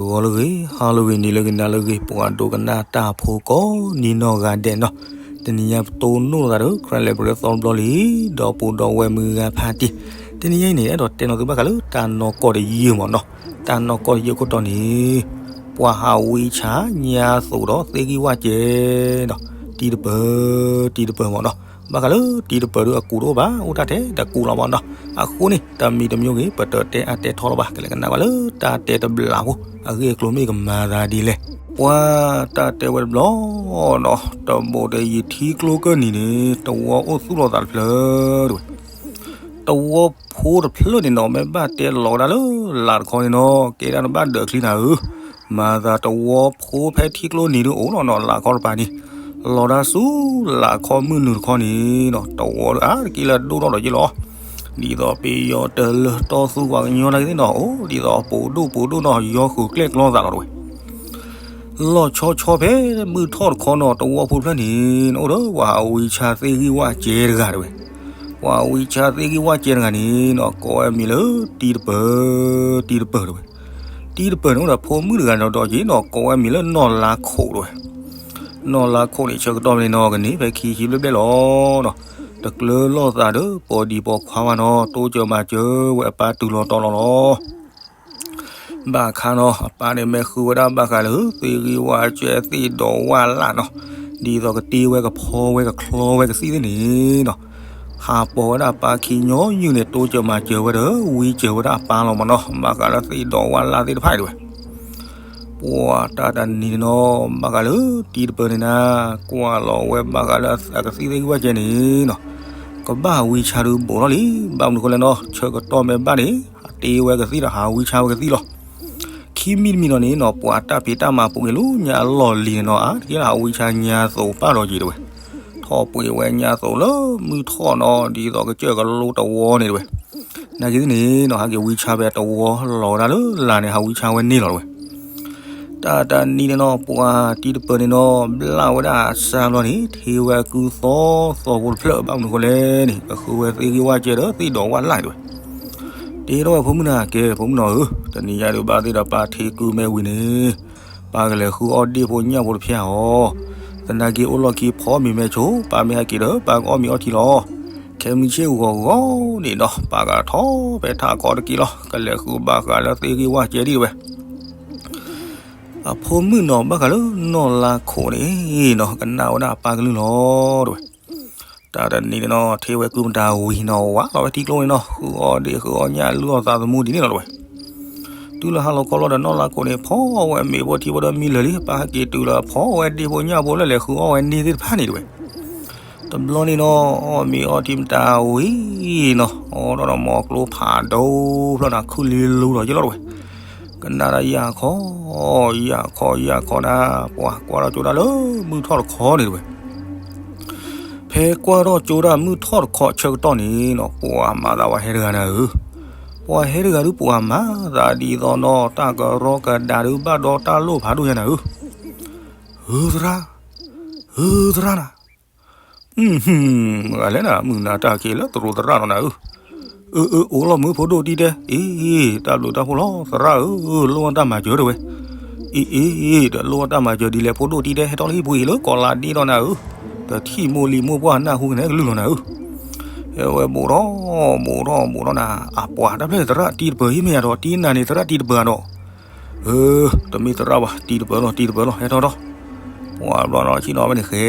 ဂီၤလၢအဂ့ၤ, ဟါလၢအဂ့ၤ, နံၤလၢအဂ့ၤ, နၤလၢအဂ့ၤ, ပှၤဒိကနၣ်တၢ်ဖိကိးနံၤနီၢ်ဂၤဒဲးနီၤ, တနံၤညါပတိၢ်နီၣ်လိာ်သးဒီး ခရၢၣ်လဲၤပရၢသီတဘျီလံ, ဒီပုၢ်ဒီဝဲၢ်မုၢ်ဂၤဖးတံၢ်, တနံၤညါအံၤန့ၣ် အဲၣ်ဒိးတဲနီၤသုဘၣ်ဃးလၢတၢ်နီၢ်ကီၢ်တယုၢ်မ့ၢ်နီၤ, တၢ်နီၢ်ကီၢ်တယုၢ်ခိၣ်တီန့ၣ် ပှၤဟးဝံဆါညါသိးဒီးသ့ၣ်ဂံၢ်ဝၣ်စဲးဒီး တံၤတပၢၤ, တံၤတပၢၤမ့ၢ်နီၤ, ဘၣ်ဃးလၢတံၤတပၢၤဒီးအကူတအိၣ်ဘၣ်, အိၣ်တၢ်ထဲတကူလီၤမ့ၢ်နီၤ, အဃိန့ၣ် တၢ်မံၤတမံၤဂ့ၤ ပတတဲအါတဲထီလီၤဘၣ်, ကလဲၤကနၣ်ဘၣ်လၢတၢ်တဲတဘျီဖိ အဂ့ၢ်အကျိၤမ့ၢ်ကမၤသးဒ်လဲၣ်, ပှၤတၢ်တဲဝဲတဘျီနီၤ, တဘိးဒီးယထံကျိကၢၢ်နံၤန့ၣ် တဝီအိၣ်သူၣ်လီၤသးတဖျၢၣ်တဝဲ တဝီဖိတဖျၢၣ်န့ၣ်နီၤ မ့ၢ်ဘၣ်တဲလီၤဝဲဒၣ်လၢလာ်တခီန့ၣ်နီၤ ကဲဒၣ်တဘၣ်ဒၢးချံနၤဧၢ, မၤသးတဝီဖိဖဲထံကျိနံၤဒုအိၣ်နီၤနီၤ လာ်ခီတပၤန့ၣ်, လီၤဒၣ်ဆူလာ်ခီမုၢ်နုာ်တခီန့ၣ်နီၤ တဝီဒုအါတက့ၢ်လၢဒိၣ်ထီၣ်ဒီးယ့ၢ်လီၤ, ဒ်သိးပယီၤတလၢတီသူကွၢ်ကညီနာ်က့သ့ၣ်နီၤ အိၣ်ဒ်သိးပိာ်ဒိၣ်ပိာ်ဒိၣ်နီၤ ယီဃုာ်ကျဲၣ်ကျီသးလီၤတဝဲ လီၤဆီဆီဖဲမုၢ်ထီၣ်တခီနီၤ တဝီဖိတဖျၢၣ်န့ၣ် အိၣ်ဒီးပှၤဟးဝံဆါသ့ၣ်ဂံၢ်ဝၣ်စဲးတဂၤတဝဲ, ပှၤဝံဆါသ့ၣ်ဂံၢ်ဝၣ်စဲးတဂၤန့ၣ်နီၤ ကိးဝဲမံၤလၢတံၤတပၢၤ, တံၤတပၢၤတဝဲ, တံၤတပၢၤန့ၣ်အိၣ်ဒီးဖိမုၣ်တဂၤဒီးဒီးက့ၤနီၤ ကိးဝဲမံၤလၢနီၢ်လါခိၣ်တဝဲ, နီၢ်လါခိၣ်န့ၣ် ဆၢကတီၢ်ဖဲန့ၣ်နီၤ ကန့ၢ်ဖဲခံဆံဘျဲၣ်ဘျဲၣ်လီၤနီၤ, တကျၢၤလိာ်သးဒီးပိာ်ဒံးပိာ်ခွါဝဲနီၤ တိစၢၤမၤစၢၤဝဲအပၢ်တုၤလီၤတီၤလီၤလီၤ ဘၣ်ခါနီၤ အပၢ်န့ၣ်မ့ၢ်ဃုဝဲဒၣ်ဘၣ်ဃးလၢသ့ၣ်ဂံၢ်ဝၣ်စဲးသ့ၣ်ဒီးဝၣ်လၣ်နီၤ, ဒ်သိးကတ့ဝဲကဖီဝဲကချီဝဲကသံၣ်သ့ၣ်န့ၣ်နီၤ, ဟးပိာ်ဝဲဒၣ်အပၢ်ခံညီနုၢ်န့ၣ် တိစၢၤမၤစၢၤဝဲဒီး ဝံစၢၤဝဲဒၣ်အပၢ်လီၤမ့ၢ်နီၤ, ဘၣ်ဃးလၢသ့ၣ်ဒီးဝၣ်လၣ်သ့ၣ်တဖၣ်န့ၣ်တဝဲ ပှၤတၢ်တနံၤန့ၣ်နီၤ ဘၣ်ဃးလၢတံၤတပၢၤန့ၣ်နၤ, ကွၢ်လီၤဝဲဘၣ်ဃးလၢအကသံၣ်သ့ၣ်ဂံၢ်ဝၣ်စဲးန့ၣ်နီၤ, ကဘၣ်ဟးဝံဆါဒုးဘူးထီၣ်လံ, ဘၣ်မနုၤဃိလဲၣ်နီၤ ဆၢကတီၢ်မ့ၢ်ဘၣ်န့ၣ် ဟးတ့ဝဲကသံၣ်ဒီးဟးဝံဆါဝဲကသံၣ်လီၤ. ခံမံၤတမံၤနီၤန့ၣ်နီၤ ပှၤတၢ်ဖံးတၢ်မၤပူၤက့ၤလၢညါအလီၢ်လံၤန့ၣ်နီၤ အါတက့ၢ်လၢဟးဝံဆါညါသိးပၢ်ဒီးက့ၤတဝဲ, ထီၣ်ပှ့ၤဝဲညါသိးလၢမုၢ်ထီၣ်နီၤ ဒ်သိးကစၢၢ်ကလိတဝီန့ၣ်တဝဲ, နာ်က့ၤသ့ၣ်န့ၣ်နီၤ ဟးက့ၤဝံဆါဖဲတဝီလီၤဝဲဒၣ်လၢလာ်န့ၣ် ဟးဝံဆါဝဲန့ၣ်လီၤတဝဲ တၢ်တနံၤန့ၣ်နီၤ ပှၤတံၤတပၢၤန့ၣ်နီၤ ဘျၣ်ဝဲဒၣ်အစၢ်ဘျီန့ၣ် ထံၣ်ဝဲကုသီသီဖိတဖျၢၣ် ဘၣ်မနုၤဃိလဲၣ်န့ၣ် ကဃုဝဲသ့ၣ်ဂံၢ်ဝၣ်စဲးဒီးသ့ၣ်ဒီးဝၣ်လၣ်တဝဲ, တဲထီၣ်ဝဲဖိမုၣ်နၤ ကဲ ဖိမုၣ်နီၤဧၢ, တနံၤညါဒုးဘၣ်သ့ၣ်ဒီးပၢ်ထံၣ်ကုမ့ၢ်ဝံၤန့ၣ် ပၢ်ကလဲၤဃုအီၣ်ဒ့ၣ်ဖိညၣ်ဖိတဖၠၣ်အီၤ, သနာ်က့အိၣ်လီၢ်ခံဖီမ့ၤမဲဆိး ပၢ်မ့ၢ်ဟဲက့ၤဒီး ပၢ်ကအီၣ်မ့ၤအီထံလီၤ. ခဲမုၢ်ဆ့ၣ်ဂီၤဂီၤန့ၣ်နီၤ ပၢ်ကထီၣ်ဖဲထးခီတက့ၢ်လီၤ. ကလဲၤဃုဘၣ်ဃးလၢသ့ၣ်ဂံၢ်ဝၣ်စဲးဒံးတဝဲ အဖိမုၣ်နီၤ ဘၣ်ဃးလၢနီၢ်လါခိၣ်န့ၣ်နီၤ ကနၣ်ဝဲဒၣ်အပၢ်ကလုၢ်လီၤတဝဲ. တၢ်တနံၤန့ၣ်နီၤ ထံၣ်ဝဲကုမတၤဝံၤနီၤ ဝးလီၤဝဲထံကျိန့ၣ်နီၤ ဃုအီၣ်ဒ့ၣ်ဃုအီၣ်ညၣ်လုၢ်အီၣ်သးသမူဒ်န့ၣ်လီၤတဝဲ. တုၤလၢဟါလီၤခီလီၤဒီးနီၢ်လါခိၣ်န့ၣ် ဖီဝဲမ့ၤဖိထံဖိဒီးမံလၢာ်လံ ပၢ်ဟဲက့ၤတုၤလၢဖီဝဲဒ့ၣ်ဖိညၣ်ဖိလၢလဲၤဃုအီၣ်ဝဲန့ၢ်သ့ၣ်တဖၣ်န့ၣ်တဝဲ. တဘျီန့ၣ်နီၤ အီၣ်မ့ၤအီထံမတၤဝံၤနီၤ အီၣ်ထီၣ်ဒီးမီၤကျိဖးဒိၣ်ဖျၢၣ်နၤ ခုၣ်လံလူဒီးယ့ၢ်လီၤတဝဲ. ကနၣ်ဒၣ်ယၢ်ခီ ယၢ်ခီ ယၢ်ခီနၤ ပှၤကွၢ်ထီၣ်ကၠိဒၣ်လၢမုၢ်ထီၣ်တခီန့ၣ်တဝဲ. ဖဲကွၢ်ထီၣ်ကၠိဒၣ်မုၢ်ထီၣ်တခီဆၢကတီၢ်န့ၣ်နီၤ ပှၤမၤသးပှၤဟဲတဂၤနၤဧၢ. ပှၤဟဲတဂၤဒုး ပှၤမၤသးဒ်သိးနီၤ တၢ်ကရီကဒါဒုး ဘၣ်ဒီးတၢ်လိၣ်ဖးဒိၣ်ညါနၤဧၢ. ဧၢသရၣ်, ဧၢသရၣ်နၤ, မုၢ်ဂၤလဲၣ်နၤ မုၢ်နၤတၢ်က့ၤလၢသရိာ်သရၣ်နီၤနၤဧၢ. အၢ အၢ အိၣ်လီၤမုၢ်ဖိဒိၣ်တံၢ်တဲ, အ့ တၢ်ဘျုးတၢ်ဖှိၣ်လီၤ သရၣ်ဧၢ, လိၣ်အတၢ်မၤစၢၤတဝဲ. အ့ အ့ ဒီးလိၣ်အတၢ်မၤစၢၤဒ်လဲၣ် ဖိဒိၣ်တံၢ်တဲ ဟဲထီၣ်လၢဟံၣ်ပူၤအံၤလၢကီးလါဒ့ဒီးနၤဧၢ, တထံၣ်မိၢ်လံၤမိၢ်ပှၢ်နၢ်ဟူကနဲကလုၢ်လီၤနၤဧၢ. အဝဲဘူးထီၣ် ဘူးထီၣ် ဘူးထီၣ်နၤ, အပှၤတၢ်ဖျၢၣ်သရၣ်တံၤတပၢၤဟံၣ်မ့ၢ်ယၤဒီး တံၤနၤန့ၣ်သရၣ်တံၤတပၢၤဒီး အၢ တမ့ၢ်သရၣ်ဘၣ် တံၤတပၢၤလီၤ တံၤတပၢၤလီၤ ဟဲထီၣ်ထီၣ်. ပှၤဘျီနီၤ ဆ့ၣ်နီၤဖဲန့ၣ် ဃဲ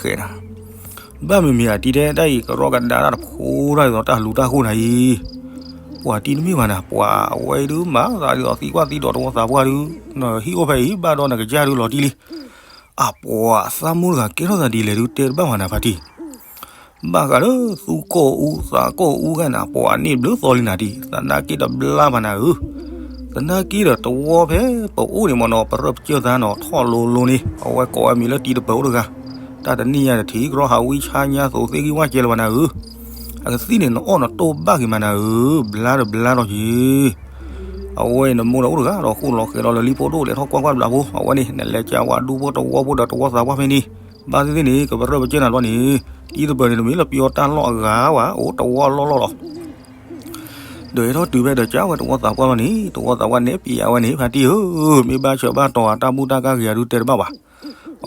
ဃဲနၤ, ဘၣ်မ့မ့ၢ်အတံၤတဲတၢ်အံၤ ကရီကဒါတၢ်တဖိဒၣ်ဒ်သိးတၢ်လူၤတၢ်ဃိၣ်နၤအံၤ, ပှၤတံၤတမ့ၢ်ဘၣ်နၤ ပှၤအဝဲအံၤဒုးမၤသးဒ်သိးသံကွၢ်သံဒိးတဝီသးပှၢ်ဒုး, နဟံၣ်အိၣ်ဖဲအံၤ ဘၣ်ဒီးနကစၢ်ဒုးလီၤတံၢ်လံ. အပှၤသးမိၢ်တဂၤကဲထီၣ်သးဒ်လဲၣ်ဒုးတဲတဘၣ်ဘၣ်နၤဖါတံၢ် ဘၣ်ဃးလၢသူၣ်ကိၢ်အူသးကိၢ်အူဂၤနၤ ပှၤန့ၢ်ဘျုးသီလံနၤတံၢ် သနာ်က့တဘျါဘၣ်နၤဧၢ, သနာ်က့ဒီးတဝီဖဲပအိၣ်န့ၣ်မ့ၢ်နီၤ ပရၢပကၢၢ်သးနီၤ ထီၣ်လိၤလိၤန့ၣ် အဝဲကိးဝဲမံၤလၢတံၤတပၢၤအိၣ်တဂၤ, တၢ်တနံၣ်ညါတထံၣ်ကရီဟးဝံဆါညါသိးသ့ၣ်ဂံၢ်ဝၣ်စဲးလၢၤဘၣ်နၤဧၢ, အကသံၣ်န့ၣ် နအီၣ်နတိၢ်ဘၣ်က့ၤမးနၤဧၢ, ဘျါဒီးဘျါထီၣ်က့ၤ အဝဲအံၤနမိၢ်ဒီးအိၣ်တဂၤဒီးဃိၣ်လီၤဃဲၤလီၤလၢလံဖိဒိၣ်လဲၤထီၣ်ကွၢ်ကွၢ်ဘျးဖိ အဝဲန့ၣ် နလဲၤကးဝဲဒူဖိတဝီဖိဒီးတဝီသးပှၢ်ဖဲန့ၣ်, ဘၣ်သ့ၣ်သ့ၣ်န့ၣ် ကပရၢပကၢၢ်နၤဘျီန့ၣ်, တံၤတပၢၤန့ၣ် တမ့ၢ်လၢပယီၤတၢ်လီၢ်အဂၤဘၣ် အိၣ်တဝီလီၢ်လီၢ်လီၤ. ဒီးဟဲထီၣ်တုၤဖဲဒီးကးဝဲတဝီသးပှၢ်လီၤန့ၣ်, တဝီသးပှၢ်နဲၣ်ပံၤအဝဲန့ၣ် ဖါတံၢ်ဧၢ, မ့ၢ်ဘၣ်ဆၢဘၣ်တီၤဧါ တၢ်ဘူၣ်တၢ်ကၢ်ဂ့ၤဧါဒုးတဲတဘၣ်ဘၣ်.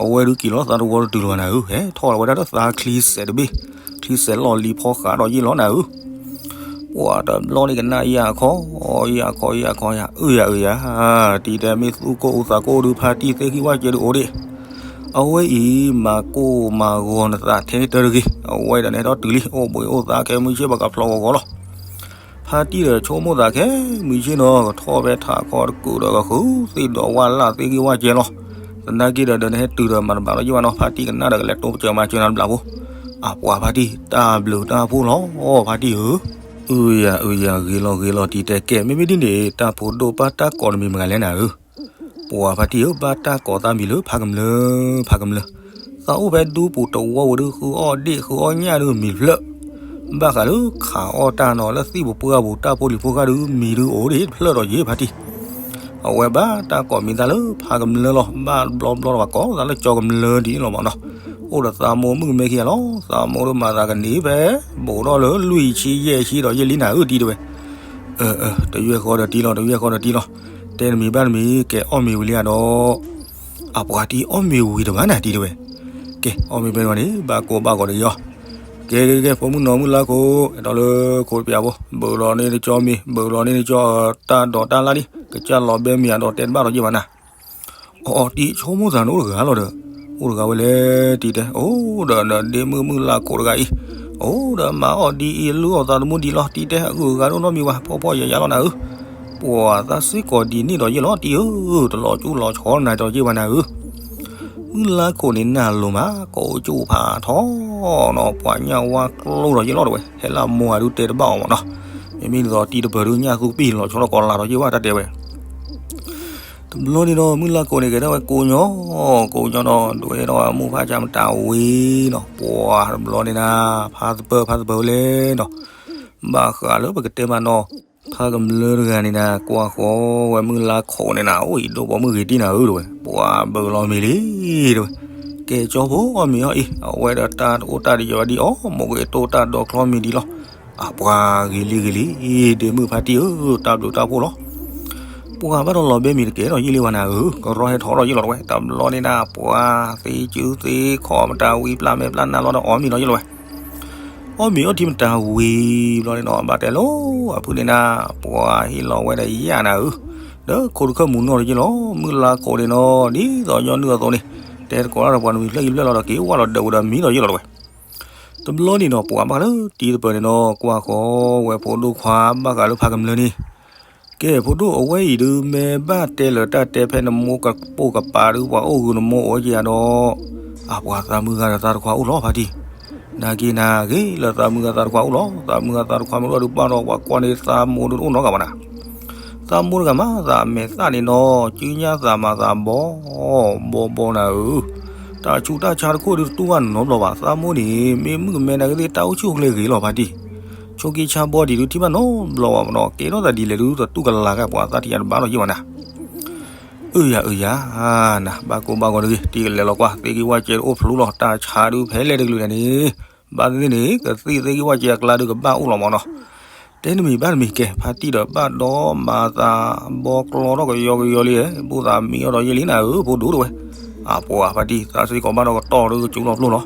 အဝဲဒုးက့ၤလီၤသးတဝီတတုၤလီၤနၤဧၢ, ဟဲထီၣ်လီၤဝဲဒၣ်ဒီးသးချံစဲးတဘ့ၣ်, ချံစဲးလီၢ်လံၤဖီဃးဒီးယ့ၢ်လီၤနၤဧၢ. ပှၤတဘျီန့ၣ်ကနၣ်ယၤခီ, ယၤခီ ယၤခီယၤ, အုယၤအုယၤ, တံၤတဲမ့ၢ်သူၣ်ကိၢ် အိၣ်သးကိၢ်ဒုး ဖါတံၢ်သ့ၣ်ခံဝၣ်ကဲဒုးအိၣ်ဒံး. အဝဲအံၤ မၤကိၢ်မၤဂီၤနသးထဲန့ၣ်တၢ်တဂ့ၤ, အဝဲဒၣ်န့ၣ်ဟဲထီၣ်တုၤလံ အိၣ်ဘှံးအိၣ်သါ ခဲမုၢ်ဆ့ၣ်ပှၤကဖျီဂီၤဂီၤလီၤ. ဖါတံၢ်ဒီးဆိကမိၣ်သးခဲမုၢ်ဆ့ၣ်နီၤ ကထီၣ်ဖဲထးခီတကုာ်ဒီးကဃုသ့ၣ်ဒီးဝၣ်လၢ်သ့ၣ်ဂ့ၢ်ဝၣ်ကဲလီၤ. သနာ်က့ဒီး ဒီးနဟဲတုၤဒီးမၤတဘၣ်လီၤယ့ၢ်ဘၣ်နီၤ, ဖါတံၢ်ကနၣ်ဒီး ကလဲၤတိပစၢၤမၤစၢၤနၤတဘျီဖိ. အပှၤဖါတံၢ် တၢ်ဘျုးတၢ်ဖှိၣ်လီၤ ဖါတံၢ်ဧၢ. အုယၤအုယၤ ဂ့ၤလီၤဂ့ၤလီၤ တံၤတဲကဲ မ့မ့ၢ်ဒ်န့ၣ် တၢ်ဖိဒိၣ်ပၢ်တၢ်ကိးတမံၤမတၤလဲၣ်နၤဧၢ. ပှၤဖါတံၢ်ဧၢ ဘၣ်တၢ်ကိးသးမံၤလၢ ဖါကမျၢၢ် ဖါကမျၢၢ်, သးအိၣ်ဖဲဒူပူၤတဝီဝဲဒုး ဃုအီၣ်ဒ့ၣ်ဃုအီၣ်ညၣ်ဒုးမံၤတဖျၢၣ်, ဘၣ်ဃးလၢခးအီၣ်တၢ်နီၤ လၢသံၣ်ပူၤပှၢ်ပူၤ တၢ်ဖိလံၤဖိဃၢ်ဒုး မံၤဒုးအိၣ်ဒံးတဖျၢၣ်ဒီးယ့ၢ်ဖါတံၢ်. အဝဲဘၣ်တၢ်ကိးမံၤသးလၢ ဖါကမျၢၢ်လီၤ. ဘၣ်တဘျီဘျီဒီးပှၤကိးသးလၢကၠီကမျၢၢ်ဒ်န့ၣ်လီၤမးနီၤ. အိၣ်ဒီးသးမိၢ်မုၣ်ကမဲခံဂၤလီၤ. သးမိၢ်ဒုးမၤသးကန့ၢ်ဖဲ ဘူးထီၣ်လၢလွံၢ်ဆံယဲၢ်ဆံဒီးယ့ၢ်လံနၤဧၢ တံၤတဲဝဲ. အၢ အၢ တယွဲၢ်ဃီဒီးတံၤလီၤ တယွဲၢ်ဃီဒီးတံၤလီၤ. တဲတမံၤဘၣ်တမံၤ ကဲအီၣ်မ့ၤဝံၤလံဧါဒီး အပှၤတံၢ်အီၣ်မ့ၤဝံၤတဘၣ်နၤ တံၤတဲဝဲ. ကဲ အီၣ်မ့ၤဖဲန့ၣ်ဝံၤန့ၣ် ဘၣ်ကိးဘၣ်ဂီၤဒီးယ့ၢ်လီၤ. ကဲ ကဲ ကဲ ဖိမုၣ်နီၢ်မုၢ်လါခိၣ် ဟဲထီၣ်လၢခိတပၠးဖိ ဘုးလီၤန့ၢ်နကၠီမ့ၤ ဘုးလီၤန့ၢ်နကၠီတၢ်ဒိးတၢ်လၣ်လံ ကစၢ်လီၤဘဲမ့ၤအဒီးတဲတဘၣ်ဒီးယ့ၢ်ဘၣ်နၤ. အီ တံၤဆိကမိၣ်သးန့ၣ်အိၣ်တဂၤလီၤဒီး အိၣ်တဂၤဝဲလဲၣ် တံၤတဲ အိၣ်ဒီးနဒ့မုၣ်မုၢ်လါခိၣ်တဂၤအံၤ အိၣ်ဒီးမၤအီၣ်ဒ်အံၤ လုၢ်အီၣ်သးသမူဒ်လီၤ တံၤတဲ အဂုၤအဂၤဒိၣ်နီတမံၤဘၣ် ဖှီၣ်ဖှီၣ်ယာ်ယာ်လီၤနၤဧၢ. ပှၤသးစ့ၢ်ကီးဒ်န့ၣ်ဒီးယ့ၢ်လီၤ တံၤဧၢ, တလီၤကၠူလီၤဆီနၤဒီးယ့ၢ်ဘၣ်နၤဧၢ. မုၢ်လါခိၣ်န့ၣ်နၢ်လိၤမး ကိးကၠူဖးထီနီၤ ပှၤညၣ်ဝါကျိဒီးယ့ၢ်လီၤတဲဝဲ ဟဲလၢမိၢ်ဂၤဒုးတဲတဘၣ်အီၤမးနီၤ. မ့မ့ၢ်ဒ်သိးတံၤတပၢၤဒုးညၣ်သူပံၢ်လီၤဆီလီၤကီးလၤဒီးယ့ၢ်ဘၣ်တၢ်တဲဝဲ တဘျီန့ၣ်ဒီး မုၢ်လါခိၣ်န့ၣ် ကဲထီၣ်ဝဲကိးညီ, ကိးညီဒီး ဒွဲထီၣ်ဝဲမူဖးကၢ်မတၤဝံၤနီၤ ပှၤတဘျီန့ၣ်နၤ ဖါသပၢၤ ဖါသပၢၤဝဲလဲၣ်နီၤ, ဘၣ်ဃးလၢပကတဲမးနီၤ, ဖါကမျၢၢ်တဂၤန့ၣ်နၤ ကွၢ်ဃီဝဲမုၢ်လါခိၣ်န့ၣ်နၤ အိၣ်အံၤဒိၣ်ပိာ်မုၣ်ဂ့ၤတံၢ်နၤဧၢ တဲဝဲ, ပှၤဘုးလီၤမ့ၤလံ တဲဝဲ, ကဲကၠီဖိအီၣ်မ့ၤအီၣ်အံၤ အဝဲဒီးတၢ်တအိၣ်တၢ်တယီၤဒံးအီၤ မိၢ်က့ၤတိၢ်တၢ်ဒိးချီမ့ၤဒံးလီၤ အပှၤဂ့ၤလံဂ့ၤလံ, ဒ့မုၣ်ဖါတံၢ်ဧၢ, တၢ်ဘျုးတၢ်ဖှိၣ်လီၤ. ပှၤဘၣ်ဒီးလီၤဘဲမ့ၤတကဲဒီးယ့ၢ်လံဝဲနၤဧၢ, ကရီဟဲထီၣ်ဒီးယ့ၢ်လီၤတဝဲ, တဘျီန့ၣ်နၤ ပှၤသ့စုသ့ခီၣ်မတၤဝံၤပျၢ်မဲာ်ပျၢ်နါလီၤဒီးအီၣ်မ့ၤဒီးယ့ၢ်လီၤဝဲ, အီၣ်မ့ၤအီထံမတၤဝံၤဘျီန့ၣ်နီၤ ဘၣ်တဲလိာ်အဖုန့ၣ်နၤ ပှၤဟ့ၣ်လီၤဝဲဒီးယၤနၤဧၢ, ဒီးခိတခၢၣ်မူနီၢ်ဒီးယ့ၢ်လီၤ, မုၢ်လါခိၣ်န့ၣ်နီၤ ဒ်သိးညီနုၢ်အသိးန့ၣ်, တဲသကိးတၢ်ဒီးပှၤနွံဖျၢၣ်ယံာ်ဖျၢၣ်လီၤဒီးက့ၤဝဲလီၤဒီးဝဲဒီးမံဒီးယ့ၢ်လီၤတဝဲ တဘျီန့ၣ်နီၤ ပှၤဘၣ်ဃးလၢတံၤတပၢၤန့ၣ်နီၤ ကွၢ်ဃီဝဲဖိဒိၣ်ခွါဘၣ်ဃးလၢဖါကမျၢၢ်န့ၣ်, ကဲဖိဒိၣ်အဝဲအံၤဒုး မ့ၢ်ဘၣ်တဲလၢတၢ်တဲဖဲနမိၢ်ကပိာ်ကပၤဒုး ပှၤအိၣ်ဂုာ်နမိၢ်အိၣ်က့ၤယၤဒီး, အပှၤသးမုၢ်ဂၤဒီးသးတခွါအိၣ်လီၤဖါတံၢ်, နာ်က့နၤဂ့ၤလၢသးမုၢ်ဂၤသးတခွါအိၣ်လီၤ, သးမုၢ်ဂၤသးတခွါမ့ၢ်အိၣ်ဒီးပာ်ဒီးပှၤကွၢ်န့ၣ်သးမိၢ်ဒုးတအိၣ်နီတဂၤဘၣ်နၤ သးမိၢ်တဂၤမး သးမဲာ်သၣ်န့ၣ်နီၤ စုညါသးမၤသးဘီ, ဘီဘီနၤဧၢ, တၢ်ဆူးတၢ်ဆါတခိၣ်ဒုးတတူၢ်ဘၣ်နီတဘျီဘၣ်, သးမိၢ်န့ၣ် မ့ၢ်မုၣ်ကမဲနၤဂ့ၤသ့ၣ် တၢ်အိၣ်ဆူၣ်အိၣ်ချ့ဂ့ၤလီၤဖါတံၢ်, ဆိးက့ဆါဘီဒံးဒုးထံၣ်ဘၣ်နီတဘျီဘၣ်မးနီၤ, ကဲထီၣ်သးဒ်လဲၣ်ဒုးတတူၢ်ကလာ်ကဲပှၤသးထံၣ်ယၤတဘၣ်လီၤယ့ၢ်ဘၣ်နၤ အုယၤအုယၤ, နၤ ဘၣ်ကိၢ်ဘၣ်ဂီၤတဂ့ၤ တံၤကလဲၤလီၤကွၢ် သ့ၣ်က့ၤဝၣ်ကဲအိၣ်ဖျိလီၤ တၢ်ဆါဒုးဖဲလဲၣ်တကလုာ်န့ၣ်န့ၣ်, ဘၣ်သ့ၣ်သ့ၣ်န့ၣ် ကသံၣ်သ့ၣ်က့ၤဝၣ်ကဲအကျါဒုးကဘၣ်အိၣ်လီၤမးနီၤ, တဲတမံၤဘၣ်တမံၤကဲ ဖါတံၢ်ဒီးဘၣ်ဒီးမၤသးဘီကျီထီၣ်ကယီကယီလံ, ဘူၣ်သးမံအီၤဒီးယ့ၢ်လံနၤဧၢ ဖိဒိၣ်တဝဲ, အပှၤဖါတံၢ် သးစ့ၢ်ကီးဘၣ်ဒီးကတီၢ်ဒုးကစူၤလီၤဖျိလီၤ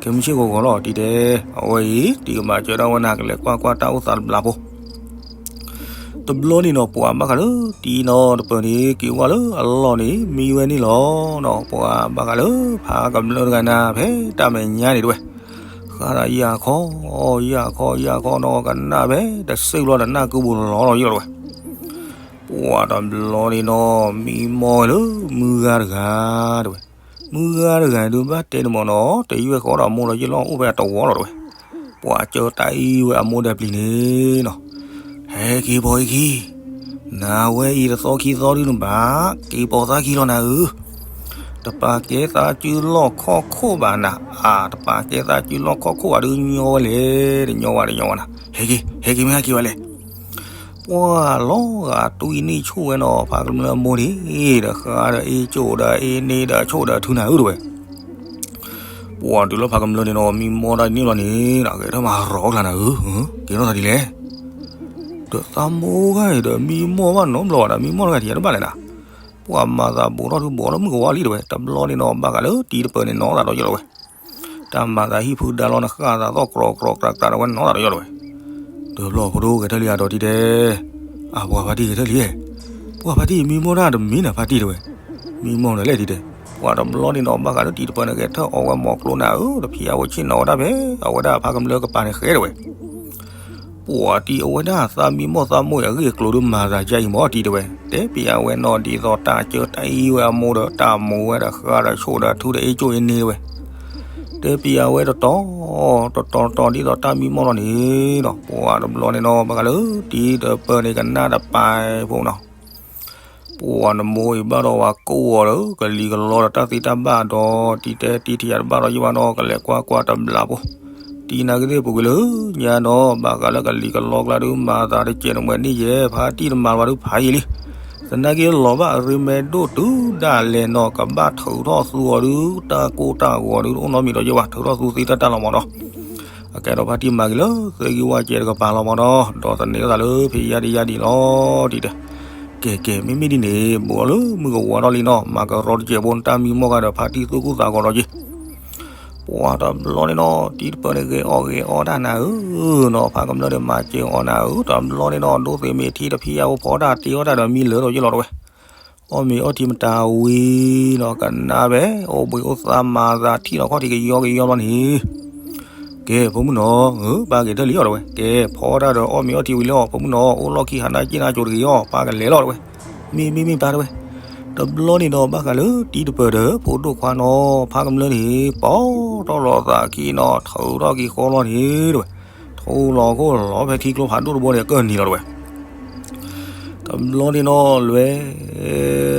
ခဲမုၢ်ဆ့ၣ်ဂီၤဂီၤလီၤ တံၤတဲ, အဝဲအံၤ တံၤကမၤစၢၤဒၣ်ဝဲနၤကလဲၤကွၢ်ကွၢ်တၢ်အိၣ်သးတဘျီဖိ တဘျီန့ၣ်နီၤ ပှၤဘၣ်ဃးလၢတံၤနီၤတပၢၤန့ၣ် က့ၤဝဲလၢအလီၢ်န့ၣ် မံဝဲန့ၣ်လီၤနီၤ, ပှၤဘၣ်ဃးလၢဖးကမျၢၢ်တဂၤနၤ ဖဲတၢ်မဲာ်ညါန့ၣ်တဝဲ, ဃါဒီးယၢ်ခီ, ယၢ်ခီ ယၢ်ခီနီၤ ကနၣ်ဖဲတစဲးဘျီဒီးနၢ်ကုပူၤလီၤလီၤယ့ၢ်လီၤတဝဲ ပှၤတဘျီန့ၣ်နီၤ မံမီၢ်ဝဲလၢမုၢ်ဂၤတဂၤတဝဲ, မုၢ်ဂၤတဂၤဒုးဘၣ်တဲန့ၣ်မးနီၤ တယွဲၢ်ဃီဒီးအမိၢ်ဒီးယ့ၢ်လီၤအိၣ်ဖဲအတဝီလီၤတဝဲ, ပှၤကၢတၢ်အံၤဝဲအမိၢ်ဒီးပျံၤန့ၣ်နီၤ, ဟဲက့ၤပိာ်အခံ, နၤဝဲအံၤတသီခံသီဒုးနဘၣ် က့ၤပိာ်သးခံလီၤနၤဧၢ တပာ်ကဲသးစုလီၢ်ခီၣ်ခိၣ်ဘၣ်နၤ, အါ တပာ်ကဲသးစုလီၢ်ခီၣ်ခိၣ်ဘၣ်ဒုးညီဝဲလဲၣ်, တညီဝဲတညီဝဲနၤ, ဟဲက့ၤ ဟဲက့ၤမ့ၢ်ဟဲက့ၤဝဲလဲၣ် ပှၤလီၤဂာ်တွံၢ်နံၣ်ဆူၣ်ဝဲနီၤ ဖးကမျၢၢ်အမိၢ်န့ၣ်, ဒီးဃါဒီးအ့ၣ်ကၠိၣ်ဒီးအ့ၣ်န့ၢ်ဒီးဆိၣ်ဒီးထုနၤဧၢတဝဲ ပှၤတုၤလၢဖးကမျၢၢ်န့ၣ်နီၤ မံမီၢ်တၢ်န့ၣ်လီၤန့ၣ် ဂဲၤထီၣ်မၤရီၤအကျါနၤဧၢ, ကဲထီၣ်သးဒ်လဲၣ်, ဒီးသးမိၢ်ဂၤအံၤဒီး မံမီၢ်ဘၣ်နီတဘျီဘၣ်ဒီး မံမီၢ်တဂၤထံၣ်တဘၣ်လဲၣ်နၤ. ပှၤမၤသးဘူးထီၣ်ဒုးဘူးထီၣ်မုၣ်ကဝါလံတဲဝဲ, တဘျီန့ၣ်နီၤ ဘၣ်ဃးလၢတံၤတပၢၤန့ၣ်နီၤသးဒီးယလီၤဝဲ. တၢ်မၤသးဟံၣ်ဖုဒါလီၤ နဃၣ်သးသီၣ်ကြီကြီကြီတဝဲနီၤသးဒီးယလီၤဝဲ. တဘျီဖိဒိၣ်ဂဲၤထၢၣ်လံအဒီးတံၤတဲ, အပှၤဖါတံၢ်ဂဲၤထၢၣ်လံ, ပှၤဖါတံၢ်မံမီၢ်တၢ်တမံၤနၤ ဖါတံၢ်တဲဝဲ, မံမီၢ်နၤလဲၣ်တံၤတဲ. ပှၤတဘျီန့ၣ်နီၤ ဘၣ်ဃးလၢတံၤတပၢၤန့ၣ် ဂဲၤထၢၣ်အီဝဲမီၤကျိၤနၤဧၢ, တဖံးအဝဲဆ့ၣ်နီၤဝဲဒၣ်ဖဲ အဝဲဒၣ်ဖါကမျၢၢ်ကပၤန့ၣ်ဃဲတဲဝဲ. ပှၤတံၤအဝဲဒၣ်သးမံမီၢ်သးမိၢ်အဂ့ၢ်အကျိၤဒုးမၤသးဒ်အံၤမီၢ်တံၤတဲဝဲ, တဲပံၤအဝဲနီၤဒ်သိးတၢ်ကၢတၢ်အံၤဝဲအမိၢ်ဒီး တၢ်မိၢ်ဝဲဒီးဃါဒီးဆိၣ်ဒီးထူဒီးအ့ၣ်ကၠိၣ်အ့ၣ်န့ၣ်တဲဝဲ. တဲပံၤအဝဲတတီၤ တတီၤတတီၤဒ်သိးတၢ်မံမီၢ်လီၤန့ၣ်ဒီး ပှၤတဘျီန့ၣ်နီၤ ဘၣ်ဃးလၢတံၤတပၢၤန့ၣ် ကနၣ်တပၤဖိနီၤ. ပှၤနမိၢ်အံၤဘၣ်ဒီးဝဲကိၢ်ဂီၤဒီး ကလံၤကလီဒီးတၢ်သ့တၢ်ဘၣ်ဒီး တံၤတဲတံၤထံၣ်ယၤတဘၣ်ဒီးယဘၣ်နီၤ ကလဲၤကွၢ်ကွၢ်တဘျီဖိ, တံၤနာ်က့သ့ၣ်ပူၤကွံာ်လၢညါနီၤ ဘၣ်ဃးလၢကလံၤကလီကျါဒုး မၤသးတကဲးတမှဲၤန့ၣ်ယဲ ဖါတံၢ်တမၤလၢၤဘၣ်ဒုးဖးယံာ်လံ. သနာ်က့လီၤဘၣ်အရ့မဲဒိၣ်တုၤဒၣ်လဲာ်နီၤ ကဘၣ်ထုးထီၣ်သူအီၤဒုး တၢ်ကိၢ်တၢ်ဂီၤဒုး တအိၣ်နီတမံၤဒီးယဘၣ် ထုးထီၣ်သူသ့တၢ်တၢ်လီၤမၢ်နီၤ. အကဲဒီးဖါတံၢ်မၤက့ၤလၢသၢဂံၢ်ဝၣ်ကဲတကပၤလီၤမၢ်နီၤ ဒီးသန့ၤထီၣ်သးလၢဖံးယါဒံးယါဒံးလီၤတံၤတဲ. ကဲကဲ မ့မ့ၢ်ဒ်န့ၣ် ဘူးအီၤလၢမုၣ်ကဝီၤထီၣ်လံနီၤ မၤကရီတကဲးဖိ နတၢ်မံမီၢ်ဂၤဒီးဖါတံၢ်သူၣ်ကိၢ်သးဂီၤဒီးက့ၤ ပှၤတဘျီန့ၣ်နီၤ တံၤတပၢၤန့ၣ်ဂဲၤအီၣ်ဂဲၤအီတၢ်နၤဧၢနီၤ ဖါကမျၢၢ်န့ၣ်မၤစၢၤအီၤနၤဧၢ တဘျီန့ၣ်နီၤ ဒိးသ့ၣ်မ့ၢ်ထံတဖံးယါဖိဖီတၢ်တ့အီၣ်တၢ်ဒီးမံလၢာ်ဒီးယလီၤတဝဲ. အီၣ်မ့ၤအီထံမတၤဝံၤနီၤ ကနၣ်ဝဲ အိၣ်ဘှံးအိၣ်သါမၤသးထံၣ်လီၤခီၣ်ထံးကယီကယီလီၤန့ၣ် ကဲ ဖိမုၣ်နီၤ ပၢ်ဂဲၤထၢၣ်လံအီၤတဝဲ ကဲ ဖီတၢ်ဒီးအီၣ်မ့ၤအီထံဝံၤလံအီၤ ဖိမုၣ်နီၤ အိၣ်လီၢ်ခံဟးနၢ်က့ၣ်နၢ်ကၠိတဂ့ၤအီၤ ပၢ်ကလဲၤလီၤတဝဲ မ့ၢ်မ့ၢ်မ့ၢ်ပၢ်တဝဲ တဘျီန့ၣ်ဒီးဘၣ်ဃးလၢတံၤတပၢၤဒီး ဖိဒိၣ်ခွါနီၤ ဖါကမျၢၢ်န့ၣ် ပီၢ်ထီၣ်လီၤသးခံနီၤ ထုးထီၣ်က့ၤဃီလီၤန့ၣ်တဝဲ ထိလီၤခိၣ်လီၤဖဲထံကျိဖးဒိၣ်တဘိန့ၣ် ကၢၢ်နံၤလီၤတဝဲ တဘျီန့ၣ်နီၤ လွဲ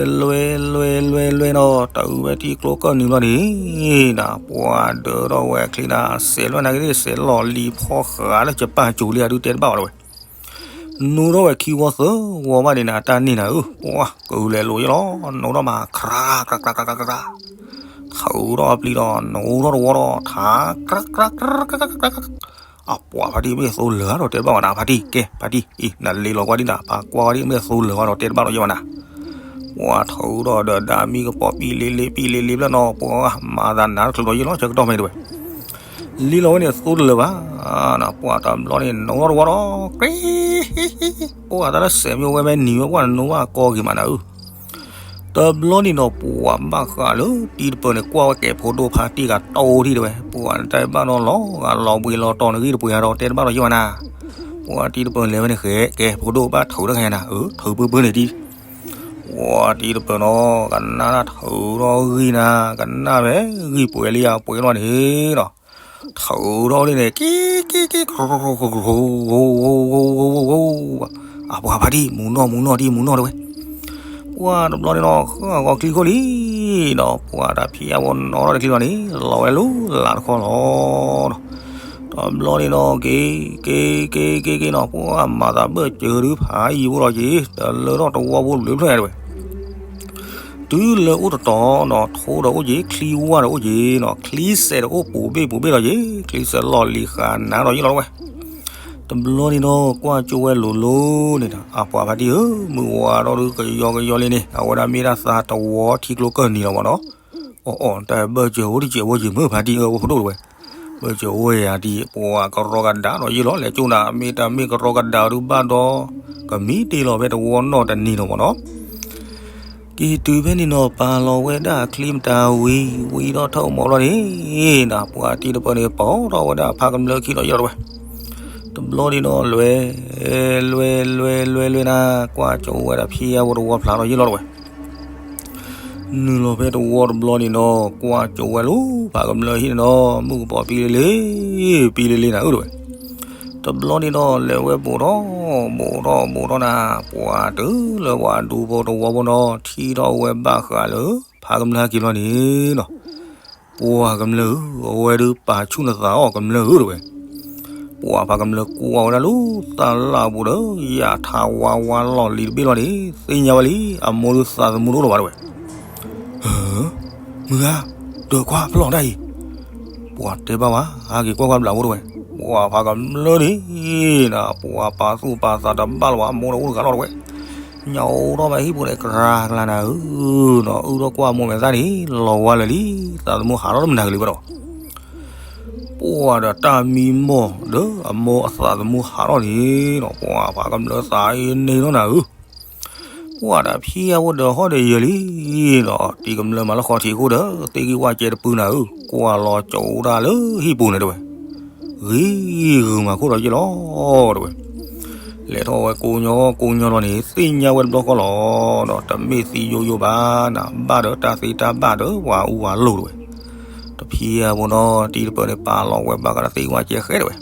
လွဲ လွဲ လွဲ လွဲနီၤ တၢ်အုးဝဲထံကျိကၢၢ်နံၤလီၤန့ၣ် နပှၤဒၢထီၣ်ဝဲချံနၤ စဲးလွဲၢ်နၤက့ၤ စဲးလီၤလံၤဖီဃးလၢကပၢ်ကၠိလံအဒုးတဲတဘၣ်အီၤတဝဲ နူထီၣ်ဝဲခံဝီသၢဝီဘၣ်န့ၣ်နၤ တၢ်န့ၢ်နၤဧၢ ပှၤကလဲၤလိာ်ယလီၤ နူထီၣ်မး ခြာ ခြာ ခြာ ခြာ ထုးထီၣ်အပျံၤဒီး နူထီၣ်တဝီဒီး ထး ခြာ ခြာ ခြာ ခြာ အပှၤဖါတံၢ်မ့ၢ်သိလၢၤဒီးတဲဘၣ်ဝဲနၤ ဖါတံၢ် ကဲ ဖါတံၢ် အံၤ နလ့လီၤကွၢ်ဒံးနၤ ပာ်ကွၢ်ဝဲဒံး မ့ၢ်သိလၢၤဝဲဒီးတဲတဘၣ်ဒီးယဲဝဲနၤ ပှၤထုးထီၣ်ဒီးဒၣ်မံကပီၤပံလ့လ့ပံလ့လ့ဖျၢၣ်နီၤ ပှၤမၤသးနါတချုးဒီးယလီၤ ဆၢကတီၢ်မ့ၢ်တဝဲ လံလီၤဝဲန့ၣ်သိတလၢၤဘၣ် ပှၤတဘျီန့ၣ် နူထီၣ်တဝီဒီး ကြ့ ပှၤတၢ်လၢစဲးမ့ၢ်ဝဲမ့ၢ်နံၤဝဲ ပှၤနူဘၣ်ကီက့ၤမးနၤဧၢ တဘျီန့ၣ်ဒီးပှၤဘၣ်ဃးလၢတံၤတပၢၤန့ၣ် ကွၢ်ဝဲကဲဖိဒိၣ်ဖါတံၢ်ဂၤတိၢ်ထံၣ်တဝဲ ပှၤတၢ်ဘၣ်နီၤလီၤဂာ်လီၤဘှံးလီၤတီၤနဂံၢ်တပှ့ၤဂၤဒီးတဲတဘၣ်ဒီးယဲဝဲနၤ ပှၤတံၤတပၢၤလဲၤဝဲန့ၣ်ဃဲ ကဲဖိဒိၣ်ဘၣ်ထုးတဂၤနၤ အၢ ထုးပၢပၢန့ၣ်ဒံး ပှၤတံၤတပၢၤနီၤ ကနၣ်တၢ်ထုးထီၣ်ဂံၢ်နၤ ကနၣ်ဝဲဂံၢ်ပှဲၤလံယၤပှဲၤလီၤန့ၣ်ဒီး ထုးထီၣ်ဒ်န့ၣ် က့က့က့ အပှၤဖါတံၢ် မူနီၢ်မူနီၢ်ဒံးမူနီၢ်တဝဲ ပှၤတဘျီန့ၣ်နီၤ ဃၣ်ဂီၤချံခိၣ်လံဒီး ပှၤတၢ်ဖံးအဝဲနီၣ်ထီၣ်တချံလီၤန့ၣ် လီၤဝဲလၢလါတခီလီၤဒီး တဘျီန့ၣ်နီၤ က့ က့ က့ က့ က့နီၤ ပှၤမၤသးဘၢၣ်စၢၤဒုးဖးယံၤဖိလီၤက့ၤ တလၢထီၣ်တဝီဖိဘျုးဖျၢၣ်တဝဲ တုၤလၢအိၣ်တတီၤနီၤ ထိဒီးအိၣ်က့ၤ ချံဝါဒီးအိၣ်က့ၤနီၤ ချံစဲးဒီးအိၣ်ပူၤဘ့ၣ်ပူၤဘ့ၣ်လီၤက့ၤ ချံစဲးလီၢ်လံၤဃာ်နၤဒီးယလီၤတဝဲ တဘျီန့ၣ်နီၤ ကွၢ်ကၠိဝဲလိၤလိၤန့ၣ်ဒီး အပှၤဖါတံၢ်ဧၢ မုၢ်ဝါထီၣ်ဒုးကယီကယီလံန့ၣ် အဝဲဒၣ်မ့ၢ်ဒၣ်သးတဝီထံကျိကၢၢ်နံၤလီၤမးနီၤ အီၣ်အီၣ် တၢ်ဘၢၣ်စၢၤအိၣ်တစဲးဝဲက့ၤမုၢ်ဖါတံၢ်ဧၢ ဖိဒိၣ်တဝဲ ဘၢၣ်စၢၤအိၣ်ယၤဒံး ပှၤကရီကဒါဒီးယလီၤ လဲၤကၠိနၤ မ့ၢ်တၢ်မ့ၢ်ကရီကဒါဒုးဘၣ်ဒီး ကမံတ့ၢ်လီၤဖဲတဝီနီၢ်တနံၤလီၤမးနီၤ က့ၤတုၤဖဲန့ၣ်နီၤ ပာ်လီၤဝဲဒၣ်အချံမတၤဝံၤ ဝံၤဒီးထၢၣ်မီၤလီၤန့ၣ် ဒီးပှၤတံၤတပၢၤန့ၣ် ပီၢ်ထီၣ်ဝဲဒၣ်ဖါကမျၢၢ်ခံဒီးယလီၤတဝဲ တဘျီန့ၣ်နီၤ လွဲ လွဲ လွဲ လွဲ လွဲနၤ ကွၢ်ကၠိဝဲဒီးဖံးအဝဲတဝီဖျါဒီးယလီၤတဝဲ နုာ်လီၤဖဲတဝီတဘျီန့ၣ်နီၤ ကွၢ်ကၠိဝဲလၢဖါကမျၢၢ်ဟံၣ်န့ၣ်နီၤ မုၣ်ကပီၤပံလ့လ့ ပံလ့လ့နၤဧၢတဝဲ တဘျီန့ၣ်နီၤ လဲၤဝဲဘူးထီၣ် ဘူးထီၣ် ဘူးထီၣ်နၤ ပှၤတုၤလၢပှၤဒူဖိတဝီဖိနီၤ ထံၣ်ထီၣ်ဝဲဘၣ်ဃးလၢ ဖါကမျၢၢ်ဟဲက့ၤဘျီန့ၣ်နီၤ ပှၤကမျၢၢ်ဧၢ အဝဲဒုးပာ်ဆူၣ်နသးအီၤကမျၢၢ်ဧၢတဝဲ ပှၤဖါကမျၢၢ်ကွၢ်ဝဲဒၣ်လၢသးလၢ်အပူၤဒီး ယၤထးဝါဝါလီၢ်လံၤတဘ့ၣ်လီၤန့ၣ် သ့ၣ်ညါဝဲလံ အမိၢ်ဒုးသးသမူတအိၣ်လၢၤဘၣ်တဝဲ မုၢ်ဂၤ ဒၢးခွါဖျီၣ်တၢ်အံၤ ပှၤတဲဘၣ်ဝဲ ဟးက့ၤကွၢ်ကွၢ်ဘျးဖိတဝဲ ပှၤဖးကမျၢၢ်န့ၣ် ပှၤပာ်သူၣ်ပာ်သးတဘၣ်လၢၤဘၣ် အမိၢ်ဒီးအိၣ်တဂၤလီၤတဝဲ, ညၣ်အိၣ်ထီၣ်ဘၣ်ဟံၣ်ပူၤန့ၣ် ကြၤကျါနၤဧၢ, အုၣ်ထီၣ်ကွၢ်မိၢ်မဲာ်သၣ်န့ၣ် လီၤဝါလၢာ်လံ, သးသမူဟးထီၣ်တမနၤကလံၤဘၣ်ဒီး ပှၤဒီးတၢ်မံမီၢ်ဒီးအမိၢ်အသးသမူဟးထီၣ်န့ၣ်ဒီး ပှၤဖးကမျၢၢ်သးအ့န့ၢ်နီၢ်နၤဧၢ, ပှၤဒီးဖံအဝဲဒီးဟီၣ်ဒီးယၢၤလံဒီး တံၤကမျၢၢ်မၤလၢဃီထံးခိၣ်ဒီး သ့ၣ်ဂံၢ်ဝၣ်ကဲတပုၢ်နၤဧၢ, ကွၢ်လီၤကၠိဒၣ်လၢဟံၣ်ပူၤန့ၣ်တဝဲ, ဂ့ၤဂုာ်မၤခိၣ်ဒီးယ့ၢ်လီၤတဝဲ လဲၤထီၣ်ဝဲကိးညီကိးညီလီၤန့ၣ် သ့ၣ်ညါဝဲတဘျီဃီလီၤ, ဒီးတမ့ၢ်သံယိယိဘၣ်နၤ, ဘၣ်ဒီးတၢ်သ့တၢ်ဘၣ်ဒီးပှၤအူဝၤလိာ်တဝဲ, တဖံအပူၤနီၤ တံၤတပၢၢ်န့ၣ် ပာ်လီၤဝဲဘၣ်ဃးဒီးသ့ၣ်ဂံၢ်ဝၣ်ကဲဃဲတဝဲ,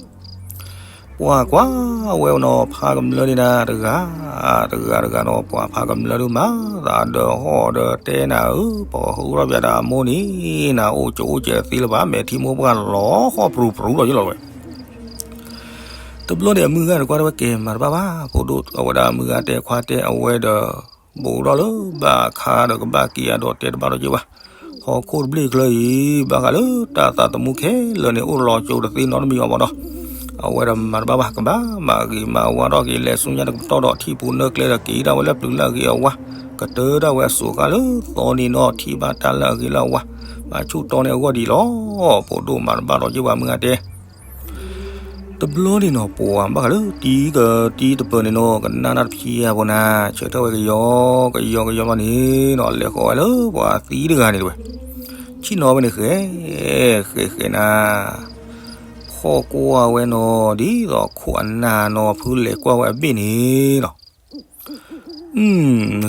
ပှၤကွၢ်ဝဲနီၤ ဖးကမျၢၢ်န့ၣ်နၤ တဂၤ တဂၤတဂၤနီၤ ပှၤဖးကမျၢၢ်ဒုးမၤသးဒီးဟီၣ်ဒီးတဲနၤဧၢ, ပှၤဃုထီၣ်ပၠးဒီးအမိၢ်န့ၣ်နၤ အိၣ်ကၠိအိၣ်ကဲတသ့လၢၤဘၣ်, မဲာ်ထံမိၢ်ပှၢ်လီၤဃီပရူၤပရူၤဒီးယ့ၢ်လီၤတဝဲ တဘျီန့ၣ် အမုၢ်ဂၤတကွၢ်တဝဲကဲမၤတဘၣ်ဘၣ်, ဖိဒိၣ်အဝဲဒၣ်မုၢ်ဂၤတဲခွါတဲအဝဲဒီး ဘူးထီၣ်လၢဘၣ်ခါဒီးကဘၣ်က့ၤအဒိးတဲတဘၣ်ဒီးက့ၤဘၣ်, ဟီၣ်ခိၣ်တဘျ့ၣ်ချၢအံၤ ဘၣ်ဃးလၢတၢ်သးသမူခဲလၢာ်န့ၣ် အိၣ်လီၤကၠိတသ့နီတမံၤအီၤဘၣ်ဒီး အဝဲဒီးမၤတဘၣ်ဘၣ် ကဘၣ်မၤဂ့ၤမၤဝါထီၣ်က့ၤ လဲၤဆူညါတကတီၢ်ဒီး ထံၣ်ပူၤနၢကျဲဒီးက့ၤဒၣ်ဝဲလၢပျုၤလၢအဂ့ၤအဝါ, ကတၢၢ်ဒၣ်ဝဲအစိၤဃာ်လၢသီန့ၣ်နီၤ ထံၣ်ဘၣ်တၢ်လၢအဂ့ၤလၢအဝါ, မၤဆူၣ်တီန့ၢ်အဂီၢ်ဒ်လီၤ, ဖိဒိၣ်မၤတဘၣ်ဒီးက့ၤဘၣ် မုၢ်ဂၤတဲ တဘျီန့ၣ်နီၤ ပှၤဘၣ်ဃးလၢတံၤကတံၤတပၢၢ်န့ၣ်နီၤ ကနၣ်တၢ်တဖံအပူၤနၤ ဆၢထၢၣ်ဝဲကယီကယီကယီလီၤန့ၣ်နီၤ လဲၤဃီၤဝဲလၢပှၤသံတဂၤန့ၣ်တဝဲ, ဆ့ၣ်နီၤဝဲန့ၣ်ဃဲ ဃဲဃဲနၤ ဖီၣ်ကွၢ်ဝဲနီၤ ဒ်သိးခိၣ်အနၢ်နီၤ ဖုလဲၤကွၢ်ဝဲအဘ့ၣ်န့ၣ်နီၤ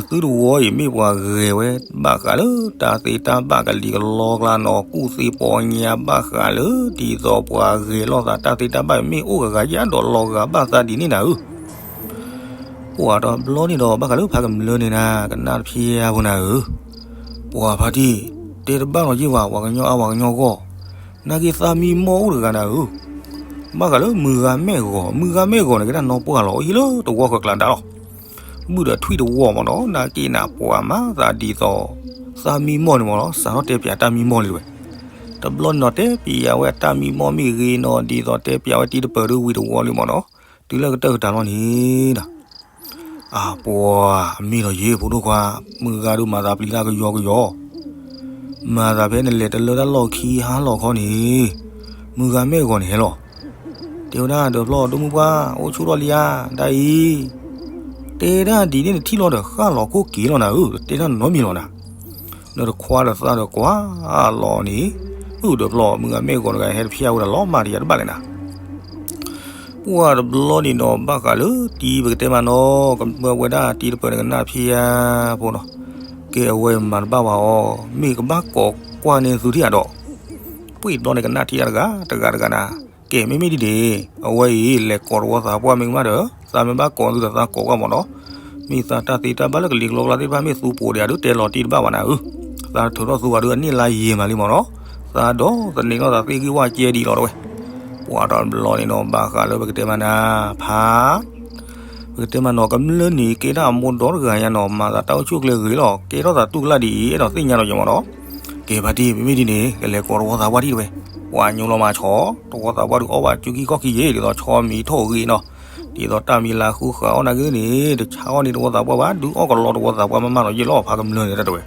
သုတဝီအံၤ မ့ၢ်ပှၤဂဲၤဝဲ ဘၣ်ဃးလၢတၢ်သ့တၢ်ဘၣ်ကလံၤကလီကျါနီၤ ကူၣ်သ့ပီညါဘၣ်ဃးလၢ ဒ်သိးပှၤဂဲၤလိာ်သးတၢ်သ့တၢ်ဘၣ် မ့ၢ်အိၣ်ဂၤဂၤယါဒီးလီၤဂာ်ဘၣ်သးဒ်န့ၣ်နၤဧၢ ပှၤတဘျီန့ၣ်ဒီး ဘၣ်ဃးလၢဖးကမျၢၢ်န့ၣ်နၤ ကနၣ်တဖံအပူၤနၤဧၢ, ပှၤဖါတံၢ် တဲတဘၣ်လီၤယ့ၢ်ဘၣ် ပှၤကညီအါပှၤကညီဂီၢ်, နာ်က့သးမံမီၢ်အိၣ်တဂၤနၤဧၢ, ဘၣ်ဃးလၢမုၢ်ဂၤမဲာ်ဂီၤ မုၢ်ဂၤမဲာ်ဂီၤန့ၣ် ကဲဒၣ်နီၢ်ပှၢ်လီၤ အိၣ်ဟံၣ်လၢတဝီဃၢၤကျါဒၣ်လီၤ, ဘုၣ်ဒီးထွံၣ်တဝီမ့ၢ်နီၤ နာ်က့နၤပှၤမၤသးဒ်သိး သးမံမီၢ်န့ၣ်မ့ၢ်နီၤ စးထီၣ်တဲပၠးတၢ်မံမီၢ်လံတဝဲ, တဘျီန့ၣ်နီၤ တဲပၠးဝဲတၢ်မံမီၢ်မ့ၢ်ဂ့ၤနီၤ ဒ်သိးတဲပၠးဝဲတံၤတပၢၢ်ဒုးဝံၤတဝီလံမ့ၢ်နီၤ, တုၤလၢကတၢၢ်ကတၢၢ်လီၤန့ၣ်ဒီး အပှၤ အမ့ၢ်ဒီးယ့ၢ်ဖိဒိၣ်ခွါ မုၢ်ဂၤဒုးမၤသးပျံၤတၢ်ကယီကယီ မၤသးဖဲနလဲၤတလၢတၢ်လီၢ်ခံဟါလီၤခီန့ၣ် မုၢ်ဂၤမဲာ်ဂီၤန့ၣ်ဟဲလီၤ, တဲဝဲဒၣ်ဒီးဖျီၣ်ဒိၣ်မုၢ်ပှၢ် အိၣ်ဆူၣ်ထီၣ်လံဧါ တၢ်အံၤ, တဲဒၣ်ဒ်န့ၣ်နထံၣ်လီၤဒီးဃၣ်လီၤခိၣ်က့ၤလီၤနၤဧၢ တတဲတၢ်နီတမံၤလီၤနၤ, နတခွါဒီးသးဒီးကွၢ်လီၤန့ၣ်, အုၣ်ဒီးဖျီၣ် မုၢ်ဂၤမဲာ်ဂီၤတဂၤဟဲတဖျၢၣ်ဝဲဒီးလီၤမၢ်တယၤတဘၣ်လဲၣ်နၤ ပှၤတဘျီန့ၣ်နီၤ ဘၣ်ဃးလၢတံၤပကတဲမးနီၤ ကမျၢၢ်ဝဲဒၣ်တံၤတပၢၢ်န့ၣ်ကနၣ်ဖံးယါဖိနီၤ, ကဲအဝဲမၤတဘၣ်ဝဲအီၤ မ့ၢ်ကဘၣ်ကိးကွၢ်န့ၢ်သုထံၣ်အဒီး, ပှ့ၤတဘျီန့ၣ်ကနၣ်ထံးတၢ်တဂၤတဂၤတဂၤနၤ, ကဲမ့မ့ၢ်ဒ်န့ၣ် အဝဲအံၤလဲၤကိးတဝီသးပှၢ်မ့ၢ်ကမၣ်ဒီး သးမ့ၢ်ဘၣ်ကိးသုဒီးသးကိးကွၢ်မ့ၢ်နီၤ, မ့ၢ်သးတၢ်သ့တၢ်ဘၣ်လၢကလံၤကလီကျါသ့ၣ်တဖၣ်မ့ၢ်သူပှိၤဒံးဒုးတဲလီၤတံၢ်တဘၣ်ဘၣ်နၤဧၢ, သးထုးထီၣ်သူဝဲဒုးအန့ၣ်လါယံာ်မးလံမ့ၢ်နီၤ, သးဒီးသန့ၤထီၣ်သးသ့ၣ်ဂံၢ်ဝၣ်ကဲဒံးလီၤတဝဲ, ပှၤတဘျီန့ၣ်နီၤ ဘၣ်ဃးလၢပကတဲမးနၤ ဖး ပကတဲမးနီၤ ကမျၢၢ်န့ၣ် ကဲဒၣ်အမိၢ်ဒီတဂၤညါနီၤ မၤသးတၢ်အိၣ်ဆူၣ်အိၣ်ချ့ဂ့ၤလီၤ ကဲထီၣ်သးတူၢ်ကလာ်ဒ်အံၤ အဲၣ်ဒိးသ့ၣ်ညါဒီးယမ့ၢ်နီၤ, ကဲဖါတံၢ် မ့မ့ၢ်ဒ်န့ၣ် ကလဲၤကိးတဝီသးပှၢ်ထံၣ်တဝဲ, ပှၤညိလီၤမးဆီ တဝီသးပှၢ်ဒုးအီၣ်ဘၣ်ကၠူကံၢ်ခီၣ်ကံၢ်ယဲၢ် ဒ်သိးဆီမံၤထိၣ်ဂ့ၤနီၤ, ဒ်သိးတၢ်မံၤလၤဃုဃာ်အီၣ်နာ်က့န့ၣ် တဆါအီၣ်န့ၢ်တဝီသးပှၢ်ဘၣ် ဒုးအီၣ်ကလီတဝီသးပှၢ်မးမးဒီးယဲၢ်လီၤ ဖးကမျၢၢ်န့ၣ်တဝဲ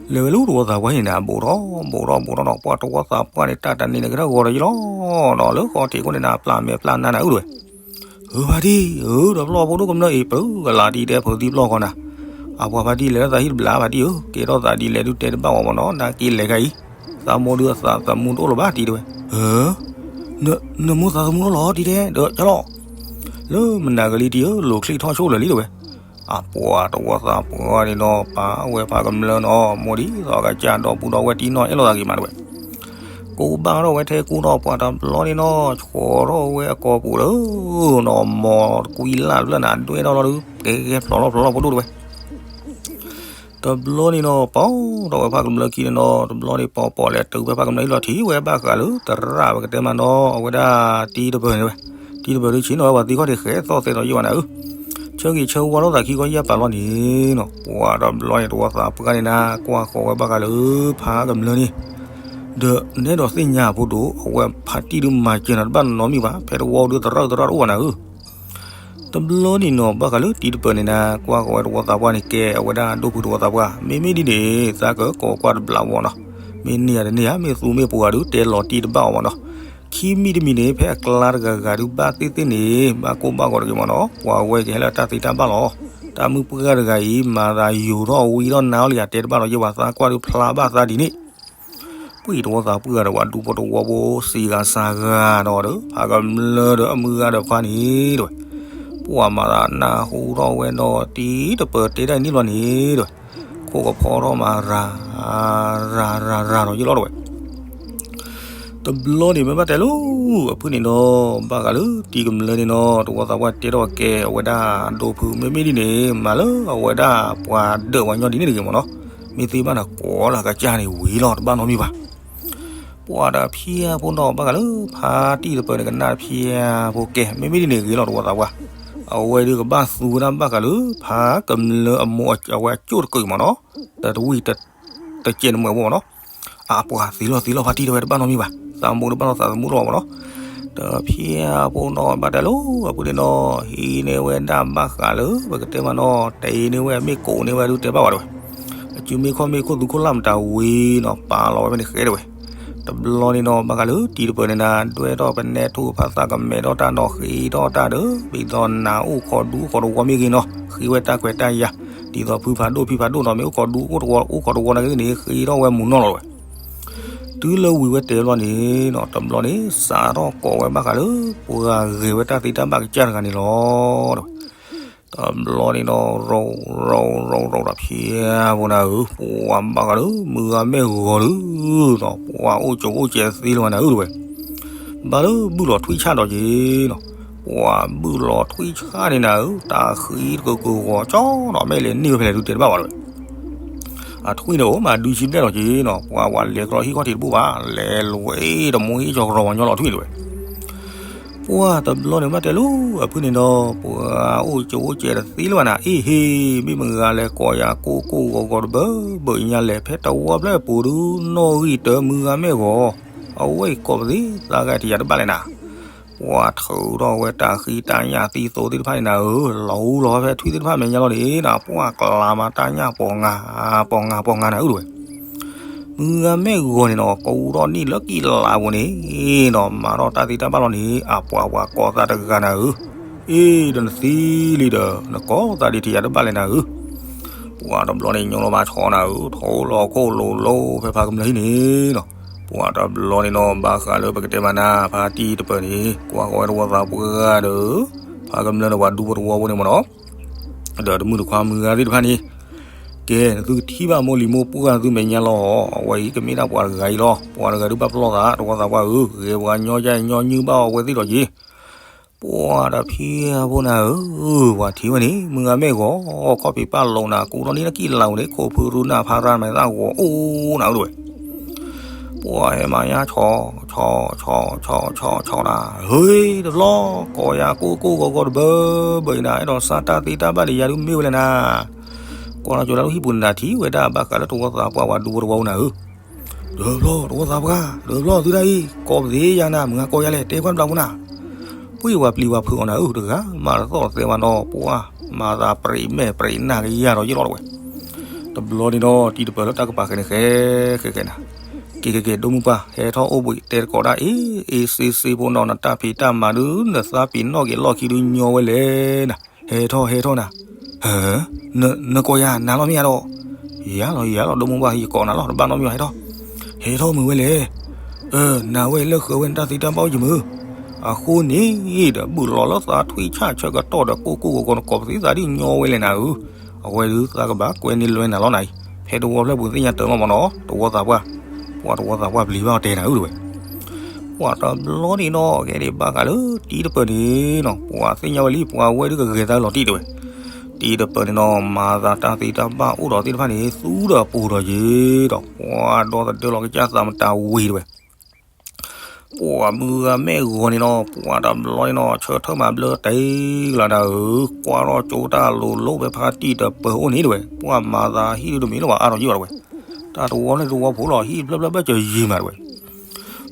လဲၤဝဲလၢတဝီသးပှၢ်န့ၣ်နၤ ဘူးထီၣ်ဘူးထီၣ်ဘူးထီၣ်နီၤ ပှၤတဝီသးပှၢ်န့ၣ် တၢ်တၢ်န့ၣ်န့ၣ်ကထီၣ်ဂီၤဒီးယလီၤနီၤ လၢဃီထံးခိၣ်န့ၣ်နၤ ပျၢ်မဲာ်ပျၢ်နါနၤအုၣ်တဝဲ, ဧၢဖါတံၢ် ဧၢဒီးဖျီၣ်ဖိဒိၣ်ကမျၢၢ်အံၤ ပၢကလးတံၢ်တဲဖုးသံပျီၢ်ဃီနၤ, အပှၤဖါတံၢ်လဲၤလၢသးဟံၣ်တဘျီဖါတံၢ်ဧၢ ကဲထီၣ်သးဒ်လဲၣ်ဒုးတဲတဘၣ်ဝဲမ့ၢ်နီၤ နာ်က့လဲၤခါအံၤ, သးမိၢ်ဒုးအသးသမူတအိၣ်လၢၤဘၣ်တံၢ်တဝဲ, ဧၢ နမိၢ်သးသမူတအိၣ်လီၤတံၢ်တဲ ဒီးကလီၤ လၢမနၤကလံၤတံၢ်ဧၢ လိၤချံၣ်ထီၣ်ဆိၣ်လၢာ်လံတဝဲ, အပှၤတဝီသးပှၢ်န့ၣ်နီၤ ပာ်ဝဲဖးကမျၢၢ်နီၤ မိၢ်ဒ်သိးကစၢ်ဒီပုၢ်ဒီဝဲၢ်တံၢ်နီၤ အဲၣ်လိာ်သးဂ့ၤမးတဝဲ, ကိးဘၣ်ထီၣ်ဝဲထဲကူထီၣ်ပှၤတဘျီန့ၣ်နီၤ ဆှီထီၣ်ဝဲအကိာ်ပူၤလၢနီၤ မ်တကွံလၢ်တဖျၢၣ်နၤ ဒွဲၣ်ထီၣ်လီၤဒုး ကဲကဲဖျိးလီၤဖျိးလီၤဖိဒိၣ်တဝဲ တဘျီန့ၣ်နီၤ ပီၣ်ထီၣ်ဝဲဖးကမျၢၢ်ခံန့ၣ်နီၤ တဘျီန့ၣ်ပီၣ်ပီၣ်လဲၤတုၤဖဲဖးကမျၢၢ်ဟံၣ်လီၤထံၣ်ဝဲဘၣ်ဃးလၢသရၣ်ပကတဲမးနီၤ အဝဲဒၣ်တံၤတပၢၢ်န့ၣ်ဝဲ, တံၤတပၢၢ်ဒုးဆ့ၣ်နီၤဝဲပှၤသံခီၣ်ထံးဃဲသီၣ်သဲးဒီးယ့ၢ်ဝဲနၤဧၢ, ဆၢဂ့ၤဆၢဝါထီၣ်သးခံခီယၢ်ပာ်လီၤန့ၣ်နီၤ ပှၤတဘျီန့ၣ်တဝီသးပှၢ်န့ၣ်နၤ ကွၢ်ဃီၤဝဲဘၣ်ဃးလၢဖးကမျၢၢ်န့ၣ် ဒီးနဲဒိးသ့ၣ်ညါအဖိဒိၣ် အဝဲဖါတံၢ်ဒုးမၤစၢၤနၤတဘၣ်နီတမံၤဘၣ်, ဖဲတဝီဒုးသရၣ်သရၣ်တအိၣ်ဘၣ်နၤဧၢ. တဘျီန့ၣ်နီၤ ဘၣ်ဃးလၢတံၤတပၢၤန့ၣ်နၤ ကွၢ်ဃီၤဝဲတဝီသးပှၢ်န့ၣ် ကဲအဝဲဒၣ်ဒိၣ်ဖုတဝီသးပှၢ် မ့မ့ၢ်ဒ်န့ၣ် သးကကိးကွၢ်တဘျီဝီနီၤ, မ့ၢ်န့ၢ်ယၤတန့ၢ်ဧါ မ့ၢ်သူမ့ၢ်ပှၤဒုးတဲလီၤတံၢ်တဘၣ်အီၤမနီၤ. ခံမံၤတမံၤန့ၣ် ဖဲအကျါတဂၤဂၤဒုးဘၣ်သ့ၣ်သ့ၣ်န့ၣ် ဘၣ်ကိၢ်ဘၣ်ဂီၤတဂ့ၤမနီၤ, ပှၤဝဲကဟဲလၢတၢ်သ့တၢ်ဘၣ်လီၤ. တၢ်မုၢ်ပှၢ်တဂၤအံၤ မၤသးယိၤထီၣ်ဝံထီၣ်နါအီၤလံယၤ တဲတဘၣ်လီၤယဲဝဲ သးကွၢ်ဒုးဖျါဘၣ်သးဒ်န့ၣ် ပှၤတဝီသးပှၢ်ဒီး ပှၤဒူဖိတဝီဖိ စံးဂၤစၢ်ဂၤဒီး ဖးကမျၢၢ်ဒီးအမုၢ်ဂၤဒီးခွါန့ၣ်တဝဲ, ပှၤမၤသးနၢ်ဟူထီၣ်ဝဲဒီးတံၤတပၢၤတဲတၢ်အံၤန့ၣ်လီၤန့ၣ်တဝဲ, ခိၣ်ကဖီထီၣ်မၤရၤ ရၤရၤရၤဒီးယလီၤတဝဲ. တဘျီန့ၣ်မ့ၢ်ဘၣ်တဲလိၤ အဖုၣ်န့ၣ်ဒီး ဘၣ်ဃးလၢတံၤကမျၢၢ်န့ၣ်နီၤ တဝီသးပှၢ်တဲထီၣ်ကဲအဝဲဒၣ်ဒိၣ်ဖု မ့မ့ၢ်ဒ်န့ၣ် မၤလၢအဝဲဒၣ်ပှၤဒၢးပှၤညီဒ်န့ၣ်တဂ့ၤမနီၤ, မ့ၢ်သ့ဘၣ်နၤကိးလၢကစၢ်န့ၣ်ဝံၤလီၤ တဘၣ်နီတမံၤဘၣ်. ပှၤတဖၠၣ်ဖိနီၤ ဘၣ်ဃးလၢဖါတံၢ်တပၢၤန့ၣ် ကနၣ်တဖၠၣ်ဖိကဲ မ့မ့ၢ်ဒ်န့ၣ်ဂ့ၤလီၤ တဝီသးပှၢ်, အဝဲဒုးကဘၣ်သူဝဲဒၣ်ဘၣ်ဃးလၢ ဖါကမျၢၢ်အမိၢ်အဝဲအကၠိၣ်တကုာ်မနီၤ, ဒီးတဝံၣ်တစဲးနမဲာ်ဖိမနီၤ, အပှၤသ့လီၤသ့လီၤဖါတံၢ်တဝဲတဘၣ်နီတမံၤဘၣ်, သးမိၢ်တဘၣ်နီသးသမူလီၤမနီၤ. တဖၠၣ်ဖိနီၤ ဘၣ်တဲလိၤ အဖုၣ်န့ၣ်နီၤ ဟံးန့ၢ်ဝဲဒၣ်ဘၣ်ဃးလၢ ပကတဲမနီၤ တအံၤန့ၢ်ဝဲမ့ၢ်ကိးန့ၢ်ဝဲဒုးတဲဘၣ်ဝဲတဝဲ, အစုမ့ၢ်ခီၣ်မ့ၢ်ခိၣ်သူခိၣ်လၢ်မတၤဝံၤနီၤ ပာ်လီၤဝဲဖဲန့ၣ်ဃဲတဝဲ. တဘျီန့ၣ်နီၤ ဘၣ်ဃးလၢတံၤတပၢၤန့ၣ်နၤ ဒွဲၣ်ထီၣ်ပနဲထူၣ်ဖးသၣ်ကမဲထီၣ်တၢ်နီၤ ဃ့ထီၣ်တၢ်ဒီး ဒ်သိးနၤအိၣ်ခိးဒူအိၣ်ခိးတဝီမ့ၢ်ဂ့ၤနီၤ ဃ့ဝဲတၢ်ခွဲးတၢ်ယာ်, ဒ်သိးဖုဖးဒိၣ်ဖံဖးဒိၣ်နီၤ မ့ၢ်အိၣ်ခိးဒူအိၣ်ခိးတဝီအိၣ်ခိးတဝီနာ်က့န့ၣ် ဃ့ထီၣ်ဝဲမူနီၢ်လီၤဝဲ. တုၤလၢဝံၤဝဲတဲဘျီန့ၣ်နီၤ တဘျီန့ၣ် စးထီၣ်ကိးဝဲဘၣ်ဃးလၢ ပှၤဂဲၤဝဲတၢ်သ့တၢ်ဘၣ်ကစၢ်တဂၤန့ၣ်လီၤ. တဘျီန့ၣ်ဒီး ရီၤရီၤရီၤရီၤဒီးဖၠၣ်ဖိနၤဧၢ ပှၤဘၣ်ဃးလၢ မုၢ်ဂၤမဲၢ်ဂီၤလၢနီၤ ပှၤအိၣ်ကၠိအိၣ်ကဲးသ့လၢၤနၤဧၢတဝဲ, ဘၣ်လၢဘုၣ်လီၤထွံၣ်ဆၣ်ဒီးက့ၤနီၤ, ပှၤဘုၣ်လီၤထွံၣ်ဆၣ်န့ၣ်နၤဧၢ တၢ်ဃံတကၢၢ်ကၢၢ်ဂီၤကၠီနီၤ မ့ၢ်လဲၤန့ၢ်ဝဲဖဲလဲၣ်ဒုးတဲတဘၣ်ဘၣ်တဝဲ. အထွံၣ်န့ၣ်အိၣ်မးဒုးဆံဘျဲၣ်လီၤက့ၤနီၤ ပှၤဝဲလဲၤကရီဟံၣ်ခီၣ်ထံးတဘိဘၣ် လဲၤလွဲတမူဟံၣ်ကၠီကရီဝဲညီလီၤထွံၣ်တဝဲ. ပှၤတဘျီန့ၣ်ဘၣ်တဲလိၤ အဖုၣ်န့ၣ်ဒီး ပှၤအိၣ်ကၠိအိၣ်ကဲးတသ့လၢၤဘၣ်နၤ အ့ၣ်ဟ့ၣ် မ့ၢ်မုၢ်ဂၤလဲၤကိးယၤကိၢ်ကိၢ်ဂီၤဂီၤတဘၢဘၢညါလဲၣ် ဖဲတဝီဖျၢၣ်ပူၤဒုး နီၣ်ဂံၢ်တၢ မုၢ်ဂၤမဲၢ်ဂီၤ, အဝဲအံၤကိးပသ့သးဂၤထံးယၤတဘၣ်လဲၣ်နၤ. ပှၤထုးထီၣ်ဝဲတၢ်ဃံတၢ်ညၣ်သံသိသ့ၣ်တဖၣ်န့ၣ်နၤဧၢ, လီၤဟူလီၤဖဲထွံၣ်သ့ၣ်တဖၣ်မဲာ်ညါလီၤန့ၣ်နၤ, ပှၤကျါမးတၢ်ညၣ်ပီၤငါ, ပီၤငါပီၤငါနၤဧၢတဝဲ. မုၢ်ဂၤမဲာ်ဂီၤန့ၣ်နီၤ ကဝူထီၣ်နံၣ်လၢကံၢ်လါပူၤန့ၣ်နီၤ, မၤထီၣ်တၢ်သံတၢ်ဘၣ်လီၤန့ၣ် အပှၤပှၤကိးသးတဂၤနၤဧၢ, အ့ၣ်ဒီးနသံလံဒီး နကိးသးဒ်ထံၣ်ယၤတဘၣ်လဲၣ်နၤဧၢ. ပှၤတဘျီန့ၣ်ညိလီၤမးဆီနၤဧၢ, ထိလီၤခိၣ်လိၤလိၤဖဲဖးကမျၢၢ်ဟံၣ်န့ၣ်နီၤ. ပှၤတဘျီန့ၣ်နီၤ ဘၣ်ဃးလၢပကတဲမၤနၤ ဖါတံၢ်တပၢၤန့ၣ် ကွၢ်ဃီၤဝဲတဝီသးပှၢ်ဒီး ဖးကမျၢၢ်ဒီးပှၤဒူဖိတဝီဖိန့ၣ်မ့ၢ်နီၤ ဒီးတမုၢ်တခွါမုၢ်ဂၤသ့ၣ်တဖၣ်န့ၣ်, ကဲ နသုကထံၣ်ဘၣ်မိၢ်လံၤမိၢ်ပှၢ်သုမဲာ်ညါလီၤ, အဝဲအံၤကမ့ၢ်ဒၣ်ပှၤတဂၤအံၤလီၤ, ပှၤတဂၤဒုးဘၣ်ပလီၢ်သး တဝီသးပှၢ်ဧၢ, ဂဲၤပှၤညီကညီနုၢ်ဘၣ်အီၤဝဲသ့ၣ်ဒီးက့ၤ. ပှၤတဖံအဖိနၤဧၢ, ပှၤထံၣ်ဝဲန့ၣ် မုၢ်ဂၤမဲာ်ဂီၤ, ခီၣ်ဖံးပၢ်လိာ်နၤ ကူထီၣ်နံၣ်နကံၢ်လါပူၤန့ၣ် ခိၣ်ဖုရူနၢ်ဖါရၢ်မဲာ်သၣ်ဂီၤအိၣ်နၤဧၢတဝဲ. ပှၤဟဲမၤညါဆီ, ဆီ, ဆီ, ဆီ, ဆီ, ဆီနၤ, ဟ့ တဘျီ, ကိးယၤကိၢ်ကိၢ်ဂီၤဂီၤတဘၢဘၢအံၤနၤ, အဲၣ်ဒိးစၢ်တၢ်သ့တၢ်ဘၣ်ဒီးယၤဒုးမ့ၢ်ဝဲလဲၣ်နၤ. ကွၢ်လီၤကၠိလၢဟံၣ်ပူၤနၤထံၣ်ဝဲဒၣ်ဘၣ်ဃးလၢတဝီသးပှၢ်ဝဲဒူဖိတဝီဖိနၤဧၢ. တဘျီ တဝီသးပှၢ်, တဘျီသုဒၣ်အံၤ, ကိးပသ့ယၤနၤ, မုၢ်ဂၤကိးယၤလဲၣ်, တဲကွၢ်တဘျီဖိနၤ. ပှၤပျံၤဝဲဖုးအီၤနၤဧၢ, တဂၤမၤတသီၣ်သဲဝဲနီၤ, ပှၤမၤသးပြံးမဲာ်ပြံးနၢ်ကယၤဒီးယ့ၣ်လီၤတဝဲ. တဘျီန့ၣ်ဒီး တံၤတပၢၤလၢတၢ်ကပၤဃဲန့ၣ် ဃဲဃဲဃဲနၤ, က့ၤက့ၤက့ၤ ဒိၣ်မုၢ်ပှၢ် ဟဲထီၣ်အိၣ်ဘှံးတဲတကိးဒၣ် အ့ၣ်အ့ၣ်စ့စ့ဖိနီၤ, နတၢ်ဖံးတၢ်မၤဒုး နသးပံးနီၣ်က့ၤလီၢ်ခံဒုးညီဝဲလဲၣ်နၤ, ဟဲထီၣ်ဟဲထီၣ်နၤ. နကိးယၤနၤလီၤမ့ၢ်ဧါဒီး, ယၤလီၤယၤလီၤ ဒိၣ်မုၢ်ပှၢ် ယကိးနၤလီၤ တဘၣ်နီတမံၤဘၣ် ဟဲထီၣ်, ဟဲထီၣ်မုာ်ဝဲလဲၣ်. နၤဝဲလၢဃၢၤဝဲနတၢ်သ့တၢ်ဘၣ်အိၣ်ယမုာ်, အဃိန့ၣ်ဒီး ဘုၣ်လီၤလၢသးထွံၣ်ဆၣ်ဆၢကတီၢ်ဒီး ကိၢ်ကိၢ်ဂီၤဂီၤ နကိးပသ့သးဒ်ညီဝဲလဲၣ်နၤဧၢ. အဝဲဒုးသးကဘၣ်ကွဲန့ၢ်လွဲနၤလီၤနၤအံၤ, ဖဲတဝီဖျၢၣ်ပူၤသ့ၣ်ညါတၢ်လီၤမနီၤ, တဝီသးပှၢ်, ပှၤတဝီသးပှၢ်ပျံၤဘၣ်အီၤတဲနၤဧၢတဝဲ. ပှၤတဘျီန့ၣ်နီၤ ကဲဒ်ဘၣ်ဃးလၢတံၤတပၢၤန့ၣ်နီၤ, ပှၤသ့ၣ်ညါဝဲလံ ပှၤဝဲဒုးကဂဲၤသးလီၤတံၢ်တဝဲ. တံၤတပၢၤန့ၣ်နီၤ မၤသးတၢ်သ့တၢ်ဘၣ်အိၣ်ဒီးသ့ၣ်တဖၣ်န့ၣ် သူဒီးပူၤဒီးယ့ၤဒီး ပှၤဒီသဒၢလီၤကစၢ်သးမတၤဝံၤတဝဲ. ပှၤမုၢ်ဂၤမဲာ်ဂီၤန့ၣ်နီၤ ပှၤတဘျီန့ၣ်နီၤ ဆၢထၢၣ်မၤဘျၢတ့ၢ်လီၤနၤဧၢ, ကွၢ်ထီၣ်ကၠိတၢ်လိၤလိၤဖဲဖါတံၢ်တပၢၤအိၣ်န့ၣ်တဝဲ, ပှၤမၤသးဟံၣ်ဒုးတမံၤလၢၤဘၣ်အါထီၣ်ယံာ်ဘၣ်တဝဲ. တၢ်တဝီန့ၣ်တဝီဖိလီၤ ဟံၣ်ဖျၢၣ်ဖျၢၣ်ဘၣ်စၢၤယံၤမးတဝဲ.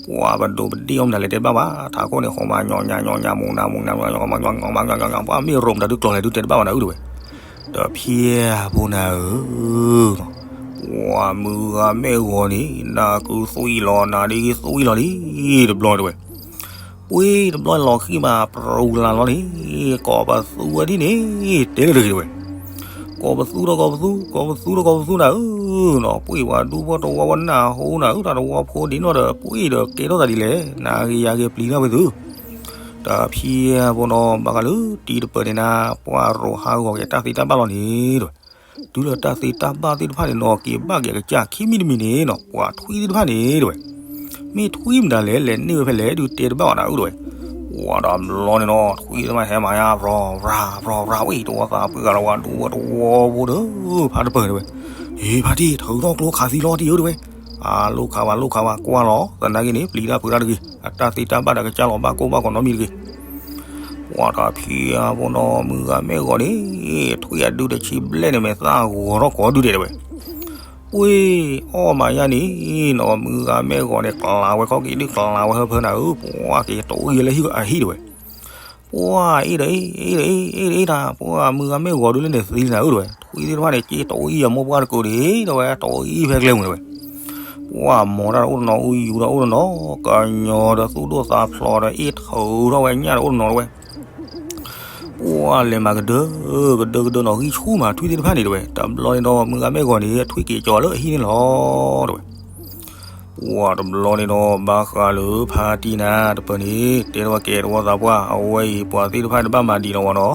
ပှၤပဒိးပဒ့ၣ်အီၣ်မတၤလဲၤတဲတဘၣ်ဘၣ် ထးခိၣ်န့ၣ် ဃီမးညီညီညီမူနၤမူနၤမူနၤညီညီညီညီညီညီ ပှၤမ့ၢ်ရိးမတၤဒုးကျီၤလဲၤဒုးတဲတဘၣ်ဘၣ်နၤအုၣ်တဝဲ. တဖျဲၣ်ဖိနၤဧၢ ပှၤမုၢ်ဂၤမဲၢ်ဂီၤန့ၣ် နၢ်ကုသွံၣ်လီၤ နၢ်ဒ်ဂ့ၤသွံၣ်လီၤလံ တဘျီတဝဲ. ပှ့ၤတဘျီလီၤဃံမး ပရူၤလၢ်လီၤန့ၣ် ကိးပသူဝဲဒ်န့ၣ် တဲလၢတဂ့ၤတဝဲ. ကိးပသူဒီးကိးပသူ ကိးပသူဒီးကိးပသူနၤဧၢ နီၤ ပှ့ၤပှၤဒူဖိတဝီဝဲနၢ်ဟူနၤဧၢ တၢ်တဝီဖိဒ်နီၢ်ဒီး ပှ့ၤဒီးကဲထီၣ်သးဒ်လဲၣ် နဂ့ၤယၤဂ့ၤပျံၤတၢ်ဝဲသု တဖျဲၣ်ဖိနီၤ ဘၣ်ဃးလၢတံၤတပၢၢ်န့ၣ်နၤ ပှၤရိးဟးဂီၤက့ၤတၢ်သ့တၢ်ဘၣ်လီၤန့ၣ်တဝဲ. တုၤလၢတၢ်သ့တၢ်ဘၣ်သ့ၣ်တဖၣ်န့ၣ်နီၤ က့ၤဘၣ်က့ၤအကစၢ်ခံမံၤတမံၤန့ၣ်နီၤ ပှၤထွံၣ်သ့ၣ်တဖၣ်န့ၣ်တဝဲ မ့ၢ်ထွံၣ်မတၤလဲၣ် လဲၤန့ၢ်ဝဲဖဲလဲၣ် ဒုးတဲတဘၣ်ဘၣ်နၤအုၣ်တဝဲ. ပှၤတဘျီန့ၣ်နီၤ ထွံၣ်သ့ၣ်တဖၣ်ဟဲမၤယါ ပြီၤ ပြီၤ ပြီၤ ပြီၤ ဝဲအံၤ တဝီသးပှၢ်လီၤဝဲ ဒူဖိတဝီဖိဒီး ဖါတပၢၢ်တဝဲ. ဟ့ၣ် ဖါတံၢ် ထုးထီၣ်ကျိခးသံလီၤတံၢ်ဧၢတဝဲ. အလိၣ်ခးဝဲ လိၣ်ခးဝဲ ကွၢ်လီၤ သနာ်က့န့ၣ် ပျံၤတၢ်ဖုးတၢ်တဂ့ၤ အတၢ်သ့တၢ်ဘၣ်ဒီးကစၢ်လီၤ ဘၣ်ကိၢ်ဘၣ်ဂီၤနီတမံၤတဂ့ၤ ပှၤတဖျဲၣ်ဖိနီၤ မုၢ်ဂၤမဲၢ်ဂီၤန့ၣ် ထွံၣ်အဒုတဆံဘျဲၣ်န့ၣ် မဲာ်သၣ်ဂီၤထီၣ်ကိးဒုဒဲးတဝဲ. ပှ့ၤအီၣ်မၤယါန့ၣ်နီၤ မုၢ်ဂၤမဲၢ်ဂီၤန့ၣ် ကျးဝဲခီၣ်က့ၤဒု ကျးဝဲဟၢဖၢနၤဧၢ ပှၤက့ၤတအိၣ်အံၤလၢဟံၣ်အဟံၣ်တဝဲ. ပှၤအ့ၣ်ဒီးအ့ၣ် အ့ၣ်ဒီးအ့ၣ် အ့ၣ်ဒီးအ့ၣ်တၢ် ပှၤမုၢ်ဂၤမဲၢ်ဂီၤဒုလၢန့ၣ်သံနၤဧၢတဝဲ ထွံၣ်သ့ၣ်တဖၣ်န့ၣ် က့ၤတအိၣ်အံၤအမိၢ်ပှၢ်တကိးဒံး တဝဲ တအိၣ်အံၤဖဲကျဲမုၢ်တဝဲ. ပှၤမီၤတၢ်ဒီးအိၣ်တနီၤ အူယူၤဒီးအိၣ်တနီၤ ကညီၤဒီးသူၣ်ဒိၣ်သးဖျိးဒီးအ့ၣ်ထုးထီၣ်ဝဲညၣ်ဒီးအိၣ်တနီၤတဝဲ. ပှၤလဲၤမၤကဒၢ ကဒၢကဒၢနီၤ ဂံၢ်ဆူၣ်မးထွံၣ်သ့ၣ်တဖၣ်န့ၣ်တဝဲ တဘျီန့ၣ်ဒီး မုၢ်ဂၤမဲၢ်ဂီၤန့ၣ် အထွံၣ်က့ၤကၠီၤလၢအဟံၣ်န့ၣ်လီၤတဝဲ. ပှၤတဘျီန့ၣ်ဒီး ဘၣ်ဃးလၢဖါတံၢ်နၤတပၢၢ်န့ၣ် တဲထီၣ်ဝဲကဲတဝီသးပှၢ် အဝဲအံၤ ပှၤသ့ၣ်တဖၣ်တဘၣ်မၤဒံးလီၤဝဲနီၤ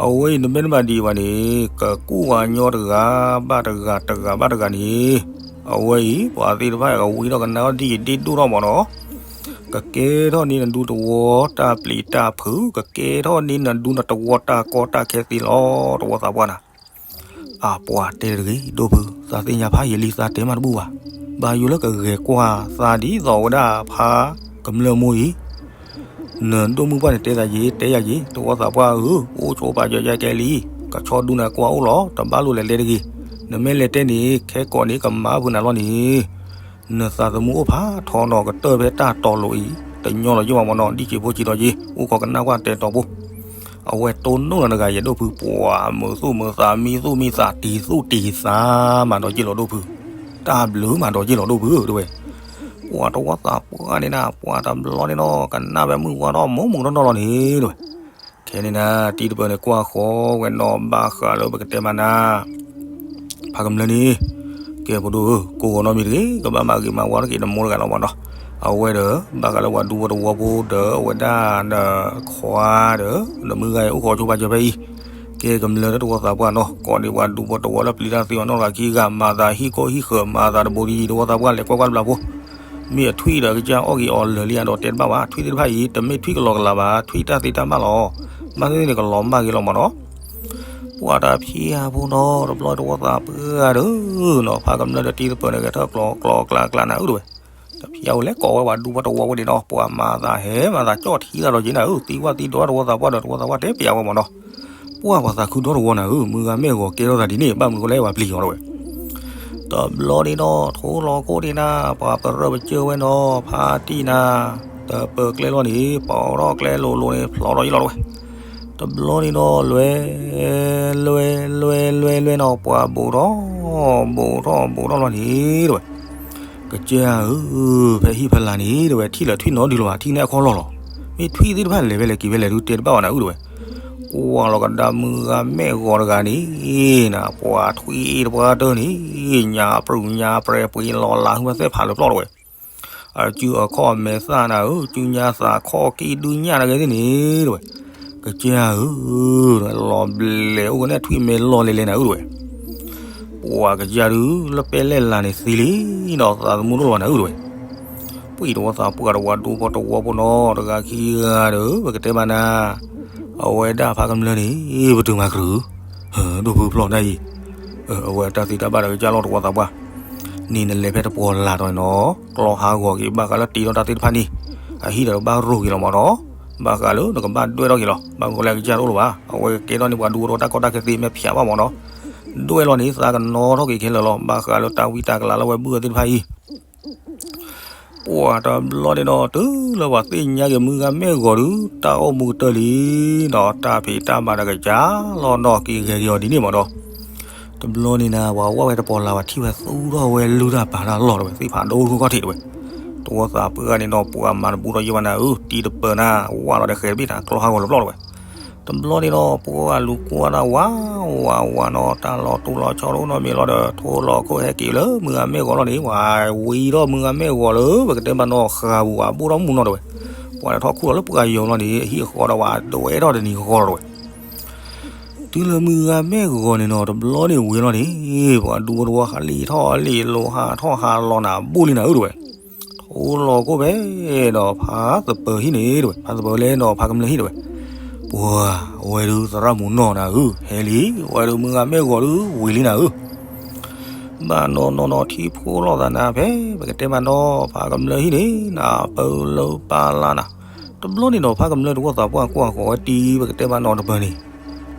အဝဲအံၤ နမ့ၢ်တမၤဒံးဘၣ်န့ၣ် ကကူၣ်ဝဲညီတဂၤဘၣ်တဂၤတဂၤဘၣ်တဂၤန့ၣ် အဝဲအံၤ ပှၤသ့ၣ်တဖၣ်ကဝံထီၣ်ကနၣ်ထီၣ်ဒ်ယဒ့ၣ်ဒိၣ်ထီၣ်မးနီၤ ကကဲထီၣ်န့ၢ်နဒူတဝီတၢ်ပျံၤတၢ်ဖုး ကကဲထီၣ်န့ၢ်နဒူနတဝီတၢ်ကီတၢ်ခဲသ့လီၤ တဝီသးပှၢ်နၤ. အပှၤတဲတဂ့ၤ ဒိၣ်ဖုး သးသ့ၣ်ညါဖးယံာ်လံ သးတဲမးတဘူၣ်ဘၣ်. ဘၣ်ယိၣ်လၢကဂဲၤကွၢ်သးဒ်သိးဝဲဒၣ်ဖါကမျၢၢ်မိၢ်အံၤ နဒိၣ်မုၣ်ပှၢ်န့ၣ်တဲသးယံာ် တဲယၤယံာ် တဝီသးပှၢ်ဧၢ, အိၣ်ဆိးပာ်စၢၤယၤကဲလံ, ကဆီဒူနၤကွၢ်အိၣ်လီၤ, တဘၣ်လိၣ်လဲၤတဲတဂ့ၤ, နမ့ၢ်လဲၤတဲန့ၣ် ခဲကိးန့ၣ် ကမၤဖုးနၤလီၤန့ၣ်, နသးသမူအိၣ်ဖးထီနီၤ ကတၢၢ်ဖဲတၢ်တီၤလိၤအံၤ တညီလီၤယိာ်ဘၣ်မနီၤ ဒ်စံးဖိစံးဒီးယ့ အိၣ်ခိးကနၣ်ကွၢ်တဲတီၤဖိ, အဝဲတိၢ်နီၣ်နၤတဂၤယဲၢ်ဒိၣ်ဖု ပှၤမုာ်သူၣ်မုာ်သးမံသူၣ်မံသးတံၤသူၣ်တံၤသးမၤဒီးယ့ၢ်လီၤဒိၣ်ဖု, တၢ်ဘျုးမၤဒီးယ့ၢ်လီၤဒိၣ်ဖုတဲဝဲ ပှၤတဝီသးပှၢ်န့ၣ်နၤ ပှၤတဘျီန့ၣ်နီၤ ကနၣ်ဝဲမုၢ်ဝါထီၣ်မိၢ်မုၢ်ထီၣ်နီၢ်လီၤန့ၣ်တဲဝဲ, ခဲန့ၣ်နၤ တံၤတပၢၢ်န့ၣ် ကွၢ်ဃီဝဲနီၤ ဘၣ်ဃးလၢပကတဲမးနၤ, ဖးကမျၢၢ်န့ၣ်, ကဲဖိဒိၣ်ဧၢ ကိးဂီၤနီတမံၤတဂ့ၤ ကဘၣ်မၤဂ့ၤမၤဝါတက့ၢ်နမိၢ်တဂၤလီၤမးနီၤ, အဝဲဒီး ဘၣ်ဃးလၢပှၤဒူဖိတဝီဖိဒီး အဝဲဒၣ်နခွါဒီး နမုၢ်ဂၤအံၤအိၣ်ခိးဆိးပာ်စၢၤဖဲအံၤ, ကဲကမျၢၢ်လၢတဝီသးပှၢ်နီၤ ကိးန့ၢ်ပှၤဒူဖိတဝီလၢပျံၤတၢ်သ့အီၤနီၢ်တဂၤခံဂၤ မၤသးဟံၣ်ကိၢ်ဟံၣ်ဃၢၤ မၤသးတဘိဒ်တဝီသးပှၢ်လဲၤကွၢ်ကွၢ်တဘျီဖိ မ့ၢ်အထွံၣ်ဒီးကစၢ်အီၣ်ဂ့ၤအီၤလၢာ်လံဧါဒီးတဲတဘၣ်ဘၣ် ထွံၣ်သ့ၣ်တဖၣ်အံၤ တမ့ၢ်ထွံၣ်ကလီကလးဘၣ် ထွံၣ်တၢ်သ့တၢ်ဘၣ်လီၤ, ဘၣ်သ့ၣ်သ့ၣ်န့ၣ် ကလီၤမၢ်ဂ့ၤလီၤမးနီၤ, ပှၤတဖျဲၣ်ဖိနီၤ တဘျီတဝီသးပှၢ်ဒီးနီၤ ဖးကမျၢၢ်ဒီးတံၤတပၢၢ်န့ၣ် ဂဲၤထၢၣ်ကျီကျီကျါကျါနၤဧၢတဲဝဲ, တဖျဲၣ်ဖိလဲၤကိးဝဲပှၤဒူဖိတဝီဖိန့ၣ်နီၤ ပှၤမၤသးဟဲမၤသးကၠီၣ်ထံသးဒီးက့ၤနၤဧၢ သံကွၢ်သံဒိးတဝီသးပှၢ်ဒီးတဝီသးပှၢ်တဲပျးဝဲမးနီၤ ပှၢ်ပှၤသးခုဒီတဝီနၤဧၢ မုၢ်ဂၤမဲၢ်ဂီၤကဲထီၣ်သးဒ်န့ၣ် ဘၣ်မနုၤဃိလဲၣ်ပှၤပျံၤအီၤတဲဝဲ, တဘျီန့ၣ်နီၤ ထိလီၤခိၣ်န့ၣ်နၤ ပှၤပရၢပကၢၢ်ဝဲနီၤ ဖါတံၢ်နၤ, တပၢၢ်ကျဲလီၤန့ၣ် ပီးထီၣ်ကျဲလိၤလိၤန့ၣ် ဖျိးထီၣ်ယ့ၢ်လီၤတဲဝဲ, တဘျီန့ၣ်နီၤ လွဲ လွဲ လွဲ လွဲ လွဲနီၤ ပှၤဘိးထီၣ် ဘိးထီၣ်ဘိးထီၣ်လီၤန့ၣ်တဲဝဲ ကစၢ်ဧၢ, ဖဲဟံၣ်ဖဲလာ်န့ၣ်တဲဝဲ ထံၣ်လၢထွံၣ်နီတဒုလီၤဘၣ် ထံၣ်န့ၢ်အခီၣ်လီၢ်လီၤ, မ့ၢ်ထွံၣ်သ့ၣ်တဖၣ်လဲၤဖဲလဲၣ်က့ၤဖဲလဲၣ်ဒုးတဲတဘၣ်ဘၣ်နၤဧၢတဲဝဲ, ကွၢ်လီၤကဒါမုၢ်ဂၤမဲၢ်ဂီၤတဂၤန့ၣ်နၤ ပှၤထွံၣ်အ့ၣ်တပှၢ်တၢၢ်န့ၣ် ညါပြူၤညါပြဲၤပှ့ၤလီၤလးဟုသဲၣ်ဖးလၢပျီၢ်တဲဝဲ အစုအခီၣ်အမဲာ်သၣ်နၤဧၢ, စုညါသးခီၣ်ကံၢ်ဒုညၣ်နဂ့ၤသ့ၣ်န့ၣ်တဲဝဲ, ကစၢ်ဧၢ, လီၤဘျဲးအိၣ်ကနဲၣ်ထွံၣ်မဲာ်လီၤလဲၤလဲၤနၤဧၢတဲဝဲ, ပှၤကစၢ်ဒုး လၢပဲလဲၣ်လးန့ၣ်သံလံနီၤ သးသမူဒိၣ်လီၤနၤဧၢတဲဝဲ, ပှၤတဝီသးပှၢ်တဝီဒူဖိတဝီဖိနီၤ တဂၤခံဂၤဒီး ပကတဲမးနၤ, အဝဲဒၣ်ဖးကမျၢၢ်န့ၣ် ပတုာ်မၤကြုာ် ဒိၣ်ဖုဖျီၣ်ဒၣ်အံၤ, အဝဲတၢ်သ့တၢ်ဘၣ်ဒီးကစၢ်လီၤတဝီသးပှၢ်, န့ၣ်နလဲၤဖဲတပှီၤလၢ်တီၤန့ၣ်နီၤ ကျီဟးဂီၤက့ၤဘၣ်ဃးလၢတ့ထီၣ်တၢ်သ့ၣ်တဖၣ်န့ၣ်, အဟံၣ်ဒီးကဘၣ်ရိၤက့ၤလီၤမးနီၤ, ဘၣ်ဃးလၢနကဘၣ်ဒွဲၣ်ထီၣ်က့ၤလီၤ ဘၣ်မနုၤဃိလဲၣ်ကစၢ်တအိၣ်လၢၤဘၣ် အဝဲကကဲထီၣ်န့ၢ်ပှၤဒူဖိတဝီတၢ်ကီတၢ်ခဲသ့မ့ၢ်ဖျါဘၣ်မးနီၤ, ဒွဲၣ်လီၤန့ၣ် သးကနီထီၣ်က့ၤခဲလၢာ်လီၤ. ဘၣ်ဃးလၢတၢ်ဝံတၢ်ကလၤလၢအဝဲဘုၣ်အီၤသ့ၣ်တဖၣ်အံၤ ပှၤတဘျီန့ၣ်ဒီး တုၤလၢပှၤသ့ၣ်ညါက့ၤမုၢ်ဂၤမ့ၢ်ဂီၤဒုး တၢ်အိၣ်မူကတၢၢ်လံဒီး တၢ်ဖံးတၢ်မၤဒီးကစၢ်လီၤနီၢ်က့ၤဂဲၤက့ၤအီၤဒ်န့ၣ်မးဒီး တဘျီန့ၣ်နၤ ပှၤဝဲတပီၤလၢ် ပှၤထံၣ်ဝဲသူထီၣ်ဝဲလုၢ်တၢ်ပာ်တၢ်လီၢ်တဝဲ သ့ၣ်ဖးဒိၣ်ထူၣ်ခီၣ်ထံးတဝဲ တဝီသးပှၢ်န့ၣ်ဒီး ပှၤမၤတဘူးထီၣ်ယဲၢ်ဘၣ်နၤဧၢ တံၤတပၢၤနၤ ဝးလီၤဒီးဃဲၤတဘ့ၣ်နၤ ကျီဟးဂီၤတဘျီတဝဲ တဘျီန့ၣ်ဒီး ပှၤလူၤကွၢ်တၢ်ဝး ဝးဝးနီၤ တၢ်လီၤတူၢ်လီၤဆီတအိၣ်နီတမံၤလီၤဒီး ထိလီၤခိၣ်ဟဲက့ၤလၢမုၢ်ဂၤမ့ၢ်ဂီၤလီၤန့ၣ် ပှၤဝံၤထီၣ်မုၢ်ဂၤမ့ၢ်ဂီၤလၢ ပကတဲမးနီၤ ဃာ်ပူၤ ပှၤဘိၣ်ထီၣ်မူနီၤတဝဲ ပှၤလဲၤထီၣ်ခူၣ်လီၤလၢပှၤယီၤလီၤန့ၣ် အဟံၣ်အဃီဒီးပှၤဒိးဝဲထီၣ်တနံၤဃီလီၤတဝဲ တုၤလၢမုၢ်ဂၤမ့ၢ်ဂီၤန့ၣ်နီၤ တဘျီန့ၣ်ဝံၤလီၤန့ၣ် ပှၤဒူဖိတဝီဟးလံာ်ထီၣ်လံာ်လိၤ ဟးထီၣ်ဟးလီၤနၤဘိၣ်လံနၤဧၢတဝဲ ထိလီၤခိၣ်ဖဲဒီးဖါသပၢၤဟံၣ်န့ၣ်တဝဲ ဖါသပၢၤလဲၤဒီးဖါကမျၢၢ်ဟံၣ်တဝဲ ပှၤ အဝဲဒုးသရၣ်မုၣ်နီၢ်နၤဧၢ ဟဲလံ အဝဲဒုးမုၢ်ဂၤမ့ၢ်ဂီၤဒုးဝံၤလံနၤဧၢ ဘၣ်နီၢ်နီၢ်နီၢ်ထံဖိလီၤသးနၤဖဲ ပကတဲမးနီၤ ဖါကမျၢၢ်ဟံၣ်န့ၣ် နၢ်ပၢၢ်လၢပၢ်လၢ်နၤ တဘျီန့ၣ်ဒီးဖါကမျၢၢ်တဝီသးပှၢ်ကွၢ်ဃီၤဝဲတံၤ ပကတဲမးနီၤတပၢၤန့ၣ်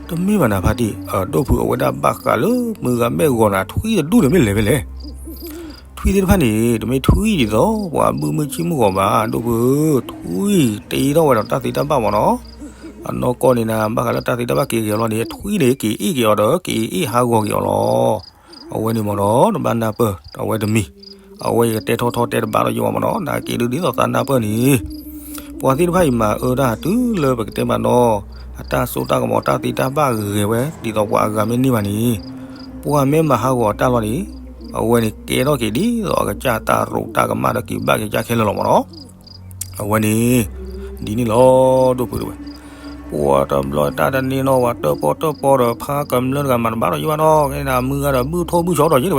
တမ့ၢ်ဘၣ်နၤဖါတံၢ် အဒိၣ်ဖုးအဝဲဒၣ်ဘၣ်ဃးလၢမုၢ်ဂၤမ့ၢ်ဂီၤနၤ ထွံၣ်တဒူၣ်န့ၣ်မ့ၢ်လဲၤဖဲလဲၣ် ထွံၣ်သ့ၣ်တဖၣ်န့ၣ် တမ့ၢ်ထွံၣ်ဒ်သိး ပှၤဘုၣ်မုၢ်ဆံၣ်မုၢ်ဂီၤဘၣ် ဒိၣ်ဖုး ထွံၣ်တ့ထီၣ်ဝဲဒီးတၢ်သ့တၢ်ဘၣ်မးနီၤ အနီၢ်ကီၢ်န့ၣ်နၤ ဘၣ်ဃးလၢတၢ်သ့တၢ်ဘၣ်က့ၤဂ့ၤအီၤလီၤန့ၣ် ထွံၣ်န့ၣ်က့ၤအ့ၣ်က့ၤအီၤဒီး က့ၤအ့ၣ်ဟးဂီၤက့ၤအီၤလီၤ အဝဲန့ၣ်မးနီၤ တဘၣ်နၢ်ပၢၢ် အဝဲတမံၤ အဝဲယကတဲထီထီတဲတဘၣ်ဒီးယဝဲမးနီၤ နာ်က့ဒုးဒ်သိးသးနၢ်ပၢၢ်န့ၣ် ပှၤသ့ၣ်တဖၣ်အံၤမၤအၢတၢ်တုၤလၢပကတဲမးနီၤ အတၢ်စိတၢ်ကမီၤတၢ်သ့တၢ်ဘၣ်ဂ့ၤဝဲ ဒ်သိးပှၤအဂၤမ့ၢ်န့ၢ်ဘၣ်န့ၣ် ပှၤမ့ၢ်မၤဟးဂီၤအတၢ်လီၤန့ၣ် အဝဲန့ၣ်ကဲထီၣ်က့ၤဒ်သိးအကစၢ်တၢ်ရူးတၢ်ကမၣ်ဒီးက့ၤဘၣ်က့ၤကစၢ်ခဲလၢာ်လီၤမးနီၤ အဝဲန့ၣ် ဒ်န့ၣ်လီၤ ဒိၣ်ဖုးတဝဲ ပှၤတဘျီတၢ်တန့ၢ်နီၤ ပှၤတၢၣ်ပီၣ်တၢၣ်ပီဒီး ဖါကမျၢၢ်တဂၤမၤတဘၣ်ဒီးယဲၢ်ဘၣ်နီၤ ကဲနၤမုၢ်ဂၤဒီးဘုၣ်ထိၣ်ဘုၣ်ဆီထီၣ်က့တဝဲ ဖီဂုာ်တ့အီၣ်ဂ့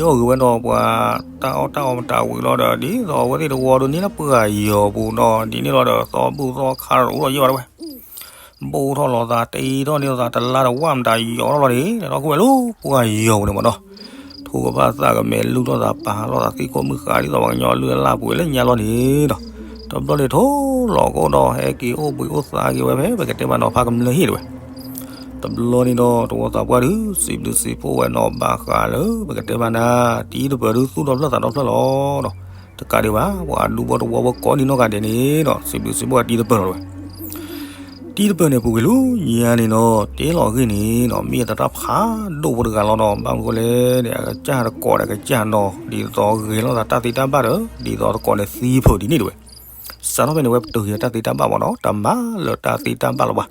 ၤဝဲဒီးပှၤ တၢ်အီၣ်တၢ်အီမတၤဝံၤလီၤဒီး ဒ်သိးအဝဲသ့ၣ်တဝီဒုးန့ၢ်လၢပှၤယီၤပူၤနီၤ ဒ်န့ၣ်လီၤဒီး သီဘူၣ်သီခါတအိၣ်ဒီးယဲၢ်ဘၣ်တဝဲ ဘိၣ်ထီၣ်လီၤသး တ့ထီၣ်န့ၢ်လီၤသး တလါတဝၣ်မတၤယီၤထီၣ်လီၤန့ၣ် လဲၤထီၣ်ခူၣ်ဝဲလၢပှၤယီၤပူၤန့ၣ်မးနီၤ ထိၣ်ကဘၣ်သးကမဲာ် လုၢ်ထီၣ်သးပာ်လီၤသးသံၣ်ခိၣ်မုၢ်ဃာ် ဒ်သိးပှၤကညီလုၢ်အလၢ်ပူၤဝဲလၢညါလီၤန့ၣ်ဒီး တဘျီန့ၣ်ထိၣ်လီၤကိၣ်ဒီး ဟဲက့ၤအိၣ်ဘှံးအိၣ်သါက့ၤဝဲဖဲ ပကတဲမးနီၤ ဖါကမျၢၢ်ဟံၣ်တဝဲ တဘျီန့ၣ်ဒီး တဝီသးပှၢ်ဒုး စံးဘျုးစံးဖှိၣ်ဝဲနီၤ ဘၣ်ဃးလၢ ပကတဲမးနၤ တံၤတပၢၤဒုးသူၣ်ဒီဖျၢၣ်သးဒီဖျၢၣ်လီၤဒီး တကးဒံးဘၣ် ပှၤဒူဖိတဝီဖိကိးနံၤနီၢ်ဂၤဒဲးန့ၣ်ဒီး စံးဘျုးစံးဖှိၣ်ဝဲတံၤတပၢၤလီၤတဝဲ တံၤတပၢၤန့ၣ် ပူၤကွံာ်လၢညါန့ၣ်နီၤ တဲလီၤအဂ့ၢ်န့ၣ်နီၤ မ့ၢ်အသရၣ်ဖးဒိၣ်ဖိတဂၤလီၤနီၤ ဘၣ်မနုၤဃိလဲၣ်န့ၣ် အကစၢ်တကိးဒီးကစၢ်နီၤ ဒ်သိးဂဲၤလိာ်သးတၢ်သ့တၢ်ဘၣ်ဒီး ဒ်သိးတကိးန့ၣ်သံဖုးဒ်န့ၣ်တဝဲ စးထီၣ်ဖဲန့ၣ်ဝဲပတုာ်က့ၤတၢ်သ့တၢ်ဘၣ်မးနီၤ တမၤလၢတၢ်သ့တၢ်ဘၣ်လၢၤဘၣ်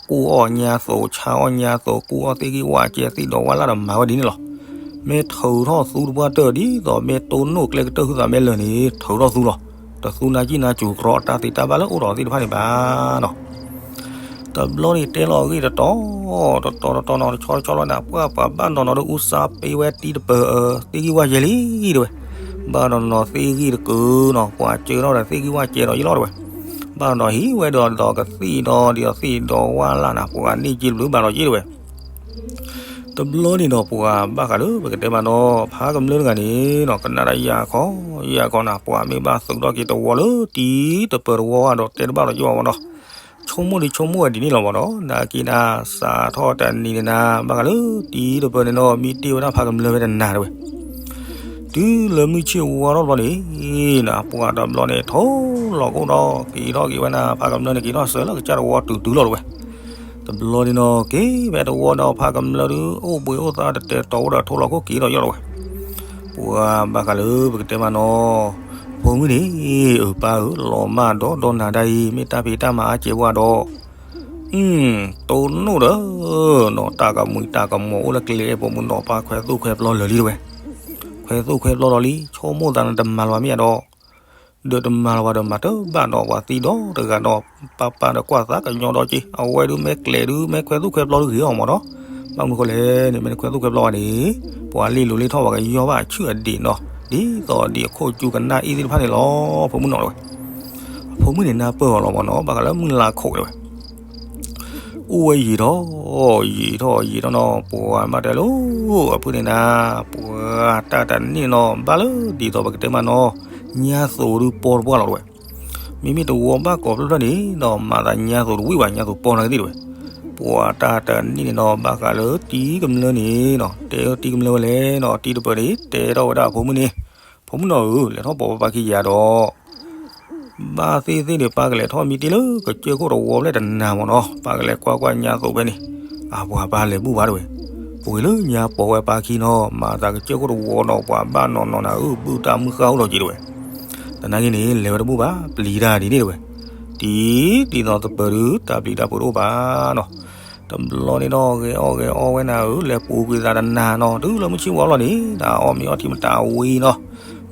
ကူၣ်အီၣ်ညါသိး ဆါအီၣ်ညါသိး ကူၣ်အီၣ်သ့ၣ်ဂံၢ်ဝၣ်ကဲသ့ၣ်ဒီးဝၣ်လၢ်ဒီးမၤဝဲဒ်န့ၣ်လီၤ မ့ၢ်ထုးထီၣ်သူတပှၢ်တၢၢ်ဒ်သိး မ့ၢ်တိၢ်နီၣ်ကျဲကတၢၢ်ဟုသးမ့ၢ်လၢာ်န့ၣ် ထုးထီၣ်သူလီၤ တသူနါကံၣ်နါစူၤကြီတၢ်သ့တၢ်ဘၣ်လၢအိၣ်ဒီးသ့ၣ်တဖၣ်န့ၣ်ဘၣ်နီၤ တဘျီန့ၣ်တဲလီၤအဂ့ၢ်တတီၤ တတီၤတတီၤနီၤ တဆီတဆီလီၤနၤ ပှၤပှၤဘၣ်နီၤနီၤဒီး အူစါပ့ဝဲတံၤတပၢၤ သ့ၣ်ဂံၢ်ဝၣ်ယဲလံတဝဲ ဘၣ်နီၤနီၤသ့ၣ်ဂံၢ်တကုၤနီၤ ပှၤစၢထီၣ်ဒီးသ့ၣ်ဂံၢ်ဝၣ်ကဲဒီးယလီၤတဝဲ ဘၣ်နီၤနီၤဟံးဝဲဒီးဒီးကသံၣ်ဒီး ဒ်သိးသ့ၣ်ဒီးဝၣ်လၢ်နၤ ပှၤန့ၢ်က့တဘျုးဘၣ်ဒီးယတဝဲ တဘျီန့ၣ်ဒီးပှၤဘၣ်ဃးလၢပကတဲမးနီၤ ဖးကမျၢၢ်တဂၤန့ၣ်နီၤ ကနၣ်ဒၣ်ယၤခီ ယၤခီနၤ ပှၤမ့ၢ်ဘၣ်သုးထီၣ်က့ၤတဝီလၢတံၤတပၢၤတဝီဘၣ်ဒီးတဲတဘၣ်ဒီးယဝဲမးနီၤ ဆိကမိၣ်ဒံးဆိကမိၣ်ဝဲဒ်န့ၣ်လီၤမးနီၤ နာ်က့နၤ စးထီၣ်တနံၤန့ၣ်နၤ ဘၣ်ဃးလၢတံၤတပၢၤန့ၣ်နီၤ မံတ့ၢ်ဝဲဒၣ်ဖးကမျၢၢ်ဖဲတနၤတဝဲ တုၤလၢမုၢ်ဆ့ၣ်ဝါထီၣ်တဘျီန့ၣ် နၤ ပှၤတဘျီန့ၣ် ထိၣ်လီၤကိၣ်ဒီး က့ၤထီၣ်က့ၤဝဲနၤ ဖးကမျၢၢ်န့ၣ် က့ၤထီၣ်စၢၤလၢကစၢ်တဝီတုၤတုၤလီၤတဝဲ တဘျီန့ၣ်နီၤ က့ၤဖဲတဝီဒီးဖးကမျၢၢ်ဒုး အိၣ်ဘှံးအိၣ်သါတတဲာ်တီၤဝဲဒီး ထိၣ်လီၤကိၣ်က့ၤဒီးယီၢ်လီၤဝဲ ပှၤဘၣ်ဃးလၢပကတဲမးနီၤ ဖိမုၣ်န့ၣ် အပၢ်ဧၢ လီၤမၢ်ဒီဒီနၤဒၣ်အံၤ မ့ၢ်တၢ်ဖံးတၢ်မၤအါကဲပှၤဒီး တိၢ်နီၣ်ဒီး နီၤ တၢ်ကမှံတၢ်ကမီၤအိၣ်လၢကျဲအဲၣ် ပိာ်မုၣ်နီၤ ပၢ်ခွဲးသူၣ်ခွဲးပျီလၢာ်လံတဝဲ ခွဲးသူၣ်ခွဲးပျီလီၤလံ ဆိကမိၣ်သးနတမၤလၢၤဘၣ်မ့ၢ်ဧါဒီး ဒီးတမၤလၢၤဘၣ်ဒီးမၤတဘၣ်နီၤ ပှၤသံဒီတဂၤနီၤ ပၢ်ပၢ်ဒီးကွၢ်သးကညီဒီးက့ အဝဲဒုးမ့ၢ်ကျဲၤဒုး မ့ၢ်ခွဲးသူၣ်ခွဲးပျီဒုးဂ့ၤအီၤမးနီၤ ဘၣ်မနုၤဃိလဲၣ်န့ၣ် မ့ၢ်တခွဲးသူၣ်ခွဲးပျီဘၣ်န့ၣ် ပှၤလ့ၣ်လိၤလ့ၣ်ထီၣ်ပှၤကယီၢ်ဘၣ်အဆူၣ်အဒံးနီၤ ဒ်သိးဒံးအခိၣ်ကၠူကနၣ်အံၤသ့ၣ်တဖၣ်န့ၣ်လီၤ ဖိမုၣ်နီၤတဝဲ ဖိမုၣ်န့ၣ်နၢ်ပၢၢ်အီၤလီၤမးနီၤ ဘၣ်ဃးလၢမုၢ်လၢ်ခိၣ်တဝဲ အိၣ်ဝဲယံာ်ထီၣ် ယံာ်ထီၣ်ယံာ်ထီၣ်နီၤ ပှၤမၤတဲလီၤ အဖုန့ၣ်နၤ ပှၤတၢ်တန့ၢ်နီၤ ဘၣ်လၢဒ်သိးပကတဲမးနီၤ ညါသိးဒုးပီတပှၢ်လီၤတဝဲ မ့မ့ၢ်တဝီဘၣ်ကိးဖျၢၣ်ဖျၢၣ်န့ၣ်နီၤ မၤသးညါသိးတဝံၣ်ဘၣ် ညါသိးပီနၤကသံၣ်တဝဲ ပှၤတၢ်တနံၣ်န့ၣ်နီၤ ဘၣ်ဃးလၢတံၤကမျၢၢ်န့ၣ်နီၤ တဲတံၤကမျၢၢ်ဝဲလဲၣ်နီၤ တံၤတပၢၢ်န့ၣ် တဲထီၣ်ဝဲဒၣ်အဖိမုၣ်န့ၣ်, ဖိမုၣ်နီၤဧၢ, လဲၤထီၣ်ပိာ်ဝဲပၢ်ခံယၤဒီး ဘၣ်သ့ၣ်သ့ၣ်န့ၣ် ပၢ်ကလဲၤထီၣ်မံတ့ၢ်လၢကစၢၢ်ခိၣ်တဝီဖျဲၣ်တနၤမ့ၢ်နီၤ, ပၢ်ကလဲၤကွၢ်ကွၢ်ညါသိးဖဲန့ၣ်, အပှၤပၢ်လဲၤဘူၣ်ဘၣ်တဝဲ, ပှ့ၤလၢညါပိာ်ဝဲပၢ်ခံနီၤ မၤသးကစၢၢ်ခိၣ်တဝီနီၤ ပှၤဘၣ်နီၢ်နီၢ်နၤဧၢ ဘုၣ်တၢ်မုၢ်ဃၢ်အိၣ်လီၤက့ၤတဝဲ, သနာ်က့န့ၣ် လဲၤဝဲတဘူၣ်ဘၣ် ပျံၤတၢ်ဒ်န့ၣ်တဝဲ, တံၤ ဒ်သိးသပၢၤဒုးတၢ်ပျံၤတၢ်ဖုးတအိၣ်ဘၣ်နီၤ တဘျီန့ၣ်နီၤ ဂဲၤအီၣ်ဂဲၤအီဝဲနၤဧၢ လဲၤပူၤကွံာ်သးတနၤနီၤ တုၤလၢမုၢ်ဆ့ၣ်ဝါလီၤန့ၣ် တၢ်အီၣ်မ့ၤအီထံမတၤဝံၤနီၤ,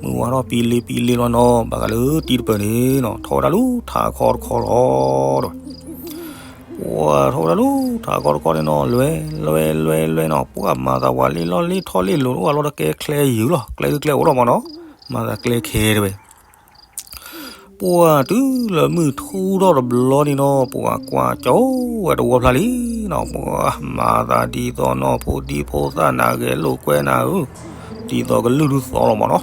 မုၢ်ဝါထီၣ်ပံၤလ့ပံၤလ့လီၤနီၤ ဘၣ်ဃးလၢတံၤတပၢၢ်န့ၣ်နီၤ ထီၣ်ဝဲဒၣ်လၢထးခီတခီလီၤတဝဲ, ပှၤထီၣ်ဝဲဒၣ်လၢထးခီတခီန့ၣ်နီၤ လွဲလွဲလွဲလွဲနီၤ ပှၤမၤသးဝဲလ့လီၢ်လ့ထီၣ်လ့လိၤ အိၣ်အလီၢ်တကဲချဲယုာ်လီၤ ကျဲဒုးကျဲအိၣ်လီၤမ့ၢ်နီၤ, မၤသးကျဲခဲတဝဲ ပှၤတုၤလၢမုၢ်ထူၣ်ထီၣ်တဘျီန့ၣ်နီၤ ပှၤကွၢ်ကၠီဝဲတဝီဖျါလံနီၤ ပှၤမၤသးဒ်သိးနီၢ်ဖိဒံဖိသၣ်နၤဂဲၤလိာ်ကွဲနၤဧၢ, ဒ်သိးကလုၢ်ဒုးသီလီၤမ့ၢ်နီၤ,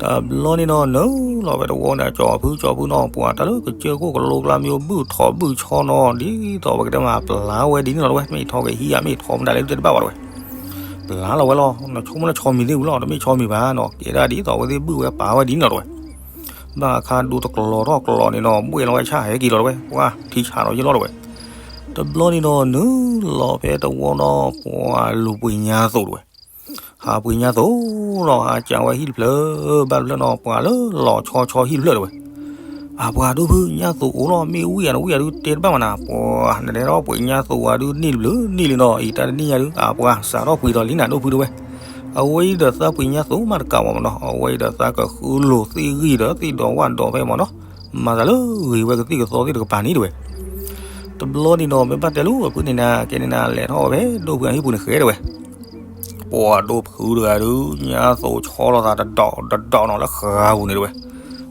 တဘျီန့ၣ်နီၤ နုာ်လီၤဝဲတဝီန့ၣ် ကၠီဖုကၠီဖုနီၤ ပှၤတၢ်လၢကစၢၢ်ခိၣ်ကလိကျါမ့ၢ်ဘုၣ်ထိးဘုၣ်ဆီနီၤ ဒ်သိးပကတဲမးပျါဝဲဒ်န့ၣ်လီၤတဝဲ မ့ၢ်ထီၣ်ကဟံးဧါ မ့ၢ်ထီၣ်မတၤလဲၣ် တတဲတဘၣ်ဘၣ်တဝဲ ပျါလီၤဝဲလီၤ နဆိကမိၣ်လၢဆီမံၤသ့ၣ်ဝံၤလီၤ တမ့ၢ်ဆီမံၤဘၣ်နီၤ ကဲဒၣ်ဒ်သိးအဝဲသ့ၣ်ဘုၣ်ဝဲပာ်ဝဲဒ်န့ၣ်လီၤတဝဲ, ဘၣ်အခါဒိတကျီၤထီၣ်ကျီၤန့ၣ်နီၤ ဘှဲၣ်လီၤဝဲဆၣ်ဟဲက့ၤလီၤတဝဲ ပှၤထံဆးလီၤယ့ၢ်လီၤတဝဲ, တဘျီန့ၣ်နီၤ နုာ်လီၤဖဲတဝီနီၤ ပှၤလူၤပှ့ၤညါသိးတဝဲ, ဟးပှ့ၤညါသိးနီၤ ဟးကးဝဲဟံၣ်တဖျၢၣ် ဘၣ်တဖျၢၣ်နီၤ ပှၤလၢလီၤဆီဆီဟံၣ်တဖျၢၣ်တဝဲ အပှၤဒိၣ်ဖုညါသိးအိၣ်လီၤ မ့ၢ်ဝံၣ်ဧါ တဝံၣ်ဧါဒုးတဲတဘၣ်မးနၤ ပှၤနတဲထီၣ်ပှ့ၤညါသိးဝဲဒုးန့ၢ်တဘျုးန့ၢ်လံနီၤ အံၤတၢ်တနံၣ်ညါဒုး အပှၤစးထီၣ်ပှ့ၤဒီးလံနၤဒိၣ်ဖုတဝဲ, အဝဲအံၤဒီးသးပှ့ၤညါသိးမးတကးဘၣ်မ့ၢ်နီၤ အဝဲအံၤဒီးသးကဃုလိာ်သ့ၣ်ဂံၢ်ဒီးသ့ၣ်ဒီးဝၣ်ဒီးဖဲမ့ၢ်နီၤ, မၤသးလၢဂ့ၤဝဲကသံၣ်ကသီသ့ၣ်တကပၤန့ၣ်တဝဲ, တဘျီန့ၣ်နီၤ မ့ၢ်ဘၣ်တဲလိာ်ဖုန့ၣ်နၤ ကဲန့ၣ်နၤ လဲၤထီၣ်ဝဲဖဲဒိၣ်ဖုအဟံၣ်ပူၤန့ၣ်ဃဲတဝဲ ပှၤဒိၣ်ဖုတဂၤဒုး ညါသိးဆီလိာ်သးတဒီးတဒီးနီၤ လၢဃါပူၤန့ၣ်တဝဲ,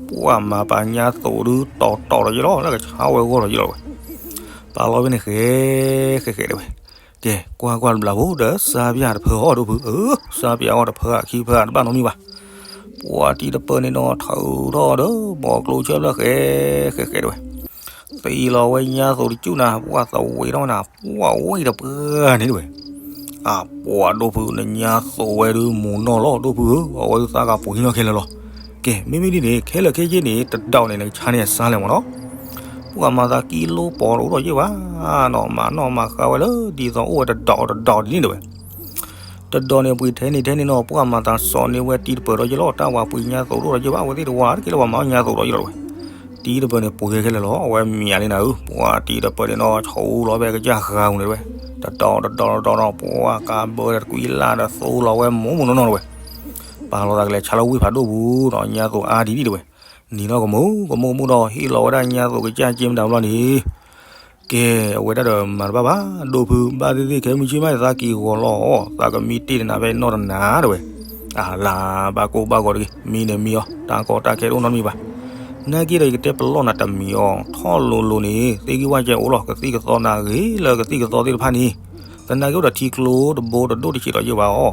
ပှၤမၤပာ်ညါသိးဒုး တီၤတီၤဒီးယ့ၢ်လီၤ လၢကဆါဝဲဂီၢ်ဒီးယ့ၢ်လီၤတဝဲ, ပာ်လီၤဖဲန့ၣ်ဃဲ ဃဲဃဲတဝဲ, ကဲ ကွၢ်ကွၢ်တဘျီဖိဒီး စါပၠၣ်တဖၢအီၤဒိၣ်ဖုဧၢ, စါပၠၣ်အီၤတဖၢအခံဖၢတဘၣ်နီတမံၤဘၣ်, ပှၤတံၤတပၢၢ်န့ၣ်နီၤ ထုးထီၣ်ဒီး ဘီကျိဆၢဖျၢၣ်ဃဲ ဃဲဃဲတဝဲ သံလီၤဝဲညါသိးတကၠူၣ်နၤ ပှၤသဝံထီၣ်နၤ ပှၤဝံၣ်တပှၢ်န့ၣ်တဝဲ, အပှၤဒိၣ်ဖု နညါသိးဝဲဒုးမူၤနီၢ်လီၤ ဒိၣ်ဖုဧၢ, အဝဲဒုးသးကပှ့ၤနီၢ်ခဲလၢာ်လီၤ. ကဲ မ့မ့ၢ်ဒ်န့ၣ် ခဲလၢာ်ခဲဆ့န့ၣ် တဒီးန့ၣ် နကဆါန့ၢ်အစါလဲၣ်မ့ၢ်နီၤ. ပှၤမၤသးကံလိပီၤတအိၣ်ထီၣ်ယ့ၢ်ဘၣ်နီၤ, မၤနီၣ်မၤဃါဝဲလၢ ဒ်သိးအိၣ်ဝဲတဒီးတဒီးဒ်န့ၣ်တဝဲ တဒီးန့ၣ် ပှ့ၤထဲန့ၣ်ထဲန့ၣ်နီၤ, ပှၤမၤသးစီၤန့ၢ်ဝဲတံၤတပၢၢ်ဒီးယ့ၢ်လီၤ, တၢ်ဝၤပှ့ၤညါသိးဒိၣ်ဒီးယ့ၢ်ဘၣ်, အဝဲသ့ၣ်တဝၤတက့ၢ်လၢပှၤမၤအီၣ်ညါသိးဒီးယ့ၢ်လီၤတဝဲ. တံၤတပၢၢ်န့ၣ် ပှ့ၤခဲလၢာ်လီၤ, အဝဲမံၤလံနၤဧၢ, ပှၤတံၤတပၢၢ်န့ၣ်နီၤ ဆူလီၤဖဲကစၢ်ဃါပူၤန့ၣ်တဝဲ, တဒီးတဒီးတဒီးနီၤ ပှၤကးဘၢဒီးတကွံလၢ်ဒီးသိလီၤဝဲမူးမူးနီၢ်နီၢ်တဝဲ. ပာ်လီၤသးကလဲၤဆါလၢဝ့ၢ်ဖးဒိၣ်ပူၤနီၤ, ညါသိးအါဒ်န့ၣ်တဝဲ. နံၤနီၢ်ကမူးကမူးကမူးဒီး ဟ့ၣ်လီၤဝဲဒၣ်ညါသိးကစၢ်က့မတၤဘျီန့ၣ် ကဲ အဝဲဒၣ်ဒီးမၤတဘၣ်ဘၣ်, ဒိၣ်ဖုဘၣ်သ့ၣ်သ့ၣ် ခဲမုၢ်ဆ့ၣ်မး သးက့ၤဂီၤလီၤအီၤ, သးကမံတ့ၢ်တနၤဖဲနီၢ်တနၤတဝဲ. အလၤ ဘၣ်ကိၢ်ဘၣ်ဂီၤတဂ့ၤ, မံန့ၣ်မံအီၤ, တၢ်ကီတၢ်ခဲတအိၣ်နီတမံၤဘၣ်. နာ်က့ဒီး ယကတဲပလီၢ်နၤတမံၤအီၤ, ထီၣ်လိၤလိၤန့ၣ် သ့ၣ်ဂံၢ်ဝၣ်ကဲအိၣ်လီၤ, ကသံၣ်ကသီနၤဂ့ၤလၢကသံၣ်ကသီသ့ၣ်တဖၣ်န့ၣ်, သနာ်က့အိၣ်ဒီးထံကျိတဘိတဒိၣ်တဆံးဒီးယ့ၢ်ဘၣ်အီၤ,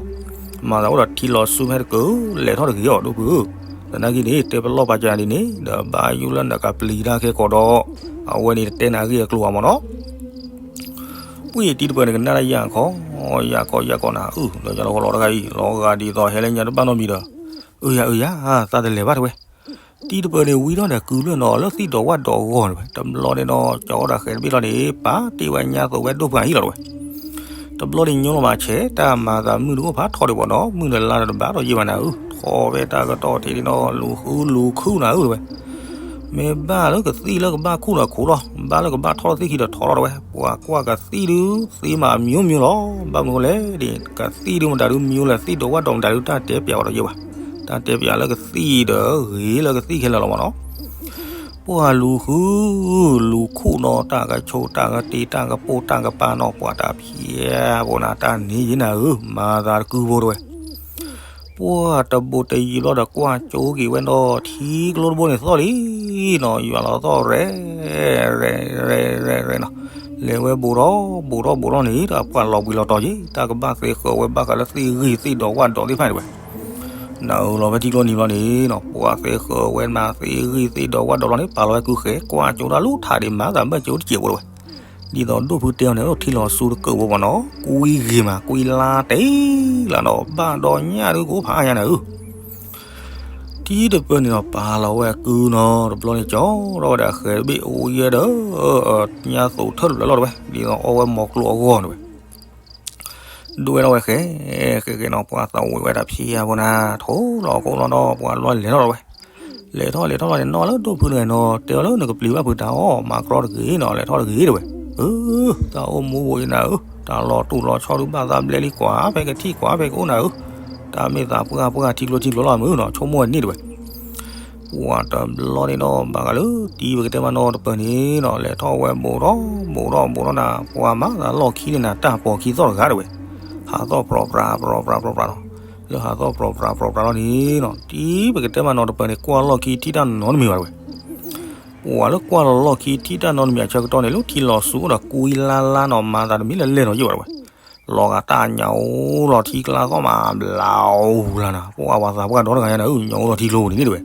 မၤသးအိၣ်ဒီးထံလီၤဆူမဲာ်တကၢၤ လဲၤထီၣ်တဂ့ၤအီၤ ဒိၣ်ဖုဧၢ. သနာ်က့န့ၣ် တဲပလီၢ်ပာ်စၢၤဒ်န့ၣ် ဒီးဘၣ်ယိၣ်လၢနကပျံၤတၢ်ခဲကိာ်ဒီး အဝဲန့ၣ်တတဲနၤအဂ့ၢ်အကျိၤဘၣ်မ့ၢ်နီၤ. ပှၤတံၤတပၢၢ်န့ၣ် ကနၣ်တၢ်ယၢ်ခီ, ယၢ်ခီယၢ်ခီနၤ, အု ဒီးယလီၤဂီၤလီၤတဂၤအံၤ လီၤဂာ်ဒ်သိးဟဲလၢညါတဘၣ်နီတမံၤဒီး, အုယၤအုယၤ, သးတလဲၤဘၣ်တဝဲ. တံၤတပၢၢ်န့ၣ် ဝံထီၣ်ဒီးကုလၢၢ်နီၤ လၢသံၣ်ဒီးဝၣ်ဒီးအဂီၢ်န့ၣ်ဝဲ, တဘျီန့ၣ်ဒီး ကၠီဒီးဃဲၤတဘ့ၣ်လီၤန့ၣ် ပာ်တ့ၢ်ဝဲညါသိးဝဲဒိၣ်ပှၤဟံၣ်လီၤတဝဲ. တဘျီန့ၣ်ညိလီၤမးဆဲး တၢ်မၤသးမုၢ်တအိၣ်ဖးထီၣ်ဒံးဘၣ်နီၤ, မုၢ်နလါဒီးတဘၣ်ဒီးယ့ၢ်ဘၣ်နၤဧၢ, ထီၣ်ဝဲတၢ်ကတီၢ်ထံးန့ၣ်ဒီး လူၤဃုလူၤခုၣ်နၤဧၢတဝဲ. မ့ၢ်ဘၣ်လၢကသံၣ်လၢကဘၣ်ခူၣ်ဒီးခူၣ်လီၤ, ဘၣ်လၢကဘၣ်ထီၣ်သံၣ်ခံဒီးထီၣ်လီၤတဝဲ, ပှၤကွၢ်ကသံၣ်ဒုး သ့မးမျိုးမျိုးလီၤ, ဘၣ်မနုၤလဲၣ်ဒီး ကသံၣ်ဒုးမတၤဒုးမျိုးလဲၣ်, သံၣ်ဒီးဝၣ်ဒီးမတၤဒုး တၢ်တဲပျးဝဲဒီးယ့ၢ်ဘၣ်, တၢ်တဲပျးလၢကသံၣ်ဒီးဂ့ၤလၢကသံၣ်ခဲလၢာ်လီၤမ့ၢ်နီၤ. ပှၤလူၤဃု လူၤခူၣ်နီၤ တၢ်ကဆိးတၢ်ကတ့ၤ တၢ်ကပိၢ်တၢ်ကပၤနီၤ ပှၤတၢ်ဖျဲးဘိနၤ တၢ်န့ၣ်ယ့ၢ်နၤဧၢ, မၤသးတကုဘိတဝဲ. ပှၤတဘိတယံၤဘျီဒီးကွၢ်ကၠိက့ၤဝဲဒီး ထံကျိတဘိန့ၣ်သီၣ်လံနီၤ, ယွၤလီၤသီၣ်ရဲၣ် ရဲၣ် ရဲၣ် ရဲၣ် ရဲၣ်နီၤ, လဲၤဝဲဘူးထီၣ်ဘူးထီၣ်ဘူးထီၣ်န့ၣ် တၢ်ပှၤလီၤဘှံးလီၤတီၤက့ၤ တၢ်ကဘၣ်သ့ဃၢၤဝဲဘၣ်ဃးလၢသ့ၣ်ဂံၢ်သ့ၣ်ဒီးဝၣ်ဒီးသ့ၣ်တဖၣ်န့ၣ်တဝဲ. နၤဧၢလီၤဖဲထံကျိနံၤဘျီန့ၣ်နီၤ ပှၤသ့ဃၢၤဝဲမးသ့ၣ်ဂံၢ်သ့ၣ်ဒီးဝၣ်ဒီးလီၤန့ၣ် ပာ်လီၤဝဲကုဃဲၤ ကွၢ်ကၠိတၢ်လူၤထးဒံးမၤသးမၢကၠိတစဲးဖိတဝဲ. ဒ်သိးဒိၣ်ဖုတဲအီၤန့ၣ် အိၣ်ထံလီၤဆူတကၢၢ်ဖိမးနီၤ, ကွံဂ့ၤမး ကွံလါတဲလၢနီၤ, ဘၣ်ဒီးညၣ်ဒုကအိၣ်ဖးအါညါနၤဧၢ. တံၤတပၢၢ်န့ၣ်ဒီး ပာ်လီၤဝဲအကုနီၤ, တဘျီန့ၣ်ကၠီထီၣ်ဝဲဒီးအဃဲၤတဘ့ၣ်အိၣ်ယဲဒီး ညၣ်သိးထၢၣ်တဖျၢၣ်လီၤတဝဲ, ဒ်သိးအီဝဲမီၤကျိအဂီၢ်န့ၣ်ဝဲ ဒိးဝဲဒီးဝဲဃဲ ဃဲဃဲနီၤ, ပှၤသးဝံၣ်ဝဲတၢ်ဖံးယါဖိနၤ, ထိၣ်လီၤခိၣ်လီၤဒီး ပှၤလီၤလဲၤထီၣ်လီၤဝဲ. လဲၤထီၣ်လဲၤထီၣ်လီၤန့ၣ် နီၢ်လၢဒိၣ်ဖုတဂၤနီၤ, တဲအီၤလၢနကပျံၤဘၣ်ဖုးတၢ်အီၣ် မၤကြီတဂ့ၤနီၤ, လဲၤထီၣ်တဂ့ၤတဝဲ. အၢ တၢ်အိၣ်မူဝဲအံၤနၤဧၢ, တၢ်လီၤတူၢ်လီၤဆီဒုးဘၣ်သးဘျဲလံကွၢ် ဖဲကထံၣ်ကွၢ်ဖဲကအိၣ်နၤဧၢ, တၢ်မ့ၢ်သးပှၢ်ပှၢ်ထံကျိထံကျိလီၤမုၢ်နီၤ, ဆိကမိၣ်ဝဲန့ၣ်တဝဲ. ပှၤတဘျီန့ၣ်ဒီး ဘၣ်ဃးလၢတံၤပကတဲမးနီၤတပၢၢ်န့ၣ်နီၤ, လဲၤထီၣ်ဝဲဘူးထီၣ်ဘူးထီၣ်ဘူးထီၣ်နၤ, ပှၤမၤသးလီၢ်ခံန့ၣ်နၤ တၢ်ပိာ်ခံသီၣ်တဂၤတဝဲ, ဟးသီၣ်ပြီပြးပြီပြးပြီပြးနီၤ. လၢဟးသီၣ်ပြီပြးပြီပြးလီၤန့ၣ်နီၤ, တံၤပကတဲမးနီၤတပၢၢ်န့ၣ် ကွၢ်လီၢ်ခံထံၣ်တၢ်နီတမံၤဘၣ်တဝဲ. ပှၤလၢကွၢ်လီၤလီၢ်ခံထံၣ်တၢ်နီတမံၤအဆၢကတီၢ်န့ၣ် လၢထံလီၤဆူအိၣ်ဒီးကွံလါလါနီၤ, မၤသးတမံၤလၢလဲၢ်နီၤယဲၢ်ဘၣ်တဝဲ. လီၤဂာ်တၢ်ညၣ်အိၣ်လီၤထံကျါသီၣ်မး ဘျါအူလါနၤ, ပှၤပှၤသးပှၢ်ဒီတဂၤညါနၤဧၢ, ညၣ်အိၣ်လီၤထံကျိပူၤန့ၣ်န့ၣ်တဝဲ.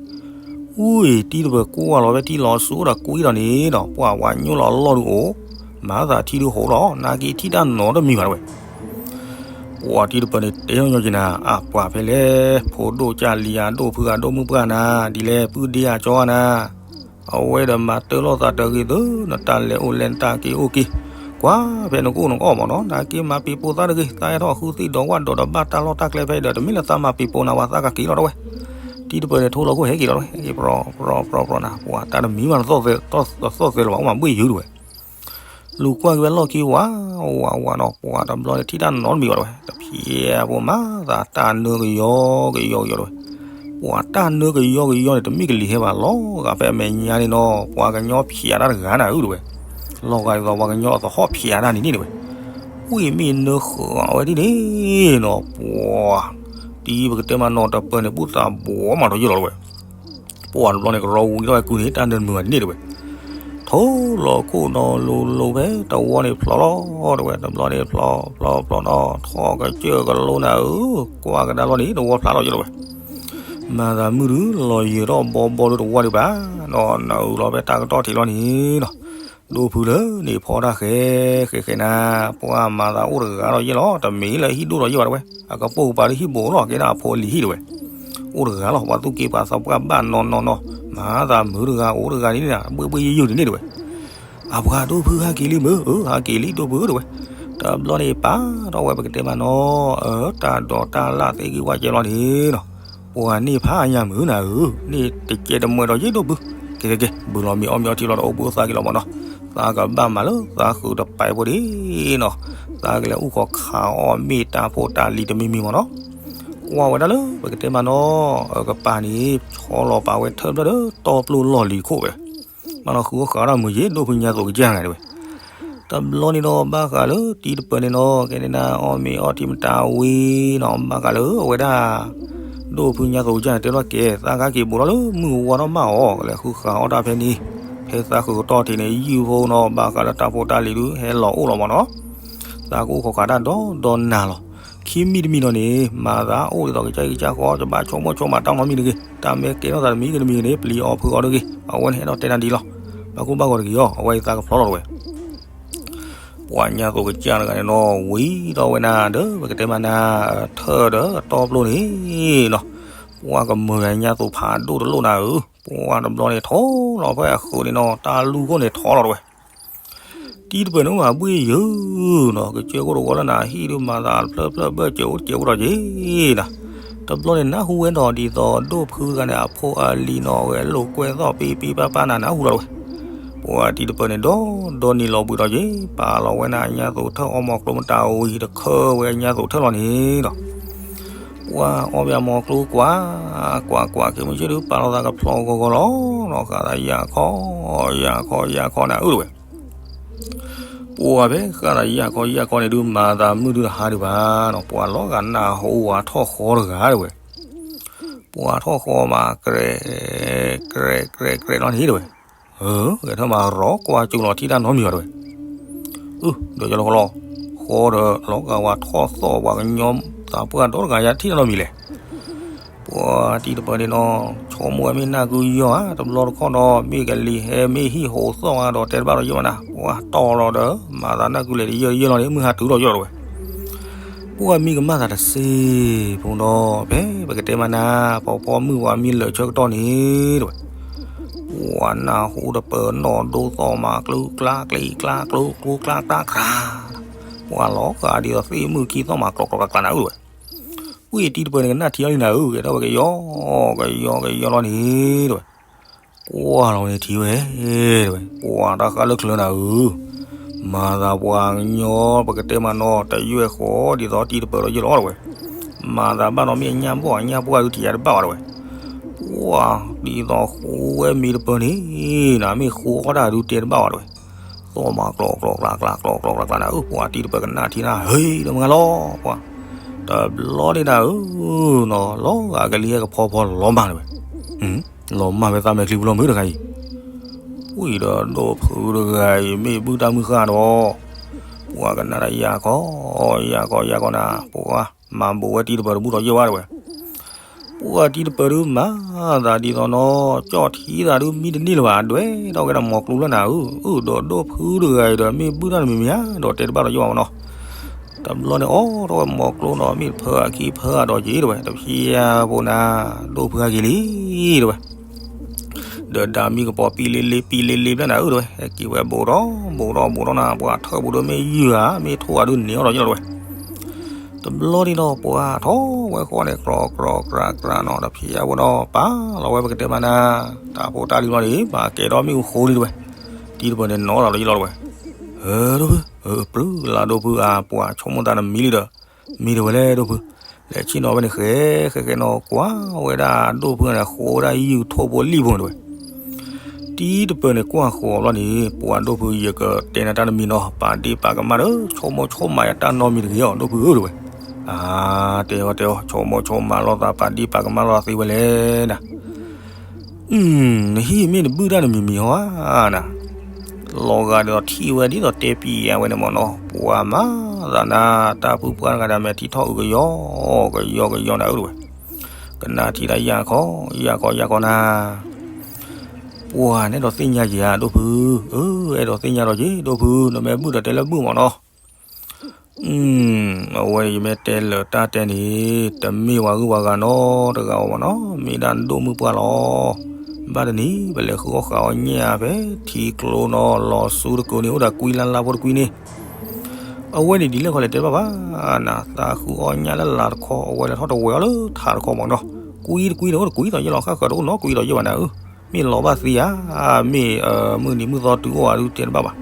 အူအံၤ တံၤတပၢၢ်ကွၢ်လီၤဖဲထံလီၤဆူအိၣ်ဒီးကွံဒီးန့ၣ်နီၤ, ပှၤပှၤညိၣ်လီၤလီၢ်ဒုးအိၣ်, မၤသးထံဒုးဟိးလီၤ, နာ်က့ထံၣ်တၢ်နီတမံၤဘၣ်တဝဲ. ပှၤတံၤတပၢၢ်န့ၣ်တဲညီညီက့ၤနၤ, အပှၤဖဲလဲၣ်, ဖိဒိၣ်ကၢ်လံၤဧါ, ဒိၣ်ဖုဧါ, ဒိၣ်မုၣ်ပှၢ်နၤ, ဒ်လဲၣ် ပုၢ်ဒ့ဧါ, ကၠီဧါနၤ, အဝဲဒီးမၤတၢ်လိာ်သးတဂ့ၤသု, နတၢ်လဲၤအိၣ်လဲၤ နတၢ်က့ၤအိၣ်က့ၤ, ကွၢ်ဖဲနကအိၣ်နကအီၣ်မးနီၤ, နာ်က့မၤပ့ၤပိာ်သးတဂ့ၤ, သးဟဲထီၣ်ဃုသ့ၣ်ဒီးဝၣ်ဒီးဒီးဘၣ်တၢ်လီၢ်တၢ်ကျဲဖဲအံၤဒီး တမ့ၢ်လၢသးမၤပ့ၤပိာ်နၤဘၣ်, သးကက့ၤလီၤတဝဲ. တံၤတပၢၢ်န့ၣ် ထိလီၤခိၣ်ဟဲက့ၤလီၤတဝဲ, ဟဲက့ၤပြီပြီပြီပြီနၤ, ပှၤတၢ်တမံၤမး တသီၣ်သဲလၢၤဘၣ်, အိၣ်မးဘှ့ၣ်ယုာ်တဝဲ. လူၤကွၢ်က့ၤဝဲလီၢ်ခံဝးဝးဝးနီၤ, ပှၤတဘျီန့ၣ်ထံၣ်တၢ်နီတမံၤဘၣ်တဝဲ, တဖျဲးဖိမၤသးတၢ်နၢကယီကယီကယီတဝဲ. ပှၤတၢ်နၢကယီကယီန့ၣ် တမ့ၢ်ကလံၤဟဲဘၣ်, လီၤဂာ်ဖဲအမဲာ်ညါန့ၣ်နီၤ, ပှၤကညီဖျဲးတၢ်တဂၤနၤဧၢတဝဲ. လီၤဂာ်ဒ်သိးပှၤကညီအသဟီၣ်ဖျဲးတၢ်န့ၣ်န့ၣ်တဝဲ. ဝံၣ်မ့ၢ်နၢဃာ်အဝဲဒ်န့ၣ်နီၤ, ပှၤတံၤပကတဲမးနီၤတပၢၢ်န့ၣ် ဘူၣ်သးဘှီမးဒီးယဲၢ်လီၤတဝဲ. ပှၤတဘျီန့ၣ် ကရီဝံၤထီၣ်ဝဲကုန့ၣ် တၢ်နၢတမုာ်ဘၣ်န့ၣ်တဝဲ. ထိလီၤခိၣ်နီၤလိၤလိၤဖဲတဝီန့ၣ်ဖျိးလီၤတဝဲ, တဘျီန့ၣ်ဖျိးဖျိးဖျိးနီၤ, ထီၣ်ကစၢၢ်ကလိနၤဧၢ, ကွၢ်ကဒါဘျီန့ၣ် တဝီဖျါလီၤယဲၢ်လီၤဝဲ. မၤသးမုၢ်ဒုးလီၤယဲၢ်ထီၣ်ဘီဘီဒုးတဝီဒံးဘၣ်နီၤ, နအုးလီၤဖဲတၢ်ကတီၢ်ထံးလီၤန့ၣ်နီၤ. ဒိၣ်ဖုလၢန့ၣ်ဖီတၢ်ဃဲ ဃဲဃဲနၤ, ပှၤမၤသးအိၣ်တဂၤလီၤယဲၢ်လီၤ, တမ့ၢ်လၢဟံၣ်ဒိၣ်လီၤယဲၢ်ဘၣ်တဝဲ, အကပိာ်ကပၤဒုးဟံၣ်ဘိးလီၤ, ကဲဒၣ်အဖိအလံၤဟံၣ်တဝဲ. အိၣ်တဂၤလီၤ, ပှၤသူၣ်က့ပှၤသးပှၢ်ဘၣ်နီၢ်နီၢ်နီၤ, မၤသးမုၢ်တဂၤအိၣ်တဂၤန့ၣ် ဘှ့ၣ်ဘှ့ၣ်ယုၢ်ယုၢ်န့ၣ်တဝဲ. အပှၤဒိၣ်ဖုဟဲက့ၤလံမုၢ်, အၢ ဟဲက့ၤလံဒိၣ်ဖုတဝဲ. တဘျီန့ၣ်ပာ်ထီၣ်ဝဲပကတဲမးနီၤ, အၢ တၢ်ဒိးတၢ်လၢ်သ့ဂ့ၤဝဲကဲလီၤန့ၣ်နီၤ, ပှၤန့ၢ်ဖးအါညါမုၢ်နၤဧၢ, န့ၢ်တကဲတမှဲဒီးယဲၢ်ဒိၣ်ဖု, ကဲကဲကဲ ဘုးလီၤမ့ၤအီၣ်မ့ၤအီထံလီၤဒီးအိၣ်ဘှံးအိၣ်သါက့ၤလီၤမးနီၤ, သးကဘၣ်မၤလၢသးဃုာ်တပာ်ဖိဒံးနီၤ, သးကလဲၤအိၣ်ခိးခးအီၣ်မ့ၢ်တၢ်ဖိတၢ်လံၤတမံၤမံၤမးနီၤ. ကွၢ်ဝဲဒၣ်လၢပကတဲမးနီၤ, အကပၤန့ၣ် ဆီလီၤပာ်ဝဲထၢၣ်ဖျၢၣ်ဒီးတီပျိလီၢ်လံၤခိၣ်ဝဲ, မးနီၤဃုာ်ဃုာ်ဒီးမုၢ်ယဲၢ်ဒိၣ်ဖုညါသိးကစၢ်တဂၤန့ၣ်ဝဲ. တဘျီန့ၣ်ဒီးဘၣ်ဃးလၢတံၤတပၢၢ်န့ၣ်နီၤ, ကဲန့ၣ်နၤအီၣ်မ့ၤအီထံမတၤဝံၤနီၤ, ဘၣ်ဃးလၢအဝဲဒၣ် ဒိၣ်ဖုညါသိးကစၢ်န့ၣ် တဲထီၣ်ကဲ သးကဟဲက့ၤဘူးထီၣ်လၢမုၢ်ဝါထီၣ်မးအီၤ, ကလဲၤဃုခးအီၣ်တၢ်ဖဲန့ၣ်, ဖဲသးဃုာ်ကတီၢ်ထံးန့ၣ် ယုၢ်ဖိနီၤ, ဘၣ်ဃးလၢတၢ်ဖိတၢ်လံၤဒုး ဟဲလီၤအိၣ်လီၤမးနီၤ, သးကအိၣ်ခိးခးတၢ်ဒီဒီနၤလီၤ. ခံမံၤတမံၤနီၤန့ၣ် မၤသးအိၣ်ဒ်သိးကစၢ်ကစၢ်ဃီ ကဘၣ်ဆိကမိၣ်ဆိကမးတၢ်နီတမံၤတဂ့ၤ, တၢ်မ့ၢ်ကဲထီၣ်သးတမံၤဂ့ၤတမံၤဂ့ၤန့ၣ် ပျံၤအီၤဖုးအီၤတဂ့ၤ, အဝဲန့ၣ်ဟဲထီၣ်တဲနၤဒ်လီၤ. ဘၣ်ကိၢ်ဘၣ်ဂီၤတဂ့ၤအီၤ, အဝဲအံၤသးကဖျီလီၤတဝဲ. ပှၤညါသိးကစၢ်တဂၤန့ၣ်နီၤ ဝံၤဒီးဝဲနၤဒီး ပကတဲမးနၤ ထၢၣ်ဒီးတီပျိန့ၣ်နီၤ, ပှၤကမၢၤညါသိးဖးဒိၣ်တလိၣ်နၤဧၢ, ပှၤတဘျီန့ၣ်ထီလီၤဖဲအဃုာ်န့ၣ်နီၤ, တၢ်လူၤခိၣ်န့ၣ်ထီလီၤတဝဲ. တံၤတပၢၢ်န့ၣ်မးဘှ့ၣ်ယုာ်နီၤ, ကစၢၢ်ခိၣ်တဝီလၢနၤဟံၣ်ဒုးမၤသးဖျၢၣ်ဖျၢၣ်ဘၢၣ်စၢၤအိၣ်တစဲးဖိဒီးက့ၤနၤ, တဘျီန့ၣ်နၢ်ဟူဝဲနီၤ ဒ်သိးဒိၣ်ဖုတဂၤန့ၣ် အဖိအလံၤနီၤဝဲလိာ်ကွဲသီၣ်ပ့ပ့ပၢ်ပၢ်နၤ နၢ်ဟူလီၤတဝဲ. ပှၤတံၤတပၢၢ်န့ၣ်ဒီး ဒီနံၤလီၤဘှံးဒီးက့ၤ ပာ်လီၤဝဲနၤညါသိးထၢၣ်အီၣ်မီၤကျိမတၤဝံၤတခၢဝဲညါသိးထၢၣ်လီၤန့ၣ်ဒီး ပှၤအီၣ်ဘၣ်မီၤကျိကွၢ်, ကွၢ်ကွၢ်က့ၤမုၢ်ဆ့ၣ်ဒုး ပာ်လီၤသးကဖျီဂီၤဂီၤလီၤနီၤ, ဃးသးယၢ်ခီ, ယၢ်ခီ, ယၢ်ခီနၤအုၣ်တဝဲ. ပှၤဖဲဃးသးယၢ်ခီယၢ်ခီန့ၣ်ဒုး မၤသးမုၢ်ဒုးတဟါဒံးဘၣ်နီၤ, ပှၤလီၤဂာ်နၢ်ဟူဝဲထီၣ်ဃီတဂၤတဝဲ. ပှၤထီၣ်ဃီမး ကြဲး, ကြဲး, ကြဲး, ကြဲးလီၤန့ၣ်တဝဲ. ဂဲၤထၢၣ်မးရီၤကွၢ်ကၠူလီၤထံၣ်တၢ်နီတမံၤဘၣ်တဝဲ. အၢ ဒီးယလီၤဃီလီၤ, ဃီဒီးလီၤဂာ်ဝဲထီၣ်သီၣ် ပှၤကညီသးပှၢ်ဒီတဂၤ ယထံၣ်တၢ်နီတမံၤလဲၣ်. ပှၤတံၤတပၢၢ်န့ၣ်နီၤ ဆိကမိၣ်ဝဲမ့ၢ်နၢ်ကုယီၢ်ဧါ, တဘျီတခီၣ်ဒီး မ့ၢ်ကလံၤဟဲမ့ၢ်ဟံၣ်ဟိးသီၣ်ဧါဒီး တဲတဘၣ်ဒီးယဲၢ်ဘၣ်နၤ, ပှၤတီၢ်လီၤဒီး မၤသးနၢ်ကုလဲၤတယၢၢ်တယၢၢ်လီၤန့ၣ် မုၢ်ဟါတုၤထီၣ်ယဲၢ်လီၤတဲဝဲ. ပှၤမံကမၣ်သးတစ့ၢ်ဖိဒီး ဖဲပကတဲမးနၤ ဖီဖီမုၢ်ပှၤမံလၢာ်ဆၢကတီၢ်န့ၣ်တဲဝဲ, ပှၤနၢ်ဟူတပၢၢ်နီၢ်ဒိသီၣ်မး ကျူကျါကျံကျါကျိကျိကျါကျါကျါ, ပှၤလီၤဂာ်ဒ်သိးသ့ၣ်မုၢ်ခံသီၣ်မး ကျီကျီကျါကျါနၤဧၢတဲဝဲ. ဝံၣ်တံၤတပၢၢ်န့ၣ်ကနၣ်ထံအီၤလံနၤဧၢ, ကဲထီၣ်ဝဲကယီကယီကယီလီၤန့ၣ်တဲဝဲ, ကွၢ်လီၤဝဲန့ၣ်ထံဝဲတဲဝဲ, ပှၤတၢ်ဃၣ်လၢချၢနၤဧၢ, မၤသးပှၤကညီ ပကတဲမးနီၤ တယွဲၢ်ဃီဒ်သိးတံၤတပၢၢ်ဒီးယဲၢ်လီၤတဲဝဲ, မၤသးဘၣ်နီၤ မ့ၢ်အညၣ်ဘီၣ်အညၣ်ပှၢ်ဒုးထံၣ်ယၤတဘၣ်ဝဲတဲဝဲ, ပှၤဒ်သိးဃိဝဲမ့ၤတပၢၢ်န့ၣ်နၤ မ့ၢ်ဃိအီၣ်တၢ်ဒုးတဲတဘၣ်ဝဲတဲဝဲ သီၣ်မးကျီကျီကျါကျါ ကျီကျီကျါကျါနၤဧၢ, ပှၤတံၤတပၢၢ်ကနၣ်ထံနၤ ဟ့ၣ်ဒီးမုၢ်ဂၤလီၤပှၤ, တဘျီန့ၣ်နၤဧၢ, နီၤ လီၤဂာ်ကလံၤဟဲကဖီဖီလီၤမၢ်တဲဝဲ, လီၤမၢ်ဖဲသးမဲာ်ချံပူၤလီၤမုၢ်တဂၤအံၤ, ဝံၤဒီးဒိၣ်ဖုတဂၤအံၤ မ့ၢ်ဘုၣ်တၢ်မုၢ်ဃၢ်ဒီး, ပှၤကနၣ်တၢ်ယၤကီ ယၤကီယၤကီနၤ, ပှၤမၤဘူးဝဲတံၤတပၢၢ်တဘူၣ်ဒီးယဲၢ်ဝဲတဲဝဲ ပှၤတံၤတပၢၢ်ဒုးမၤသးဒ်သိးနီၤ ကၠီၣ်ထံသးဒုးမံတန့ၢ်လၢၤဘၣ်, ဒွဲၣ်ထီၣ်က့ၤဒီးမီၤကျိလၢနၤဧၢ, အၢၣ်ဒီးဒိၣ်ဖုတဂၤအံၤဒီး မ့ၢ်ဘုၣ်တၢ်တမံၤမံၤဧါ ဒီးတဲတဘၣ်ဒီးယဲၢ်ဘၣ်မးနီၤ, တဘျီန့ၣ် အိးထီၣ်ဝဲမီၤကျိနီၤ မ့ၢ်တဖၢအခံဖၢအဒီးက့ၤတဲဝဲ တဖျဲဘိနၤ ဒိၣ်ဖုဟဲက့ၤလံတဲဝဲ ဒီးဒၣ်မံကပီၤပံလ့လ့ပံလ့လ့ဘျဲၣ်နၤဧၢတဲဝဲ, ဟဲက့ၤဝဲဘူးဒီးဘူးဒီးဘူးဒီးနၤ ပှၤထၢဘူးဒီးမ့ၢ်ယုၢ်ဧါ မ့ၢ်ထိၣ်ဧါဒုးန့ၢ်အီၤဒီးယဲၢ်လီၤတဲဝဲ တဘျီန့ၣ်ဒီး ပှၤထီၣ်ဝဲဃီန့ၣ် ကြီကြီကြီကြီနီၤ တဖျဲဘိဒီး ပာ်လီၤဝဲပကတဲမးနၤ, တၢ်ဖိတၢ်လံၤဘျီန့ၣ် ဘၣ်ကဲထီၣ်မ့ၣ်အူဃိလံတဲဝဲ, တံၤတပၢၢ်န့ၣ်နီၤလီၤဒီးယဲၢ်လီၤတဲဝဲ, ဒိၣ်ဖု, ပြူလၢဒိၣ်ဖုဧါ ပှၤဆိကမိၣ်သးနမံလံဒီး, မံတဝဲလဲၣ်ဒိၣ်ဖု, လဲၤဆ့ၣ်နီၤဝဲန့ၣ်ဃဲဃဲဃဲနီၤ ကွၢ်ဝဲဒၣ်ဒိၣ်ဖုန့ၣ် ဃိဝဲဒၣ်ယုၢ်ထိၣ်ဖိလံၣ်ဖိန့ၣ်တဲဝဲ တံၤတပၢၢ်န့ၣ်ကွၢ်ဃီၤဘျီန့ၣ် ပှၤဒိၣ်ဖု ယကတဲနၤတၢ်တမံၤနီၤ ပာ်ဒ့ၣ်ပာ်ကမၣ်ဒီး ဆိကမိၣ်ဆိကမးယတၢ်နီတမံၤတဂ့ၤအီၤ ဒိၣ်ဖုဧၢတဲဝဲ, အါ တဲအီၤတဲအီၤ ဆိကမိၣ်ဆိကမးလိာ်သး ပာ်ဒ့ၣ်ပာ်ကမၣ်လိာ်သးသ့ဝဲလဲၣ်နၤ နဟံၣ်မ့ၢ်တဘုၣ်တၢ်တမံၤမံၤဟီဧါနၤ, လီၤဂာ်ဒ်သိးထံၣ်ဝဲဒ်သိးတဲပံၤယၤဝဲန့ၣ်မ့ၢ်နီၤ ပှၤမၤသးနၤ တၢ်ဖုပှၢ်တဂၤဒီးမဲာ်ထံထီၣ်အုးကယီကယီကယီနၤဧၢတဲဝဲ, ကနၣ်ထံတၢ်ယၤခီ ယၤခီယၤခီနၤ ပှၤနအဲၣ်ဒိးသ့ၣ်ညါက့ၤဧါ ဒိၣ်ဖု, အၢ အဲၣ်ဒိးသ့ၣ်ညါဒီးက့ၤ ဒိၣ်ဖု နမ့ၢ်ဘုၣ်ဒီးတဲလၢဘုၣ်မ့ၢ်နီၤ, အဝဲယမ့ၢ်တဲလၢာ်တၢ်တဲန့ၣ် တမ့ၢ်ပှၤဂုၤပှၤဂၤနီတဂၤအီၤမ့ၢ်နီၤ မ့ၢ်ဒၣ်ဒိၣ်မုၢ်ပှၢ်လီၤ, ဘၣ်တနံၤ ပလဲၤဃုအီၣ်ဃာ်အီၣ်ညၣ်ဖဲထံကျိနီၤ လီၤဆူတကိးန့ၣ် အိၣ်ဒီးကွံလါလါဖိတကွံန့ၣ် အဝဲန့ၣ်ဒ်လဲၣ်ခီလဲၣ်တဲဘၣ်ဘၣ်နၤ, သးဃုအီၣ်ညၣ်လၢလာ်တခီ အဝဲလဲၤထီၣ်တဝဲၤအီၣ်လၢထးတခီမ့ၢ်နီၤ, ကွံတကွံန့ၣ် အိၣ်တကွံဒီးယဲၢ်လီၤ ဃၣ်ဃၢၤတအိၣ်နီတကွံဒီးယဲၢ်ဘၣ်နၤဧၢ, မ့ၢ်လီၤဘၣ်သံဧါ, မ့ၢ်မုၢ်နံၤမုၢ်သီတုၤအိၣ်ဧါဒုးတဲတဘၣ်ဘၣ်,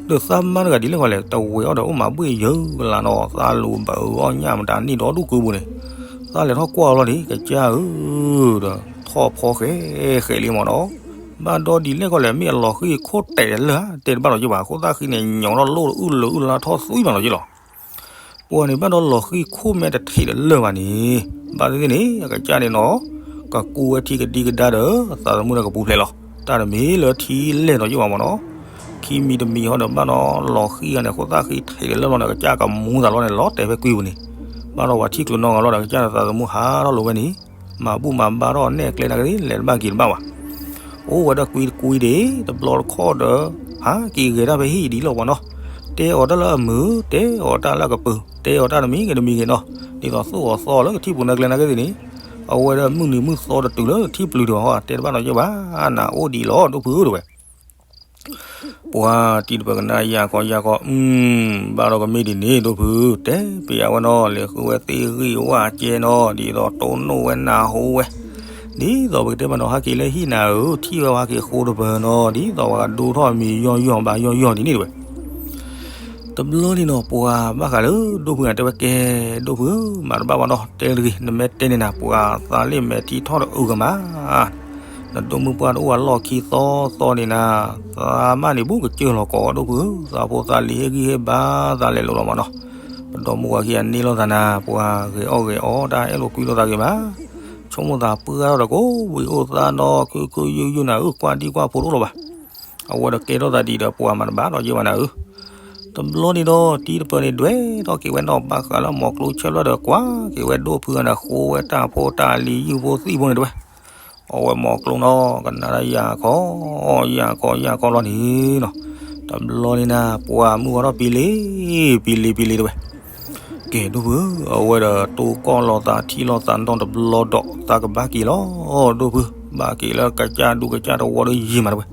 ဒီးသးမါတဂၤဒ်လဲၣ်ခီလဲၣ် တဝဲၤအီၣ်ဒီးအိၣ်မးဘှ့ၣ်ယၢကလးနီၤ သးလူၤဘၣ်အုးအီၣ်ညၣ်မတၤန့ၣ်ဒီဒူၣ်ကုပူၤန့ၣ်, သးလဲၤထီၣ်ကွၢ်အီၤလီၤန့ၣ် ကစၢ်ဧၢ, ဒီးထီၣ်ဖီဃဲဃဲလံမ့ၢ်နီၤ, ဘၣ်ဒီးဒ်လဲၣ်ခီလဲၣ် မ့ၢ်အလီၤဃံၤခိၣ်တဲာ်တလၢာ်ဧါ တဲတဘၣ်လီၤယဲၢ်ဘၣ် ခိၣ်သၣ်ဃံန့ၣ် ညိးထီၣ်လိၣ်တအုၣ်လၢအုၣ်လါထီၣ်သွံၣ်မးလီၤယဲၢ်လီၤ ပှၤန့ၣ်ဘၣ်ဒီးလီၤဃံၤခိၣ်မဲတထံးတလၢာ်ဘၣ်န့ၣ်, ဘၣ်သ့ၣ်သ့ၣ်န့ၣ် အကစၢ်န့ၣ်နီၤ, ကကူဝဲထံကဒံကဒါဒီး သးသမူဒီးကပူၤဖျဲးလီၤ, တၢ်တမံၤလၢထံလဲၢ်ဒီးယဲၢ်ဘၣ်မ့ၢ်နီၤ, ခံမံၤတမံၤဟီဒီးဘၣ်ဒီးလီၤဃံၤဂၤန့ၣ် ခိၣ်သၣ်ဃံထံးတလၢာ်လီၤန့ၣ် အကစၢ်ကမူသးလီၤန့ၣ် လီၤတဲာ်ဖဲကွံပူၤန့ၣ်, ဘၣ်ဒီးပှၤထံၣ်ကျိၤနီၢ်ဂၤလီၤဒီး အကစၢ်န့ၣ်သးသမူဟးထီၣ်လိာ်ဝဲန့ၣ်, မၤဘူၣ်မၤဘါထီၣ်နဲၣ်ကျဲနာ်က့ၤ လဲၤတဘၣ်က့ၤတဘၣ်ဘၣ် အိၣ်ဝဲဒၣ်ကွံတကွံဒၣ် တဘျီတခီၣ်ဒီး ဟးက့ၤဂဲၤတၢ်ဖဲဟံၣ်ဒ်လီၤပှၤနီၤ, တဲအီၤတၢ်လၢအမုာ် တဲအီၤတၢ်လၢအကပၢၤ တဲအီၤတၢ်တမံၤဂ့ၤတမံၤဂ့ၤနီၤ, ဒ်သိးသိၣ်အီၤသီလၢကထံၣ်ပူၤနၢ်ကျဲနာ်က့ၤန့ၣ်, အဝဲဒၣ်မုၢ်နံၤမုၢ်သီတတုၤလၢထံၣ်ပျုၤဒီးဟီ တဲတဘၣ်နီၤယဲၢ်ဘၣ်, နအိၣ်ဒံးလီၤ ဒိၣ်ဖုဧၢတဲဝဲ ပှၤတံၤတပၢၢ်ကနၣ်ယၤကီယၤကီ, ဘၣ်ဒီးကမ့ၢ်ဒ်န့ၣ် ဒိၣ်ဖု, တဲပယဝဲနီၤ လဲၤဃုဝဲသ့ၣ်ဂံၢ်ဝၣ်ကဲနီၤ ဒ်သိးတိၢ်နီၣ်ဝဲနၢ်ဟူဝဲ, ဒ်သိးပကတဲမးနီၤ ဟဲက့ၤလၢဟံၣ်နၤဧၢ ထံၣ်ဝဲဟဲက့ၤဃိတပၢၢ်နီၤ ဒ်သိးပှၤကဒိထီၣ်မံၤယီၢ်ယီၢ်ဘၣ်ယီၢ်ယီၢ်ဒ်န့ၣ်တဲဝဲ တဘျီန့ၣ်နီၤ ပှၤဘၣ်ဃးလၢဒိၣ်ဖုန့ၣ်တဲဝဲကဲ, ဒိၣ်ဖုဧၢ, မၤတဘၣ်ဘၣ်နီၤ တဲတဂ့ၤ, နမ့ၢ်တဲန့ၣ်နၤ ပှၤသးလ့ၣ်မဲာ်ထံထီၣ်တအုးကမး, နဒိၣ်မုၢ်ပှၢ်တအိၣ်အလီၢ်ခံသီသီန့ၣ်နၤ, သးမါန့ၣ်ဘူးကစၢၢ်လီၤကီး ဒိၣ်ဖုဧၢ, သးဖိသးလံၤဟ့ၣ်ဂံၢ်ဟ့ၣ်ဘါသးလဲၤလိာ်လီၤမးနီၤ, ပဒီမါဝၤခံဂၤန့ၢ်လိာ်သးနၤ, ပှၤဂဲၤအီၣ်ဂဲၤအီတၢ်အဲၣ်လိာ်ကွံလိာ်သးဂ့ၤမး, ဆိကမိၣ်သးပှၢ်ထီၣ်ဒီးကိးဝံၤအိၣ်သးဒီး ခုခုယုယုနၤဧၢ, ကွၢ်ဒံကွၢ်ဖိတအိၣ်လၢၤဘၣ် အဝဲဒီးကဲထီၣ်သးဒ်ဒီးပှၤမၤတဘၣ်ဒီးယဲၢ်ဘၣ်နၤဧၢ, တဘျီန့ၣ်ဒီး တံၤတပၢၢ်န့ၣ် ဒွဲၣ်ထီၣ်က့ၤဝဲနီၤ ဘၣ်ဃးလၢမိၤကျိဆၢဖျၢၣ်ဒီး ကွၢ်က့ၤဝဲဒိၣ်ဖုဂၤန့ၣ် ဃိဝဲတၢ်ဖိတၢ်လံၤ ယုၢ်ဖိသံၣ်ဖိန့ၣ်တဝဲ. အဝဲမိၤကျိနီၤ ကနၣ်ဒၣ်ယၢ်ခီ ယၢ်ခီ ယၢ်ခီလီၤန့ၣ်နီၤ, တဘျီန့ၣ်နၤ ပှၤမုၢ်ဝါထီၣ်ပံၤလံ ပံၤလံ ပံၤလံတဝဲ. ကဲ ဒိၣ်ဖုဧၢ, အဝဲဒီးတိၢ်ကီၢ်လီၤသးထံၣ်လီၤသးနီတဘျီဒီး သးကဘၣ်က့ၤလီၤ, ဒိၣ်ဖု, ဘၣ်က့ၤလၢကစၢ်ဒူကစၢ်တဝီဒီးယံာ်မးတဝဲ.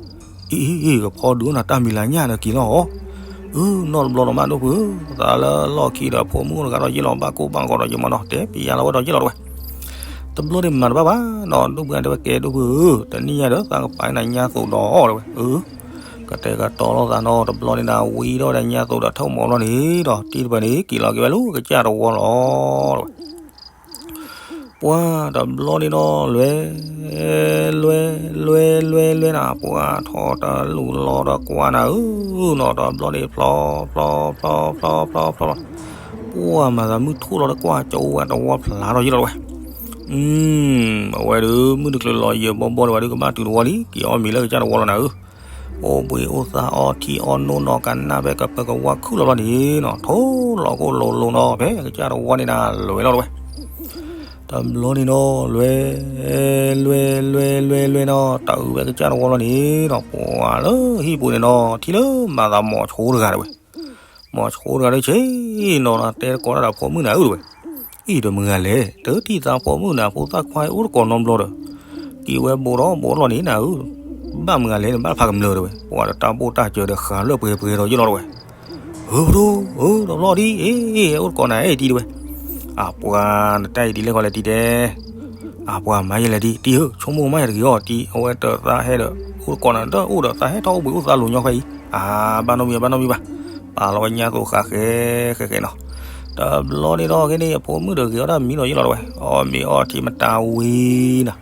အံၤ အံၤ အံၤ ကဖီဒုးအိၣ်နၤတၢ်မံၤလၤညၣ်ဒီးက့ၤလီၤ. အၢ နီတဘျီဒီးမး ဒိၣ်ဖုဧၢ, သးလၢလီၢ်ခံဒီးဖိမုၣ်တဂၤဒီးယ့ၢ်လီၤ ဘၣ်ကိၢ်ဘၣ်ဂီၤဒီးယမၤနီၤ တဲပျဲလီၤဝဲဒီးယ့ၢ်လီၤတဝဲ. တဘျီန့ၣ်မၤတဘၣ်ဘၣ်နီၤ ဒိၣ်ဖုဧၢ တဲဝဲ ကဲ ဒိၣ်ဖုဧၢ, တနံၣ်ညါဒီးသးကပာ်နၤညါသိးဒီးတဝဲ. အၢ ကတဲာ်ကတီၤလိာ်သးနီၤ တဘျီန့ၣ်နၤ ဝံထီၣ်ဒီးညါသိးဒီးထီၣ်မီၤလီၤန့ၣ်ဒီး တံၤတပၢၢ်န့ၣ် က့ၤလီၤက့ၤဝဲလၢကစၢ်တဝီလီၤတဝဲ. ပှၤတဘျီန့ၣ်နီၤ လွဲ လွဲ လွဲ လွဲ လွဲနၤ ပှၤထီၣ်တလူၤလီၤဒီးကွၢ်နၤဧၢနီၤ တဘျီန့ၣ် ဖျီ ဖျီ ဖျီ ဖျီ ဖျီ ဖျီ ဖျီ ပှၤမၤသးမုၢ်ထူၣ်လီၤဒီးကွၢ်ကၠိဝဲတဝီဖျါထီၣ်ယ့ၢ်လီၤတဝဲ. အဝဲဒုး မုၢ်တချုးလီၤယဲၢ်ဘီဘီဒီး ဝဲဒုးကဘၣ်တုၤတဝီလံ က့ၤအီၣ်မ့ၤလၢကစၢ်တဝီလီၤနၤဧၢ. အိၣ်ဘှံးအိၣ်သါအီထံအီနိနီၤ ကနၣ်ဖဲကပၢၤကဝါခုၣ်လီၤဘျီန့ၣ်နီၤ ထိၣ်လီၤကိၣ်လိၤလိၤနီၤ ဖဲကစၢ်တဝီန့ၣ်နၤ လွဲလီၤတဝဲ. တဘျီန့ၣ်နီၤ လွဲ လွဲ လွဲ လွဲ လွဲနီၤ တၢ်အုးဖဲကစၢ်တဝီလီၤန့ၣ်နီၤ ပှၤလၢဟံၣ်ပူၤန့ၣ်နီၤ ထံၣ်လၢမၤသးမိၤဆိတဂၤတဝဲ. မိၤဆိတဂၤဒီး ဆ့ၣ်နီၤနၤ တဲတကိးတၢ်ဒီးဖိမုၣ်နၤဧၢတဝဲ. အံၤဒီးမုၢ်ဂၤလဲၣ် တထံၣ်သးဖိမုၣ်နၤ ဖိသၣ်ခွါအိၣ်တကိးနီတဘျီဒီး က့ၤဝဲဘိးဒီးဘိးလီၤန့ၣ်နၤဧၢ. ဘၣ်မုၢ်ဂၤလဲၣ်န့ၣ် ဘၣ်ဖးကမျၢၢ်တဝဲ ပှၤဒီးတၢ်ဘိၣ်တၢ်စၢၤဒီးဃးလၢပှဲၤပှဲၤဒီးယ့ၢ်လီၤတဝဲ. ဧၢ ပဒိၣ် ဧၢ တဘျီဒ်အံၤ အိၣ်တကိးနၤအဲၣ်တံၤတဝဲ. အပှၤ နတၢ်အံၤဒ်လဲၣ်ဃီလဲၣ်တံၤတဲ အပှၤမၤယဲလဲၣ်တံၤ တံၤဧၢ ဆိကမိၣ်မးယဲတဂ့ၤအီၤတံၤ အဝဲတသးဟဲဒီး အိၣ်တကိးနၤဒီးအိၣ်ဒီးသးဟဲထီၣ်အိၣ်ဘှံးအိၣ်သါလိၤညီဖဲအံၤ အဘၣ်နီတမံၤဘၣ် ဘၣ်နီတမံၤဘၣ်. ပာ်လီၤဝဲညါသိးဃးဃဲ ဃဲဃဲနီၤ. တဘျီန့ၣ်ဒီး ခဲန့ၣ် အဖိမုၣ်ဒီးဂ့ၤအီၣ်တၢ်မံနီၤယ့ၢ်လီၤတဝဲ အီၣ်မ့ၤအီထံမတၤဝံၤနၤ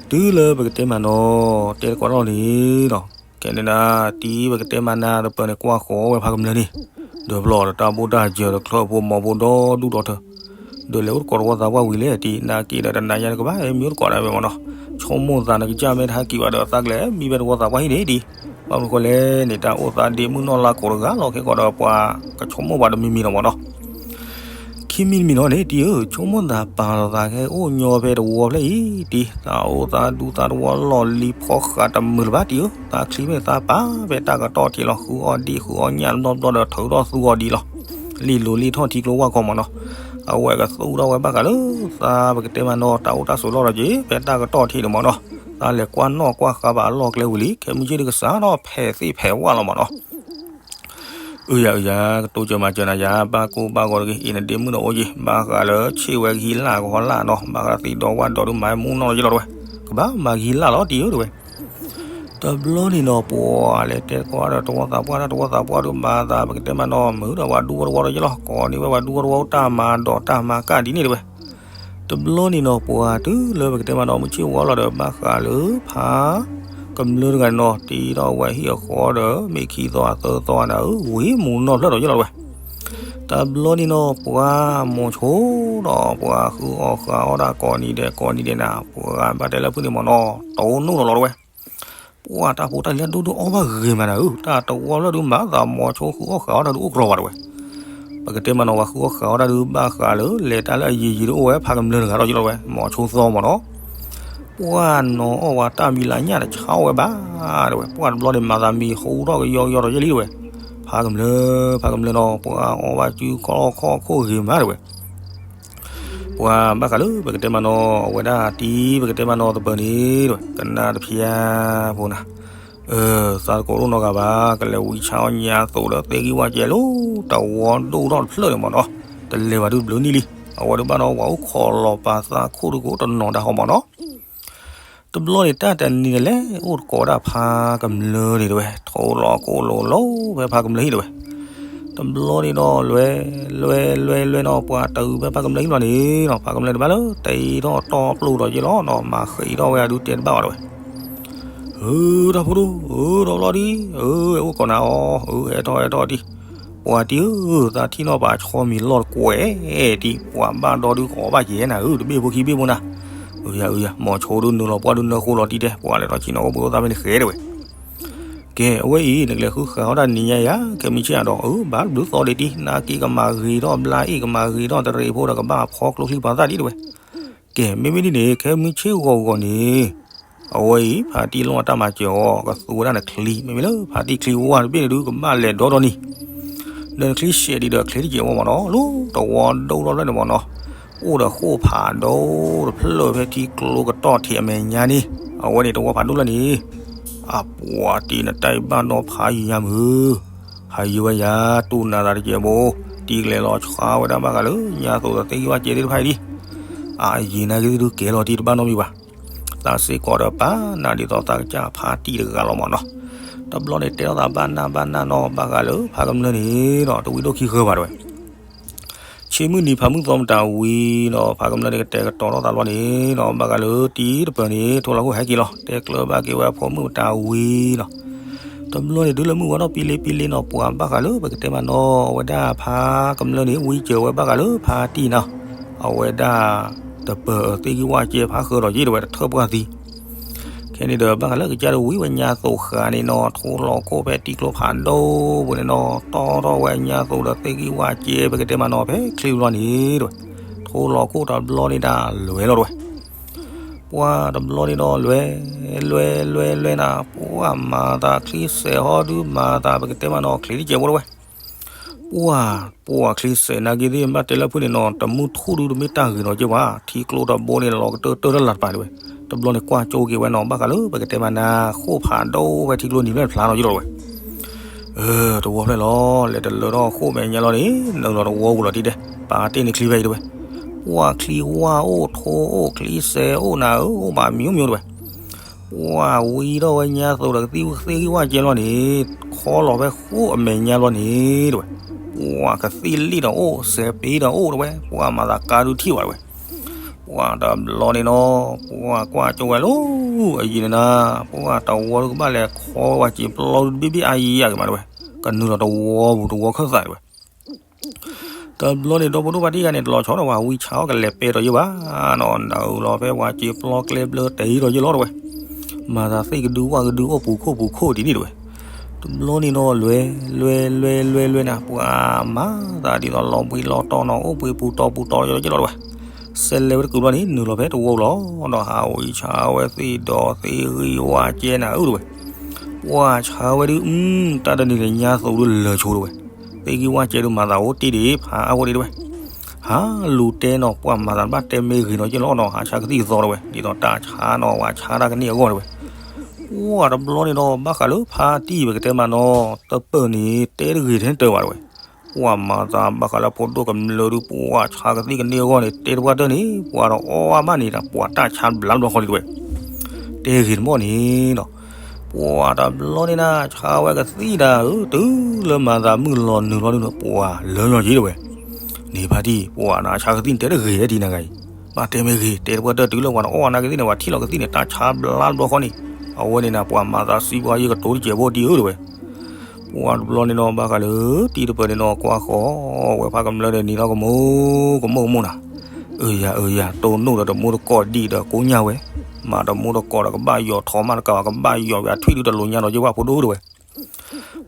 တုၤလၢပကတဲမးနီၤ တဲတကိးထီၣ်န့ၣ်နီၤ ခဲန့ၣ်နၤ တံၤပကတဲမးနၤ တပၢၢ်န့ၣ်ကွၢ်ဃီဝဲဖးကမျၢၢ်န့ၣ် ဒီးဘျီဒီးတၢ်ဘိၣ်တၢ်စၢၤဒီးချၢဖိမီၤဖိဒီဒူၣ်ဒီထၢ ဒီးလဲၤအိၣ်တကိးတဝီသးပှၢ်ဝံၤလဲၣ်တံၤ နာ်က့ဒီးတနၤညါနကဘၣ်ဟဲမံအိၣ်တကိးဒၣ်ဝဲမးနီၤ ဆိကမိၣ်သးနကစၢ်မ့ၢ်တဟဲက့ၤဘၣ်ဒီးသးကလဲၤမံဖဲတဝီသးပှၢ်ဟံၣ်န့ၣ်တံၤ ဘၣ်မနုၤဃိလဲၣ်န့ၣ် တၢ်အိၣ်သးဒ့မုၣ်နီၢ်လါကိးတဂၤလီၤ ခဲကီးဒီးပှၤကဆိကမိၣ်ပှၤတမံၤမံၤလီၤမးနီၤ ခံမံၤတမံၤနီၤန့ၣ် တံၤဧၢ ဆိကမိၣ်သးပာ်လီၤသးခဲအိၣ်ညီဖဲတဝီဖျၢၣ်အံၤ တံၤ သးအိၣ်သးဒူသးတဝီလီၢ်လံၤဖီဃးတမုာ်လၢၤဘၣ်တံၤဧၢ သးချံမ့ၢ်သးပာ်ဖဲတၢ်ကတီၢ်ထံးလီၤ ဃုအီၣ်ဒံးဃုအီၣ်ညၣ်နီတဘျီဒီးထုးထီၣ်သူအီၤဒံးလီၤ လံၣ်လိၤလံၣ်ထီၣ်ထံကျိဝၢ်ခီမးနီၤ အဝဲကသူၣ်ထီၣ်ဝဲဘၣ်ဃးလၢ သးပကတဲမးနီၤ တၢ်အိၣ်တၢ်ဆိးလီၢ်ဒီးက့ၤ ဖဲတၢ်ကတီၢ်ထံးန့ၣ်မးနီၤ သးလဲၤကွၢ်နီၣ်ကွၢ်ဃာ်ဘၣ်အလီၢ်ကျဲဝံၤလံ ခဲမုၢ်ဆ့ၣ်ဒုးကစးထီၣ်ဖဲးသ့ၣ်ဖဲးဝၣ်လီၤမးနီၤ အုယၤအုယၤ ကတိၤစၢၤမၤစၢၤနၤယၤ ဘၣ်ကိၢ်ဘၣ်ဂီၤတဂ့ၤ အံၤနဒ့မုၣ်ဒီးအိၣ်ယံၤ ဘၣ်ဃးလၢဆ့ၣ်ဝဲကဟံးလၢ်ကဟီလၢ်နီၤ ဘၣ်ဃးသံဒီးဝၣ်ဒီးဒုးမၤမူနီၢ်လီၤယ့ၢ်လီၤတဝဲ ကဘၣ်မၤကဟံးလၢ်လီၤတံၤဧၢတဝဲ တဘျီန့ၣ်နီၤ ပှၤလဲၤတဲကွၢ်ဒီးတဝီသးပှၢ်တၢ် တဝီသးပှၢ်ဒုးမၤသး ပကတဲမးနီၤ မုာ်ဒီးပှၤဒူဝဲတဝီဒီးယ့ၢ်လီၤ ကိးန့ၢ်ဝဲပှၤဒူဝဲတဝီတၢ်မၤဒီးတၢ်မၤကၣ်ဒ်န့ၣ်တဝဲ တဘျီန့ၣ်နီၤ ပှၤတုၤလၢပကတဲမးနီၤ မုၢ်ဆ့ၣ်ဝါလီၤဒီးဘၣ်ဃးလၢဖးကမျၢၢ်တဂၤန့ၣ်နီၤ တံၤဒီးဝဲဟံၣ်အဃီဒီး မ့ၢ်ခံသီအသၢသီနၤဧၢ ဝံၤမူနီၢ်ဖျၢၣ်ဒီးယ့ၢ်လီၤတဝဲ တဘျီန့ၣ်နီၤ ပှၤမိၤဆိဒီးပှၤဃုအီၣ်ဃးအီၣ်ဒၣ်ကိးနံၤဒဲးကိးနံၤဒဲးနၤ ပှၤဘၣ်တဲလၢဖုၣ်န့ၣ်မးနီၤ တိၢ်နီၣ်လီၤလီၤတဝဲ ပှၤတၢ်ဖိတၢ်လံၤဒိၣ်ဒိၣ်အီၣ်ဘၣ်ဂ့ၤမးနၤဧၢ တၢ်တဝီဖျၢၣ်ဒုးမၤသးမိၤဆိဃုအီၣ်ဃးအီၣ်တၢ်ဒုးအိၣ်ကြီဘၣ်တဝဲ ပကတဲမးနီၤ ပှၤဃုအီၣ်ဃးအီၣ်တၢ်ဒုးဘၣ်ဃးလၢ လဲၤတၢ်လၢအယံၤယံၤဒုးအိၣ်ဝဲဖးကမျၢၢ်တဂၤဒီးယ့ၢ်လီၤတဝဲ မိၤဆိသီမးနီၤ ပှၤနီၤအီၣ်ဝဲတၢ်မံၤလၤညၣ်တဆါအီၣ်ဝဲဘၣ်တဝဲ ပှၤတဘျီန့ၣ်မၤသးမံဟူထီၣ်ကယီကယီဒီးယ့ၢ်လံတဝဲ ဖးကမျၢၢ် ဖးကမျၢၢ်နီၤ ပှၤအီၣ်ဘၣ်စုခီၣ်ခီၣ်ခိၣ်ဂ့ၤမးတဝဲ ပှၤဘၣ်ဃးလၢပကတဲမးနီၤ အဝဲဒၣ်တံၤပကတဲမးနီၤသပၢၤန့ၣ်တဝဲ ကနၣ်တဖျါဖိနၤ သးတကိးဒိၣ်နီတဂၤဘၣ် ကလဲၤဝံဆါအီၣ်ညါသိးဒီးသ့ၣ်ဂံၢ်ဝၣ်ကဲလိာ် တဝီဒိၣ်ထီၣ်တဖျၢၣ်န့ၣ်မးနီၤ တလဲၤဘၣ်ဒုးဘျုးနံၣ်လံ အဝဲဒုးဘၣ်နီၤ ပှၤအိၣ်ခိးလီၤပာ်သးခိၣ်တကိးတနီၤဒၣ်ဟီမးနီၤ တဘျီန့ၣ် တၢ်တနံၤန့ၣ်လဲၤအိၣ်တကိးဒၣ်ဖးကမျၢၢ်န့ၣ်တဝဲ ထိၣ်လီၤကိၣ်လိၤလိၤဖဲဖးကမျၢၢ်ဟံၣ်တဝဲ တဘျီန့ၣ်ဒီး လွဲ လွဲ လွဲ လွဲနီၤ ပှၤတၢ်အုးဖဲဖးကမျၢၢ်ဟံၣ်လီၤန့ၣ်နီၤ ဖးကမျၢၢ်တဘၣ်လၢ တ့ထီၣ်တီပျိၢ်ဒီးယ့ၢ်လီၤနီၤ မၤဃံးထီၣ်ဝဲအဒုးတဲတဘၣ်ဘၣ်တဝဲ ဧၢ တၢ်ဖိဒိၣ် ဧၢ ဒီးဘျီဒ် ဧၢ အိၣ်ကိးနၤအီၤ ဧၢ ဟဲထီၣ်ဟဲထီၣ်ဒ် ပှၤတံၤဧၢ သးထံၣ်နီၣ်ပာ်ဆီမံၤလီၢ်တကွဲးဒ် ပှၤဘၣ်ဒီဒုးကအီၣ်ဘၣ်ကဲနၤဧၢ တဘ့ၣ်ဖိခံဘ့ၣ်ဖိနၤ အုယၤ အုယၤ မိၤဆိဒုးနုာ်လီၤပှၢ်ဒုးနၢဃိလီၤတံၤတဲ ပှၤလဲၤထီၣ်ဆံးနီၣ်အိၣ်ဘှံးအိၣ်သါဖဲန့ၣ်ဃဲတဲဝဲ ကဲ အဝဲအံၤ နကလဲၤဃုဃာ်အီၣ်တၢ်နံၤညါယၤ ခဲမုၢ်ဆ့ၣ်အဒီး အၢ ဘၣ်ဘျုးသီဒံးတံၢ် နာ်က့ကမၤဂ့ၤထီၣ်ဘျါအ့ၣ် ကမၤဂ့ၤထီၣ်တရံးဖိဒီး ကဘၣ်ဖီကျိချံဖီသၣ်ဒံးတဝဲ. ကဲ မ့မ့ၢ်ဒ်န့ၣ် ခဲမုၢ်ဆ့ၣ်ဂီၤဂီၤန့ၣ် အဝဲအံၤ ဖါတံၢ်လိၣ်အတၢ်မၤစၢၤအီၤ ကသူဝဲဒၣ်နချံ မ့မ့ၢ်လၢဖါတံၢ်ချံဝါတဘ့ၣ်န့ၣ်ဒုး ကဘၣ်လဲၤဒီဒီနံၤ ဒီးနချံဆဲးဒံးဒီး ချ့တကဲးဝဲမ့ၢ်နီၤ လၢတဝီဒိၣ်ထီၣ်ဖျၢၣ်န့ၣ်မ့ၢ်နီၤ အိၣ်ဒီးဃိၣ်ဖးဒိၣ်တဖျၢၣ်ဖဲထံကျိကတီၢ်ထံးအမဲာ်ညါန့ၣ် အဝဲန့ၣ်တဝီဖးဒိၣ်လၢန့ၣ် အပှၤတံၢ်နတၢ်အံၤဘၣ်ဒီးဖးယံာ်ညါမုၢ် ဟးယံာ်ဝဲယၤ တူၢ်နၤသးတကဲးဘိ တံၢ်ကလဲၤလီၤဆါဝဲဒၣ်ဘၣ်ဃးလၢ ညါသိးဒီးသ့ၣ်ဂံၢ်ဝၣ်ကဲသ့ၣ်တဖၣ်အံၤဒံး အယံာ်နာ်က့ၤသ့ၣ်ဒုးကဲလီၤတံၢ်တဘၣ်နီတမံၤဘၣ် သးစ့ၢ်ကီးဒီးပာ်နၤဒ်သိးသးကစၢ်ဖါတံၢ်တဂၤလီၤမ့ၢ်နီၤ တဘျီန့ၣ်တဲထီၣ်သးဘၣ်နၢ်ဘၣ်နၢ်နီၤ ဘၣ်ဃးလၢဖါကမျၢၢ်န့ၣ်ဒီး တဝံၤဒိၣ်ခံဃၢၤဘၣ်တဝဲ ဆ့မုၢ်နံၤဖးမုၢ်သီမတၤဝံၤဒီး ဖါကမျၢၢ်န့ၣ်ကတဲာ်ကတီၤထီၣ်သးဘျီန့ၣ်ဒီး ဘၣ်ဃးလၢတံၢ်တပၢၤန့ၣ် ထိၣ်လီၤခိၣ်ဟဲက့ၤလီၤ တဲကျၢၤဘၣ်က့ၤဝဲအဖိမုၣ်မတၤဝံၤနီၤ တဘျီန့ၣ်တုၤလၢမုၢ်ဝါထီၣ်ပံလ့ပံလ့နီၤ ပှၤဘၣ်ဃးလၢပကတဲမးနီၤ အဝဲဒၣ်ဖါကမျၢၢ်န့ၣ် ဝံကၢၤဝဲဘၣ်ဃးလၢဖါတံၢ်နီၤ အဝဲဒၣ် တပၢၤသ့ၣ်ဂံၢ်ဝၣ်ကဲဖးဃၢၤဒီးယ့ၢ်တဝဲတထၢၣ်ပှၢ်သံ ခဲန့ၣ်ဒီး ဘၣ်ဃးလၢကစၢ်တဝံၤဝဲညါသိးဃာ်န့ၣ်နီၤ ထိၣ်လီၤခိၣ်ဖဲတံၢ်ကျိဖးဒိၣ်ပူၤန့ၣ်နီၤ တီၢ်ထီၣ်ဝဲညါသိးဒီးသ့ၣ်ဂံၢ်ဝၣ်ကဲ ပကတဲမးနီၤ ဖဲချံဘျီန့ၣ်တဝဲ ထိၣ်လီၤခိၣ်တဘျီန့ၣ်ဒၣ်လဲၤလီၤတဝဲ ပှၤတဘျီန့ၣ်ဒီးလဲၤ လဲၤ လဲၤ လဲၤနၤ ပှၤမၤသးချံစဲးဟီဒုးမၤသး ပကတဲမးနီၤ ချ့တကဲးဖိတဝဲ ပှၤ ပှၤချံစဲးနာ်က့ၤသ့ၣ် ဘၣ်တဲလၢဖုၣ်န့ၣ်နီၤ တမုၢ်ထူၣ်ဒုးတမ့ၢ်တၢ်ဂ့ၤနီၤက့ၤဘၣ် ထံကျိတဘိန့ၣ် လီၤကတၢၢ်တၢၢ်လၢ်လၢ်တပၤတဝဲ တဘျီန့ၣ်ကွၢ်ကၠိက့ၤဝဲနီၤ ဘၣ်ဃးလၢပကတဲမးနၤ ဃိၣ်ဖးဒိၣ်ဖဲထံကျိနံၤဖျၢၣ်တဖျါနီၤက့ၤလီၤတဝဲ တဝီဖျၢၣ်လီၤ လဲၤတလၢထီၣ်ဃိၣ်မဲာ်ညါလီၤန့ၣ် နုာ်လီၤတဝီပူၤလီၤတံၢ်ဒဲး ပာ်တ့ၢ်န့ၢ်ချံဖဲအံၤတဝဲ ပှၤချံဝါအိၣ်ထိၣ်အိၣ်ချံစဲးအိၣ်နၤဧၢ အိၣ်ဘၣ်မံၤမံၤတဝဲ ပှၤဝံထီၣ်ဝဲညါသိးဒီးကသံၣ်သ့ၣ်ဂံၢ်ဝၣ်ကဲလီၤန့ၣ် ခီလီၤဖဲဃိၣ်အမဲာ်ညါလီၤန့ၣ်တဝဲ ပှၤကသံၣ်လံၣ်ဒီးအိၣ် စဲးပ့ဒီးအိၣ်တဝဲ ပှၤမၤသးကါဒုးထံၣ်ဘၣ်တဝဲ ပှၤတဘျီန့ၣ်နီၤ ပှၤကွၢ်ကၠိဝဲလီၤ အယံာ်န့ၣ်နၤ ပှၤတဝီဒုးကဘၣ်လဲၤခီဝဲစံာ်ပျီဒုးတဘ့ၣ်ဘ့ၣ်အါယံာ်ယံာ်ကမးတဝဲ ကနုာ်လီၤတဝီပူၤတဝီခၢၣ်သးတဝဲ တဘျီန့ၣ် ဒီဖိဒိၣ်ဖါတံၢ်ဂၤန့ၣ် တလီၤဆီဒီးပှၤဝံဆါအီၣ်ကလဲၤပဲဒီးယ့ၢ်ဘၣ်နီၤ နုာ်လီၤဖဲပှၤစံာ်ပျီကျဲဘျၢတ့ဒီးယ့ၢ်လီၤတဝဲ မၤသးသ့ၣ်ကဒုဝၣ်ကဒုအိၣ်ပူၤခိၣ်ပူၤခိၣ်ဒ်န့ၣ်တဝဲ တဘျီန့ၣ်နီၤ လဲၤ လဲၤ လဲၤ လဲၤ လဲၤနၤ ပှၤမၤသးဒ်သိးလီၤဘှံးလီၤတီၤနီၤ အိၣ်ဘှံးပူၤတီၤပူၤတီၤလီၤယ့ၢ်လီၤတဝဲ စဲးလဲၤဝဲတကုာ်ဘျီန့ၣ် နုာ်လီၤဖဲတဝီပူၤလီၤဒီးဟးဝံဆါဝဲသ့ၣ်ဒီးသ့ၣ်ဂံၢ်ဝၣ်ကဲနၤဧၢတဝဲ ပှၤဆါဝဲဒုး တၢ်တနံၤန့ၣ်ညါသိးဒုးလၢာ်ဆိတဝဲ သ့ၣ်ဂံၢ်ဝၣ်ကဲဒုးမၤသးအိၣ်တ့ၢ်ဒံးဖးအါဝဲဒံးတဝဲ ဟးလူၤတဲနီၤ ပှၤမၤသးတဘၣ်တဲမ့ၢ်ဂ့ၤနီၤယ့ၢ်လီၤနီၤ ဟးဆါကသံၣ်ကသီတဝဲ ဒ်သိးတၢ်ဆါနီၤ ပှၤဆါတၢ်ကန့ၢ်အဂီၢ်တဝဲ ပှၤတဘျီန့ၣ်ဒီး ဘၣ်ဃးလၢဖါတံၢ်ပကတဲမးနီၤ တပၢၤန့ၣ် တဲတဂ့ၤထဲတၢ်ဘၣ်တဝဲ ပှၤမၤသးဘၣ်ဃးလၢဖိဒိၣ်ကမျၢၢ်ဒုး ပှၤဆါကသံၣ်ကန့ၢ်အဂီၢ်န့ၣ် တဲတပှၢ်တၢၢ်န့ၣ် ပှၤဒီးအီၣ်ဘၣ်န့ၣ်ဒီး ပှၤတၢ်ဆါဘျါဘျီဃီလံတဝဲ တဲဂ့ၤတမီၢ်န့ၣ်နီၤ ပှၤတဘျီန့ၣ်နၤ ဆါဝဲကသံၣ်ဒၣ်ဧၢ တုၤလၢမၤသးမုၢ်လီၤနုာ်လီၤဒုး ပှၤလၢလီၤယ့ၢ်တဝဲ န့ၣ်ဖါတံၢ် ပှၤနၤဆါကသံၣ်န့ၣ် တဲတဂ့ၤဒံးနၤဂၤအံၤ ဘၣ်တဲမ့ၢ်ဂ့ၤ တဲတပှၢ်တၢၢ်တုၤလၢပှၤဒီးအီၣ်နၤကသံၣ်န့ၣ် ပှၤထံၣ်လီၤကသံၣ်န့ၣ် တၢ်ဆါဘျါဘျီဃီန့ၣ် အဝဲန့ၣ်နၤ ပှၤမၤသးစံးပှၤယ့ၢ်ကတိၤတစဲးဖိဒံးဧၢတဝဲ ပှၤတဘျီန့ၣ်နီၤ ဘၣ်ဃးလၢ တံၢ်တပၢၤန့ၣ်နီၤ ကွၢ်ဃီဝဲဖါကမျၢၢ်န့ၣ် နံၤလီၤကမိၢ် ကမိၢ်ကမိၢ်နၤ အၢယၤ အၢယၤ တိၢ်နီၣ်ဒီးတမူတကိးဒံးဒီးကိညၢ်ဝဲ မၤတမူတကိးဒီးကဘၣ်ယီၤထီၣ်မးတကးဘၣ် ကဘၣ်ယီၤဝဲအထွံၣ်ဒုးတလိၤညါဒီးယ့ၢ်ဝဲဖိဒိၣ်တဝဲ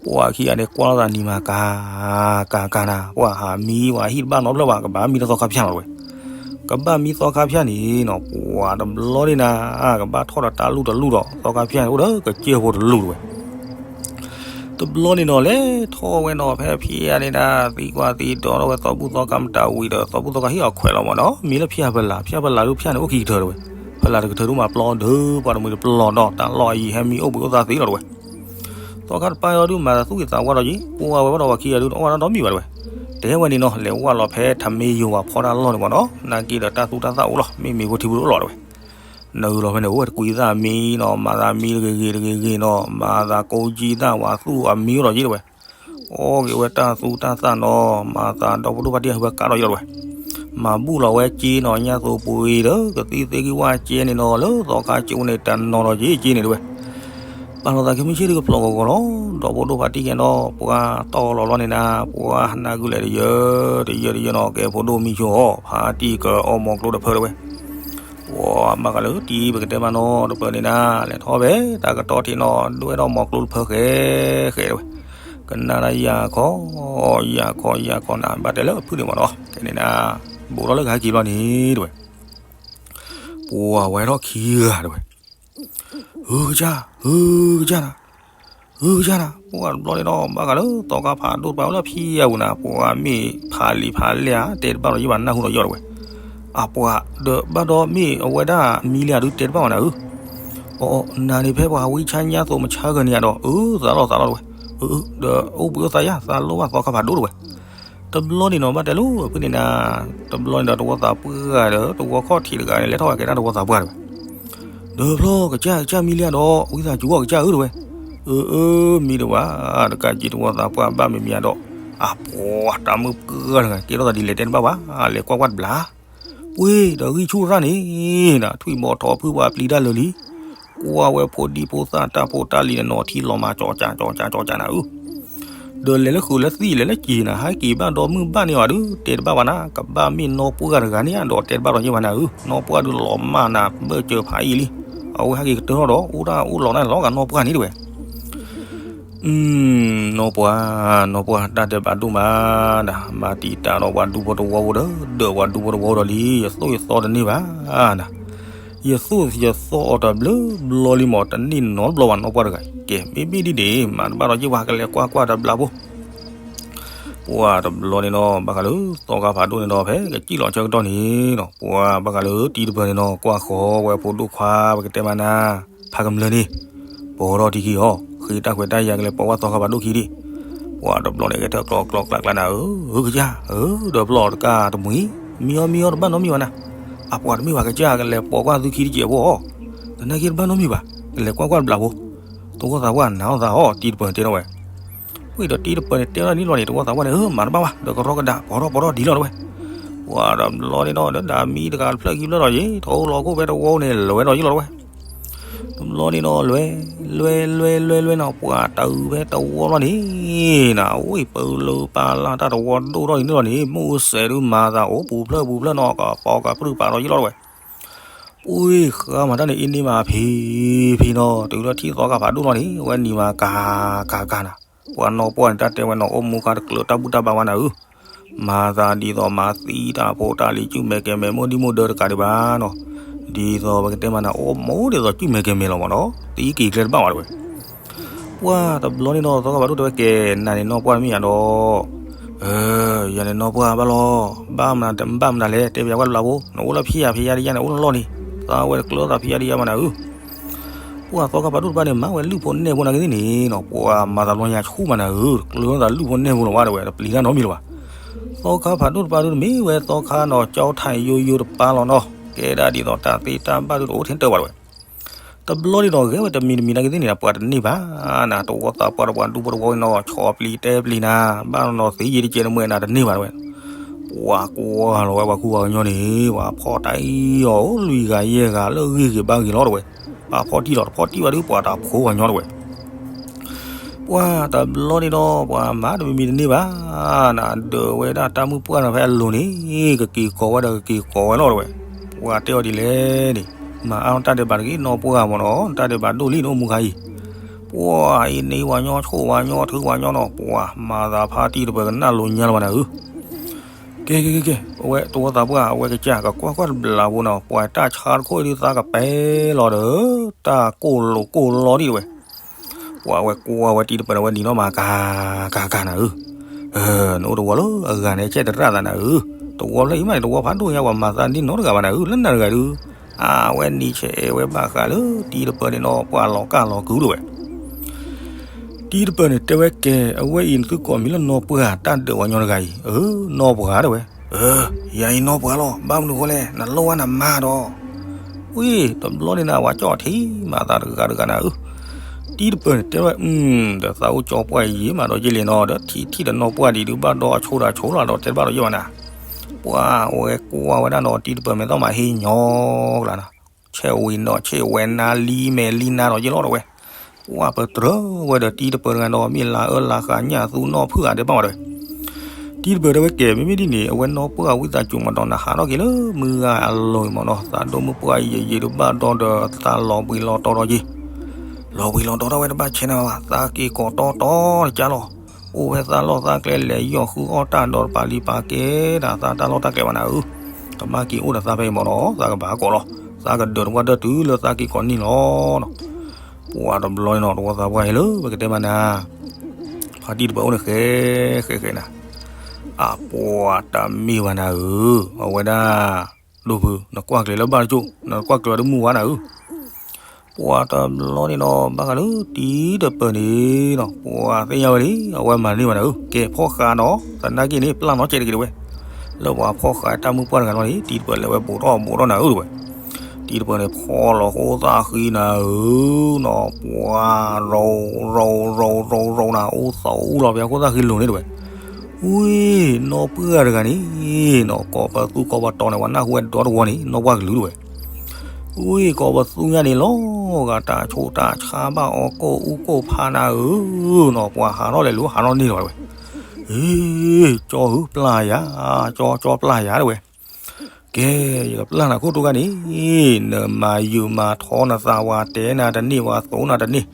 ပှၤခံဂၤန့ၣ် ကွၢ်လိာ်သးနံၤမးကၤ ကၤကၤနၤ ပှၤဟးမံ ပှၤဟံၣ်တဘၣ်နီတဖျၢၣ်ဘၣ် ကဘၣ်မံလၢသီခါဖၠၣ်လီၤတဝဲ ကဘၣ်မံသီခါဖၠၣ်န့ၣ်နီၤ ပှၤတဘျီန့ၣ်နၤ ကဘၣ်ထီၣ်ဒီးတၢ်လူၢ်တလူၢ်ဒီး သီခါဖၠၣ်န့ၣ် အိၣ်ဒီးကစၢၢ်ဖိတလူၢ်တဝဲ တဘျီန့ၣ်နီၤ လဲၤထီၣ်ဝဲနီၤ ဖဲဖံးယါန့ၣ်ဒၣ် သံကွၢ်သံဒိးထီၣ်ဝဲသီဘူၣ်သီခါမတၤဝံၤဒီး သီဘူၣ်သီခါဟ့ၣ်အီၤခွဲးလီၤမးနီၤ မံလၢဖၠၣ်ဖဲလး ဖၠၣ်ဖဲလးဒုးဖၠၣ်န့ၣ် အိၣ်ခံကထၢတဝဲ ဖဲလးတကထၢဒုးမၤပျီဒုး ပှၤတမှံၤတပျီဒီး တၢ်လီၢ်အယံၤဟဲမံအိၣ်ဘှံးအိၣ်သါသ့လီၤတဝဲ သီခါတပၢ်အံၤဒုးမၤသးသူၣ်ဂ့ၤသးဝါဒီးယ့ၢ် ပှၤဝဲဘၣ်ဒီးပှၤခံဂၤဒုး တအီၣ်ဝဲဒၣ်ဒီးမံဘၣ်တဝဲ တဲဝဲန့ၣ်နီၤ လဲၤဝဲလီၤဖဲထမ့ၢ်ယိၤဝဲဖီတၢ်လီၢ်န့ၣ်မးနီၤ နာ်က့ဒီးတၢ်သူတၢ်သၣ်အိၣ်လီၤ မ့မ့ၢ်ဖိထံဖိတအိၣ်လီၤတဝဲ နုာ်လီၤဖဲန့ၣ် အိၣ်ဝဲတကွံသၣ်မံနီၤ မၤသးမံတဂ့ၤဂ့ၤတဂ့ၤဂ့ၤနီၤ မၤသးကိးကံသၣ်ဝဲသူၣ်အမံအိၣ်ဒီးယ့ၢ်တဝဲ အီၣ်က့ၤဝဲတၢ်သူတၢ်သၣ်နီၤ မၤသးဒီဖိဒိၣ်ဖါတံၢ်ဟးဝဲကါဒီးယ့ၢ်လီၤတဝဲ မၤဘူၣ်လီၤဝဲက့နီၤ ညၣ်သိပှ့ၤဒီး ကသံၣ်သ့ၣ်ဂံၢ်ဝၣ်ကဲန့ၣ်နီၤ လၢသီခါကၠိန့ၣ် တနီၤဒီးယ့ၢ်က့န့ၣ်တဝဲ ပာ်လီၤသးခဲမုၢ်ဆ့ၣ်ဒုးကဖျိးဂီၤဂီၤလီၤ ဒီဖိဒိၣ်ဖါတံၢ်ကဲနီၤ ပှၤတီၢ်လီၤလီၤန့ၣ်နၤ ပှၤနၢ်ကုလဲၣ်တယၢ တယၢတယၢနီၤ ကဲဖိဒိၣ်မံဆိအီၤ ဖါတံၢ်ကအီၣ်မီၤကျိတဖၢတဝဲ ပှၤဘၣ်ဃးလၢတံၤပကတဲမးနီၤ တပၢၤန့ၣ်နၤ လဲၤထီၣ်ဖဲတၢ်ကတီၢ်ထံးနီၤ ဒွဲၣ်ထီၣ်မီၤကျိတဖၢဃဲဃဲတဲဝဲ, ကနၣ်တၢ်ယၤခီ, ယၤခီယၤခီနၤ ဘၣ်တဲလၢအဖုၣ်န့ၣ်မးနီၤ တဲန့ၣ်နၤ, ဘူးထီၣ်လၢကဟဲက့ၤဘျီန့ၣ်တဲဝဲ, ပှၤဝဲထီၣ်ခံဂၤတဲဝဲ ဧၢကစၢ်, ဧၢကစၢ်နၤ, ဧၢကစၢ်နၤ, ပှၤတဘျီန့ၣ်ဒီး ဘၣ်ဃးလၢသီခါဖးဒိၣ်တပၤအိၣ်လၢဖံအပူၤနၤ ပှၤမ့ၢ်ဖးလံာ်ဖးလဲၢ်ဧါ တဲတဘၣ်ဒီးယဘၣ်နၢ်ဟူဒီးယီၢ်တဲဝဲ, အပှၤဒီးဘၣ်ဒီးမ့ၢ်အဝဲဒၣ်မံလံဧါဒုးတဲတဘၣ်ဝဲနၤဧၢ, အအီ နၤန့ၣ်ဖဲပှၤဝံဆါညါသိးမဆါဂၤန့ၣ်ဧါဒီး အၢ သးလီၤသးလီၤတဲဝဲ, အအၢ ဒီးအိၣ်ဘှံးအိၣ်သးယါ သးလိၣ်ဘၣ်သီခါဖးဒိၣ်တဲဝဲ တဘျီန့ၣ်နီၤ ဘၣ်တဲလၢဖုၣ်န့ၣ်နၤ, တဘျီန့ၣ်ဒီးတဝီသးပှၢ်ဒီး တဝီခီၣ်ထံးတဂၤန့ၣ် လဲၤထီၣ်ဝဲကဲတၢ်တဝီသးပှၢ်တဲဝဲ, ဒီးဖျီၣ်ကစၢ်ကစၢ်မံလံဧါဒီး ဝံသးစူၤအီၣ်ကစၢ်ဧၢတဲဝဲ, အၢ အၢ မံတဝဲ, တကးက့ၤတဝီသးပှၢ်ဘၣ်မံမံဧါဒီး, အပှၤတၢ်မုၣ်ပှၢ်တဂၤ ကဲထီၣ်သးဒ်လဲၣ်တဲတဘၣ်ဘၣ်, လဲၤကွၢ်ကွၢ်တဘျီ ပှ့ၤဒီးဂံၢ်ဆူၣ်ရၣ်န့ၣ်နၤ ထွံၣ်ဘီထီဖုၣ်ပှၤပျံၤတၢ်လၢာ်လံ, ကွၢ်ဝဲဖိဒံဖိသၣ်တၢ်ဖိတၢ်လံၤန့ၣ်နီၤ ထံလီၤမၤကၠီကၠးကၠီကၠးကၠီကၠးနၤဧၢ, ဒီးလဲၤလၢဃုာ်လၢသံၣ်လဲၤလၢက့ၤနၤ ဟဲက့ၤဘၣ်ဒီးမုၢ်ဘၣ်န့ၢ်အီၤဒုး တဲတဘၣ်ဘၣ်နၤ ကဘၣ်မ့ၢ်နီၢ်ပှၢ်တဂၤန့ၣ်ဧါဒီးတဲတဘၣ်ဒီးယဲၢ်ဘၣ်နၤဧၢ, နီၢ်ပှၢ်ဒုးလီၤမၢ်နၤ ဘၢၣ်စၢၤဖးအံၤလံ, အဝဲဟဲက့ၤကတၢၢ်ထီၣ်ဒီး အိၣ်တၢ်အိၣ်လီၤနၤလီၤဂာ်နီၢ်ပှၢ်န့ၣ်တဲဝဲ နီၢ်ပှၢ်, နီၢ်ပှၢ် တၢ်ဒဲးဘးဒိၣ်မးနၤ, မၤတံာ်တာ်ဒီးပှၤဒူဖိတဝီဖိဒီး ဒၢးပှၤဒူဖိတဝီဒီးလံ, ယသိၣ်ယသီတန့ၢ်ဘၣ်နၤ, ယသိၣ်ယသီအီၤတဘျုးဘျီလံမး တန့ၢ်နီတဘျီဘၣ်နီၢ်ပှၢ်တဂၤ, ကဲ မ့မ့ၢ်ဒ်န့ၣ် မၤတဘၣ်ဒီးယဲၢ်ဘၣ် ကလဲၤကွၢ်ကွၢ်တဘျီဖိ ပှၤတဘျီန့ၣ်ဒီး ဘၣ်ဃးလၢသီခါဖးဒိၣ်န့ၣ်ဒီး ဖဲကစံၣ်လီၤဆၢကတီၢ်န့ၣ်ဒီး ပှၤဘၣ်ဃးလၢတံၤတပၢၤန့ၣ်ဒီး ကွၢ်ဃီဝဲဖိဒိၣ်ခွါ ပကတဲမးနၤ ဖးကမျၢၢ်န့ၣ် ပိာ်ထီၣ်ထံခံအီၤ ဃ့တၢ်ခွဲးတၢ်ယာ်ကလဲၤပိာ်ကွၢ်သီခါဖးဒိၣ်ခံဒံး, ပှၤတဘျီန့ၣ် ကဲထၢၣ်ကျီကျီကျါကျါနၤဧၢ, ဧၢကစၢ်ဧၢ, ဒီးပျီတကၢ်တမှံၤ မံအီၤမံအီၤတဘၣ်နီတမံၤဘၣ်နၤ, အပှၤတမ့ၢ်ပှၤကစၢ် ကလဲၤပိာ်ကွၢ်သုခံတကဲးဖိအီၤ, သနာ်က့တဘၣ်နီတမံၤဘၣ်, ကလဲၤကွၢ်ကွၢ်တဘျီဖိ, သဝီသးပှၢ်နၤအီၣ်သးအီၤ တံၤတပၢၤတဲထီၣ်ဝဲ ဝံၤဒီးတံၤတပၢၤန့ၣ်တဲထီၣ်န့ၣ်လီၤန့ၣ် တဝီသးပှၢ်န့ၣ် ဧၢ မၤတဘၣ်ဘၣ် ဒီးကရီကဒး ပိာ်ထီၣ်ပိာ်ထီၣ်ဒ်လီၤတဝဲ, ပှၤတဘျီန့ၣ်ဒီး ဒီးဒၣ်မံတဂၤတဖျၢၣ်ခံဖျၢၣ်ဒီးယ့ၣ် ထီၣ်အိၣ်လီၤခိၣ်ဖဲတဝီန့ၣ် လဲၤဝဲဒီးယ့ၣ်လီၤတဝဲ, တဘျီန့ၣ်ဒီး လဲၤ လဲၤ လဲၤ လဲၤ လဲၤ လဲၤနီၤ ပှၤတၢ်အုးဖဲတဝီလီၤန့ၣ် နဝံၣ်ပလၢပၢ်လၢ်တၢ်တဝီဒိၣ်ထီၣ်အံၤန့ၣ်လီၤန့ၣ် မုၢ်စဲးဒုးမၤသးအိၣ်ပူၤဖျၢၣ်ပူၤဖျၢၣ်နီၤ ကပီၤကပြုၢ်ပာ်ဒီးယ့ၣ်လီၤတဝဲ ပှ့ၤဃါမၤတၢ်န့ၣ်အ့န့မးဖံဖံနီၤ တုၤလၢထံၣ်သီခါဖးဒိၣ်လီၤန့ၣ် အဝဲနံၤမၤကၤကၤကၤနၤ, ပှၤနီၢ်ပှၢ်န့ၣ် တၢ်တဲဝဲနီၤ အိၣ်မူခါတကျၢၤတၢ်ဘူၣ်တၢ်ဘါဝဲနၤဧၢ, မၤသးဒ်သိးမၤသံတၢ်ဖိတၢ်လံၤ ကုၢ်မဲာ်ကဲၤမဲာ် မိၢ်ဒံမိၢ်ဒၢတကးဒံးဘၣ်နီၤ, ဒ်သိးပကတဲမးနၤ အိၣ်မူဒ်သိးကုၢ်မဲာ်ကဲၤမဲာ်လီၤမးနီၤ သံက့ၤကျဲတဘၣ်ဝဲတဝဲ ပှၤတဘျီန့ၣ်ဒီး သီခါဖးဒိၣ်တဲဝဲကဲ နၤန့ၣ်နီၢ်ပှၢ်တမ့ၢ်ယၤဒီး, ယၤန့ၣ်နီၢ်ပှၢ်ဘၣ်လီၤ, ဘၣ်မနုၤလဲၣ် တဲဘၣ်ယၤကွၢ်တဘျီဖိ, နအိၣ်လၢဖံယၤဖံယၤဒ်ယၤန့ၣ် အိၣ်လီၢ်လီၢ်န့ၣ်, သးဝဲတကျၢၤသးဖံယၤဒ်ယၤမးနၤဧၢ, ပှၤသီခါဖးဒိၣ်တဖၣ်န့ၣ် မၤဝဲလုၢ်ဖိနဲၣ်ဖိနာ်က့သ့ၣ်န့ၣ်နီၤ ပှၤမၤသးလီၤညါဆူၣ်မးနၤဧၢ, တကျၢၤသးလုၢ်ဖိနဲၣ်ဖိလီၤဝဲတဝဲ တပျံၤတၢ်နီတမံၤလၢၤဘၣ် သီခါဖးဒိၣ်တပၤဒုးတမ့ၢ်ဝဲသီခါနီၤ ကၠီထၢၣ်ယိယိတပၤလီၤနီၤ, ကဲဒၣ်ဒ်သိးတၢ်သ့တၢ်ဘၣ်ဒုးတအိၣ်ထဲတၢ်ဘၣ်တဝဲ, တဘျီန့ၣ်ဒီး ဂဲၤဝဲတမံၤတမံၤနာ်က့သ့ၣ်န့ၣ် ပှၤတန့ၢ်ဘၣ်နၤ, တဝီသးပှၢ်ဒီးပှၤဒူဖိတဝီန့ၣ်နီၤ ဆီၣ်ပျံၤတဲပျံၤနၤ, ဘၣ်နီၤသ့ယံာ်တကဲးတမှဲၤနၤတန့ၢ်ဘၣ်တဝဲ, ပှၤကွၢ်လီၤဝဲပှၤခူပှၤကညီန့ၣ် ပှၤဖီၣ်တၢ်အံၤအီၤအိၣ်လွံၢ်ဂၤယဲၢ်ဂၤလၢဂ့ၢ်ဂ့ၤဘါဂ့ၤလီၤတဝဲ, ပှၤဖီၣ်တံၢ်လီၤတဖီၣ်တံၢ်ဘၣ်ဒုး ပှၤတၢ်ဖိပှၤကညီတဝဲ ပှၤတဘျီန့ၣ်ဒီး ပှၤမၤတမံၤမံၤတန့ၢ်ဘၣ်နၤ, ဒၢးဝဲဒၣ်တၢ်မုၣ်ပှၢ်နၤဖဲအလိၤန့ၣ် ကက့ၤကိးဝဲဒီးကက့ၤကိးဝဲလီၤတဝဲ, ပှၤတဲအီၤဒ်လဲၣ်န့ၣ်, မၤအါထီၣ်တၢ်ဒဲးဘးတဂ့ၤ နီၢ်ပှၢ်မ့ၢ်နီၤ တၢ်ဒဲးဘးဒိၣ်လံနအိၣ်မူခါအံၤ, ပှၤအံၤန့ၣ်ဝၤညီဆိၣ်ဝၤညီထုဝၤညီနီၤ ပှၤမၤသးဖါတံၢ်တပၢၤကနၣ်လိာ်ညါလီၤဘၣ်နၤဧၢ ကဲကဲကဲကဲ, အဝဲတဝီသးပှၢ် အဝဲကစၢ်ကကွၢ်ကွၢ်တဘျီဖိနီၤ ပှၤတၢ်ဆါတခိၣ်အံၤဒုးသးကပဲလီၤဒီး တၢ်ကိၢ်လိာ်ကိၢ်လီၤဒံးတဝဲ, ပှၤဝဲကွၢ်ဝဲတံၤတပၢၤန့ၣ် ဝဲနံၤနီၢ်မၤကၤကၤကၤနၤဧၢ, နအိၣ်တဝီလၢအဂၤန့ၣ် ဆဲးတရၣ်သးနၤဧၢ, တဝီဖျၢၣ်အံၤမးန့ၣ် တဝီဖးဒိၣ်ညါ ပှၤမၤသးဒ်နီတဂၤဘၣ်နၤဧၢ, လၢနၤတဂၤဒုး, အဝဲနံၤဆဲးအဲၣ်ဝဲဘၣ်ဃးလၢတံၤတပၢၤန့ၣ်နီၤ ပှၤလီၤကၢ်လီၤကုာ်တဝဲ တံၤတပၢၤန့ၣ်တဲဝဲကဲ, အဝဲအံၤနသုကိးမံၤလၢနီၢ်ပှၢ် တၢ်ဒၢးဝၤညီတဂၤအံၤ, အၢ နီၢ်ပှၢ်တဲဝဲ, အၢ ယၤအံၤနီၢ်ပှၢ်လီၤ, ဘၣ်မနုၤဃိလဲၣ် နလိၣ်ဝဲနမါဒီး, ဝံၤတဘျီန့ၣ်နၤ ဝၤကၠီၣ်ထံမၤသးတဂၤတဂၤနၤဧၢ, တံၤတပၢၤန့ၣ်တဲဝဲ, ဒီးသးအိၣ်ကၠီပှၢ်ယံၤမးဒီးယ့လံနီၤ ဒီးထံၣ်ထံၣ်ဒီးနီၢ်ပှၢ်ဒံးဒုးဘၣ်ဒီးအဆိဒီးအဆိလီၤဒီးတဲတဘၣ်ဒီးယ့ၢ်ဘၣ်နၤ, ပှၤဝဲကွၢ်ဝဲဒၣ်နီၤ တံၤတပၢၤမဲာ်သီၣ်မးဟ့ၣ်ညီကျါနၤ ဆဲးဝံၤနီၤ ဆဲးဝဲနၤလံမဲာ်လံနၤဒီးယ့ၢ်လီၤတဝဲ, ပှၤပတြၢၤဝဲဒီးတံၤတပၢၤတဂၤဒီး မ့ၢ်လါအၢလါဃးညၣ်သူနီၢ်ဖုၣ်ဂၤဒဲးဘၣ်ဝဲတဝဲ, တံၤ တံၤတပၢၢ်တဲဝဲကဲ မ့မ့ၢ်ဒ်န့ၣ် အဝဲနီၢ်ပှၢ်ဝံသးစူၤမးဒီး နဟးထီၣ်က့ၤလၢမုၢ်ဂၤအလီၢ်အံၤမးနီၤ, သးဒိၣ်မုၢ်ပှၢ်ယံာ်ယံာ်တဘၣ်ဒီး သးလီၤဘှံးလီၤတီၤဒီးယံာ်, လီၤဘှံးလီၤတီၤထီၣ်ဝဲတဘၣ်ဆဲးန့ၣ်ဘၣ်, သးက့ၤကိးတီတီတကၢ်လီၤ. အိၣ်ဝဲသးလီၢ်သးကျဲ လဲၤယီၢ်ဃုအီၣ်တၢ်ဒီးတပာ်လံၤပာ်ကဲဒၣ်သးတၢ်လီၢ်တၢ်ကျဲဘၣ်နၤဧၢ, ကဘၣ်က့ၤအိၣ်ဒီးသးဖဲအံၤမးနီၤ, သးကဘၣ်ကိးလီၤ, သးကဒၢးတဝၢ်ဒၢးတုၤလၢသးက့ၤကိးန့ၢ်လီၤနီၤ. ပှၤတဘျီန့ၣ်နီၤ တဝီသးပှၢ်ဟဲလၢပကတဲမးနၤ ဖါတံၤတပၢၢ်အိၣ်န့ၣ်ဃဲဃဲဃဲနၤ, အပှၤတမ့ၢ်ဘၣ်နၤဧၢ, အဝဲဒၣ် ဒိၣ်ဖု နကွၢ်ကျဲၤလၢဘၣ်တကၠိၣ် နကွၢ်ကျဲၤဝဲတမုၢ်ဝါနၤဧၢ. ပှၤတဘျီန့ၣ်နီၤ ဘၣ်ဃးလၢတံၤတပၢၢ်န့ၣ်နီၤ ပှၤသ့ၣ်ညါဝဲလံ အဝဲမၤန့ၢ်ဘၣ်နၤဧၢ, ကဲဖီၣ်ဃာ်နီၤ သနာ်က့န့ၣ် ပျၢ်နီၤကဲးတဂ့ၤတဝဲ, လၢပှၤဖီၣ်ဃာ်တၢ်မုၢ်ပှၢ်တဂၤလီၤန့ၣ် တံၤတပၢၢ်လဲၤဝဲဘူးထီၣ်ဘူးထီၣ်နၤဧၢတဝဲ တံၤတပၢၢ်န့ၣ် ဖီၣ်လီၤဃိသၣ်ဃံနၤဧၢနီၤ, ပှၤ ရိရိရိရိရိနၤ အိၣ်သီအိၣ်လီၤ ပှၤဃိသၣ်ဃံလိၤန့ၣ်တဝဲ, ဝ့ၢ် နီၢ်ပှၢ်တဂၤန့ၣ်နီၤ ကိးပသူကိးပတီၤန့ၣ် ပှၤနၢ်ဟူဝဲဒီတဝီန့ၣ် နီၢ်ပှၢ်ကလုာ်တဝဲ, ဝ့ၢ် ကိးပသူညါန့ၣ်လီၤဂာ် တၢ်ဆိးတၢ်ဆါဘၣ်အီၤကိၢ်အူကိၢ်ဖးနၤဧၢနီၤ, ပှၤဟးထီၣ်လဲၤလူၤဟးထီၣ်န့ၢ်လီၤတဝဲ, အ့ ကၠီဧၢ ပျၢ်ယၤ, ကၠီ ကၠီပျၢ်ယၤတဝဲ ကဲ ယကပျၢ်နၤခိၣ်တူၢ်ခါန့ၣ်, နမၤယုာ်မၤထီနသး ပှၤတဲနၤတန့ၢ် ပှၤသိးနၤတန့ၢ်,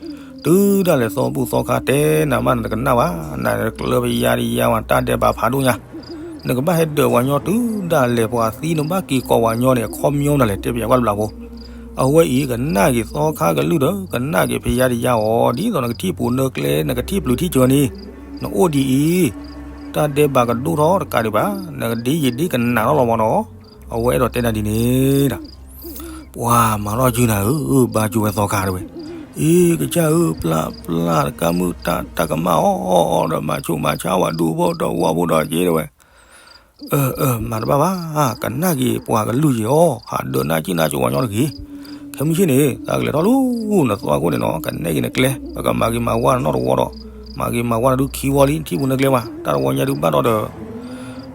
တုၤဒၣ်လဲာ်သီဘူၣ်သီခါတဲနၤမး နတကနၣ်ဘၣ်, နတကျၢၤပယါတယါဘၣ် တၢ်ဒဲးဘးဖးဒိၣ်ညါ, နကဘၣ်ဟဲဒၢးပှၤညီတုၤဒၣ်လဲာ်ပှၤသံ နဘၣ်က့ၤကိးပှၤညီန့ၣ် အခီပညီမနုၤလဲၣ် တဲပယါကွၢ်တဘျီဖိ, အဝဲအံၤ ကနၣ်က့ၤသီခါကလုၢ်ဒီး ကနၣ်က့ၤပယါတယါအီၤ ဒ်သိးနကထံၣ်ပူၤနၢကျဲ နကထံၣ်ပျုၤထံၣ်စၢၤန့ၣ်, နအိၣ်ဒ်အံၤ တၢ်ဒဲးဘးကဒိၣ်ထီၣ်တကးဒံးဘၣ်, နကဒ်ယံာ်ဒ်ကနၣ်ထီၣ်လီၤမးနီၤ, အဝဲအဲၣ်ဒိးတဲနၤဒ်န့ၣ်ဒၣ်, ပှၤမၤထီၣ်စုနၤဧၢ, ဘါစုဝဲသီခါတဝဲ, အ့ ကစၢ်ဧၢ ပျၢ်ပျၢ်တကးမုၢ်တၢ် တၢ်ကမၣ်အီၤဒီး မၤဆူၣ်မၤဆါဝဲဒူဖိဒီးဝၣ်ဖိဒီးက့တဝဲ အၢ အၢ မၤတဘၣ်ဘၣ်, ကနၣ်က့ၤပှၤကလုၢ်ယံၤအီၤ ဟးဒၢးနၢ်ကံၣ်နၢ်ကၠိဝဲညီတဂ့ၤ, ခဲမုၢ်ဆ့ၣ်န့ၣ် သးကလဲၤထီၣ်လၢနသီခိၣ်န့ၣ်နီၤ ကနဲၣ်က့ၤနကျဲ ပကမၤဂ့ၤမၤဝါနနီၢ်တဝီဒီး, မၤဂ့ၤမၤဝါနဒုးခံဝီလံ နထံၣ်ပူၤနၢကျဲဘၣ် တၢ်တဝီညါဒုးဘၣ်ဒီးဒီး,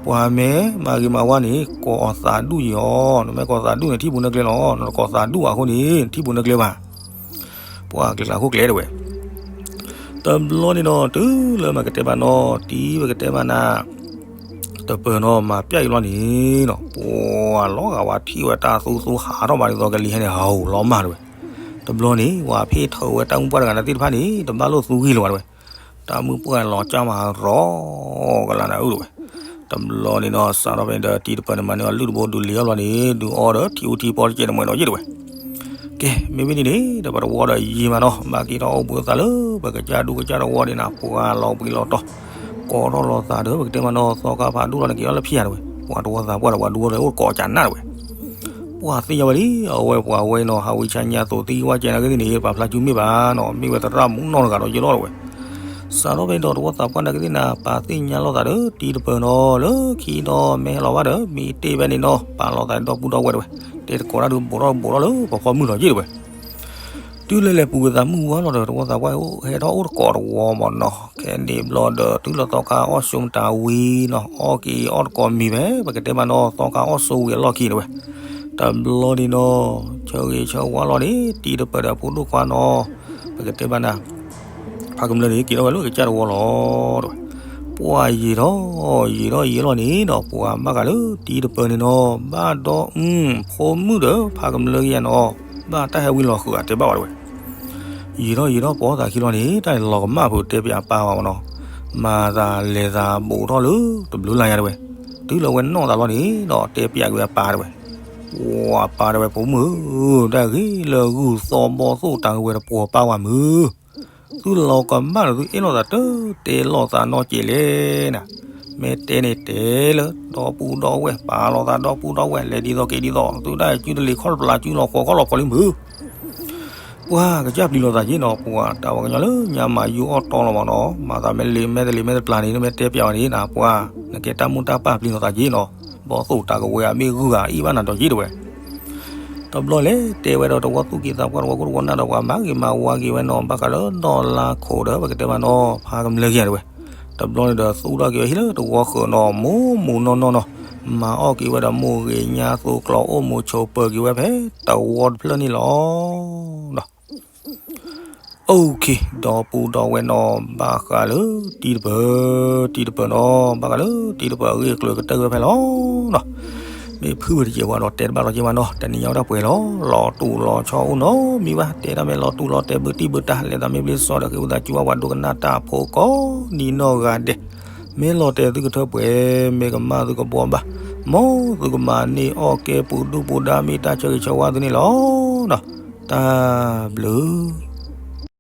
ပှၤမ့ၢ်မၤဂ့ၤမၤဝါန့ၣ် ကိးအီၤသးဒူၣ်ယံၤအီၤ, နမ့ၢ်ကိးသးဒူၣ်န့ၣ် ထံၣ်ပူၤနၢကျဲလီၤ, နတကိးသးဒူၣ်အဃိန့ၣ် နထံၣ်ပူၤနၢကျဲဘၣ် ပှၤကျဲၤကျါခိၣ်ကျဲၤတဝဲ, တဘျီန့ၣ်နီၤ တုၤလၢမ့ၢ်ကတဲဘၣ်နီၤ တံၤပကတဲဘၣ်နၤ တပၢၢ်နီၤ မၤပျၢ်အံၤလီၤန့ၣ်နီၤ ပှၤလီၤဂာ်ဝဲထံၣ်ဝဲတၢ်သူသူဟးထီၣ်ဘၣ်ဒ်သိးကလံၤဟဲန့ၣ် ဟးဟူးလီၤမၢ်တဝဲ, တဘျီန့ၣ် ပှၤဖ့ထၢၣ်ဝဲတၢ်မုၢ်ပှၢ်တဂၤန့ၣ်သ့ၣ်တဖၣ်န့ၣ် တဘၣ်လိာ်သူဂံၢ်လၢၤဘၣ်တဝဲ, တၢ်မုၢ်ပှၢ်လီၤကၢ်မးရီကလးနၤအုၣ်တဝဲ, တဘျီန့ၣ်နီၤ စးထီၣ်ဖဲန့ၣ်ဒီး တံၤတပၢၢ်န့ၣ် မၤန့ၢ်အီၤလုၢ်တဘိဒုးလံၤအီၤလီၤန့ၣ် ဒုးအီဒီးထံအူထံပီတကဲးတမှဲၤနီၤယ့ၣ်တဝဲ ကဲ မ့မ့ၢ်ဒ်န့ၣ် ဒီးပတဝီဒီးယံာ်မးနီၤ ဘၣ်က့ၤထီၣ်အိၣ်ဘှံးအသးလၢ ပကစၢ်ဒူကစၢ်တဝီဒ်နၤ ပှၤလီၤဘှံးလီၤတီၤ ကိးထီၣ်လီၤသးဒီး ပကတဲမးနီၤ သီခါဖးဒိၣ်လီၤန့ၣ် က့ၤထီၣ်လၢဖံးယၤတဝဲ ပှၤတဝီသးပှၢ်ဒီးပှၤဒူဝီဒီးအိၣ်ကိးကနၣ်တဝဲ ပှၤသ့ၣ်ညါဝဲလံ အဝဲပှၤဝဲနီၤ ဟးဝံဆါညါသိးသံဝဲကဲနၤဂ့ၤန့ၣ် ပာ်ဖျါစုမ့ၢ်ဘၣ်နီၤ မ့ၢ်ဝဲသရၣ်မုၣ်နီၢ်တဂၤဒီးယ့ၣ်လီၤတဝဲ စးထီၣ်ဖဲဒီးတဝီသးပှၢ်နၤဂ့ၤသ့ၣ်နၤ ပာ်သ့ၣ်ညါလိာ်သးဒီး တံၤတပၢၢ်နီၤ လၢခံဒီးမ့ၢ်ဟဲလီၤဘၣ်ဒီး မ့ၢ်တ့ၢ်ဖဲန့ၣ်နီၤ ပာ်လီၤသးဒီပုၢ်ဒီဝဲၢ်တဝဲ တဲသကိးတၢ်ဒုးဘိးထီၣ်ဘိးထီၣ်လၢပဖီမုၢ်လီၤယ့ၣ်တဝဲ တုၤလၢလဲၤပူၤကွံာ်သးမုၢ်ဝါလီၤဒီး တဝီသးပှၢ်အိၣ်ဟဲထီၣ်အိၣ်တကိးတဝီမးနီၤ ခဲန့ၣ်ဘျီဒီးတုၤလၢသီခါအီၣ်ဆိတၢ်ဝံၤနီၤ အီၣ်က့ၤအီၣ်တကိးမံၤဖဲ ပကတဲမးနီၤ သီခါအီၣ်ဆိဝံၤအလီၢ်ခံတဝဲ တဘျီန့ၣ်နီၤ ဆၢဂ့ၤဆၢဝါလီၤန့ၣ် တံၤတပၢၢ်ဒီးဖိဒိၣ်ခွါနီၤ ပကတဲမးနၤ ဖးကမျၢၢ်န့ၣ် က့ၤထီၣ်ဝဲလၢကစၢ်တဝီလီၤတဝဲ ပှၤယံာ်ထီၣ်ယံာ်ထီၣ်ယံာ်လီၤန့ၣ်နီၤ ပှၤဘၣ်ဃးလၢတံၤတပၢၢ်န့ၣ်နီၤ ဘၣ်ဒီး ဖိမုၣ်ဒီးဖးကမျၢၢ်ကယဲၢ်နီၤ ဘၣ်တၢ်ဟဲဝံလီၤဃုာ်ဧါတဲဘၣ်ဝဲတဝဲ ယံာ်ထီၣ်ယံာ်ထီၣ်ပိာ်သးခံလီၤန့ၣ် တၢ်န့ၣ်လီၤကမၣ်ဖုးတဲပၠးပၢ်ဝဲမးနီၤ မၤသးလဲၤသးဘူးထီၣ်လၢတဘျုးလါညါတဝဲ တုၤလၢဝဲနီၢ်သးလီၤန့ၣ်ဒီး တဲပၠးက့ၤဝဲပၢ်တဝဲ ပှၤပၢ်တဝဲ ဖိမုၣ်ဧၢ တၢ်ဂ့ၢ်လၢဂုၢ်သီဘီသိၣ်တၢ်ဂ့ၢ်ဝဲတပှီၤပၢ်ဝဲမုၢ် သုလီၤကမၣ်ဒီးသုအဲၣ်လိာ်သးတတဲလိာ်သးနီတစဲးလဲၣ်နၤ, မ့ၢ်တဲန့ၣ်တဲလၢ ဒီပုၢ်ဒီဝဲၢ် ပာ်လိာ်သးဒီပုၢ်ဒီဝဲၢ် လဲၤဒ်သိးက့ၤဒ်သိး သုတၢ်စုတလ့ၤခီၣ်တပျၢ်စုလီၤဃီၤခီၣ်လီၤဖီလံမုၢ် ပှၤကစၢ်ပျံၤလိာ်သးက့ၤနီၤ ပှၤတၢ်ဝဲကညီလၢညါမၤယူအီၣ်တီလီၤမးနီၤ မၤသးမ့ၢ်လ့ၤမဲတလ့ၤမဲတပျၢ်န့ၣ် မ့ၢ်တဲပျးဝဲန့ၣ်နၤ ပှၤနကဲတၢ်မိၢ်တၢ်ပၢ်ပျံၤလိာ်သးက့ၤနီၤ ဘီသိၣ်တၢ်ကဝဲၤအမ့ၢ်ဂုၢ်ဂၤအံၣ်ဘၣ်နၤဒီးက့ၤတဝဲ တဘျီလဲၤတဲဝဲဒီးတဝီသူၣ်က့ၤသးပှၢ်တဝီခိၣ်တဝီနၢ်ဒီးပှၤမၤဂ့ၤမၤဝါက့ၤဝဲနီၤ ဘၣ်ဃးလၢနီၢ်လါခိၣ်ဒီး ပကတဲမးနီၤ ဖးကမျၢၢ်က့ၤတဝဲ တဘျီန့ၣ်ဒီးသူၣ်ထီၣ်က့ၤဝဲဟံၣ်လၢတဝီဃၢၤနီၤ မိၢ်မိၢ်နီၢ်နီၢ်နီၤ မၤအီၣ်က့ၤဝဲဒီးမိၢ်ဂ့ၤညါသိးကျီအိၣ်မူးဆိးပၢၤက့ၤဝဲဖဲတဝီတဖျၢၣ်န့ၣ်လီၤ. OK, ဒီပုၢ်ဒီဝဲၢ်နီၢ် ဘၣ်ဃးလၢတံၤတပၢၢ်, တံၤတပၢၢ်နီၢ် ဘၣ်ဃးလၢတံၤတပၢၢ်အဂ့ၢ်အကျိၤကတၢၢ်ဝဲဖဲလီၤနီၤ. မ့ၢ်ဖုၣ်ဝဲတကဲးပှၤဒီးတဲတဘၣ်လီၤက့ၤမးနီၤ, တနံၤညါဝဲဒၣ်ပှဲၤလီၤ, လီၤတူာ်လီၤဆီအိၣ်နီၤ, မံဘၣ်တဲတၢ်မ့ၢ်လီၤတူာ်လီၤတဲဘုတံၢ်ဘုတၢ်, လဲၤသးမ့ၢ်ဘျ့စီဒီး ဃ့ဝံသးစူၤဘၣ်ပှၤဒိကနၣ်တၢ်ဖိကိးနံၤနီၢ်ဂၤဒဲး, မ့ၢ်လီၤတဲာ်သုကထၢပှဲၤ, မ့ၢ်ကမၣ်သုကဘှီဘၣ်, မ်သုကမၤန့ၢ်အီၣ်ကဲပူၤဒူၣ်ပူၤဒါ မ့ၢ်တၢ်ဆၢဂ့ၤဆၢဝါသုန့ၣ်လီၤ. တၢ်ဘျုး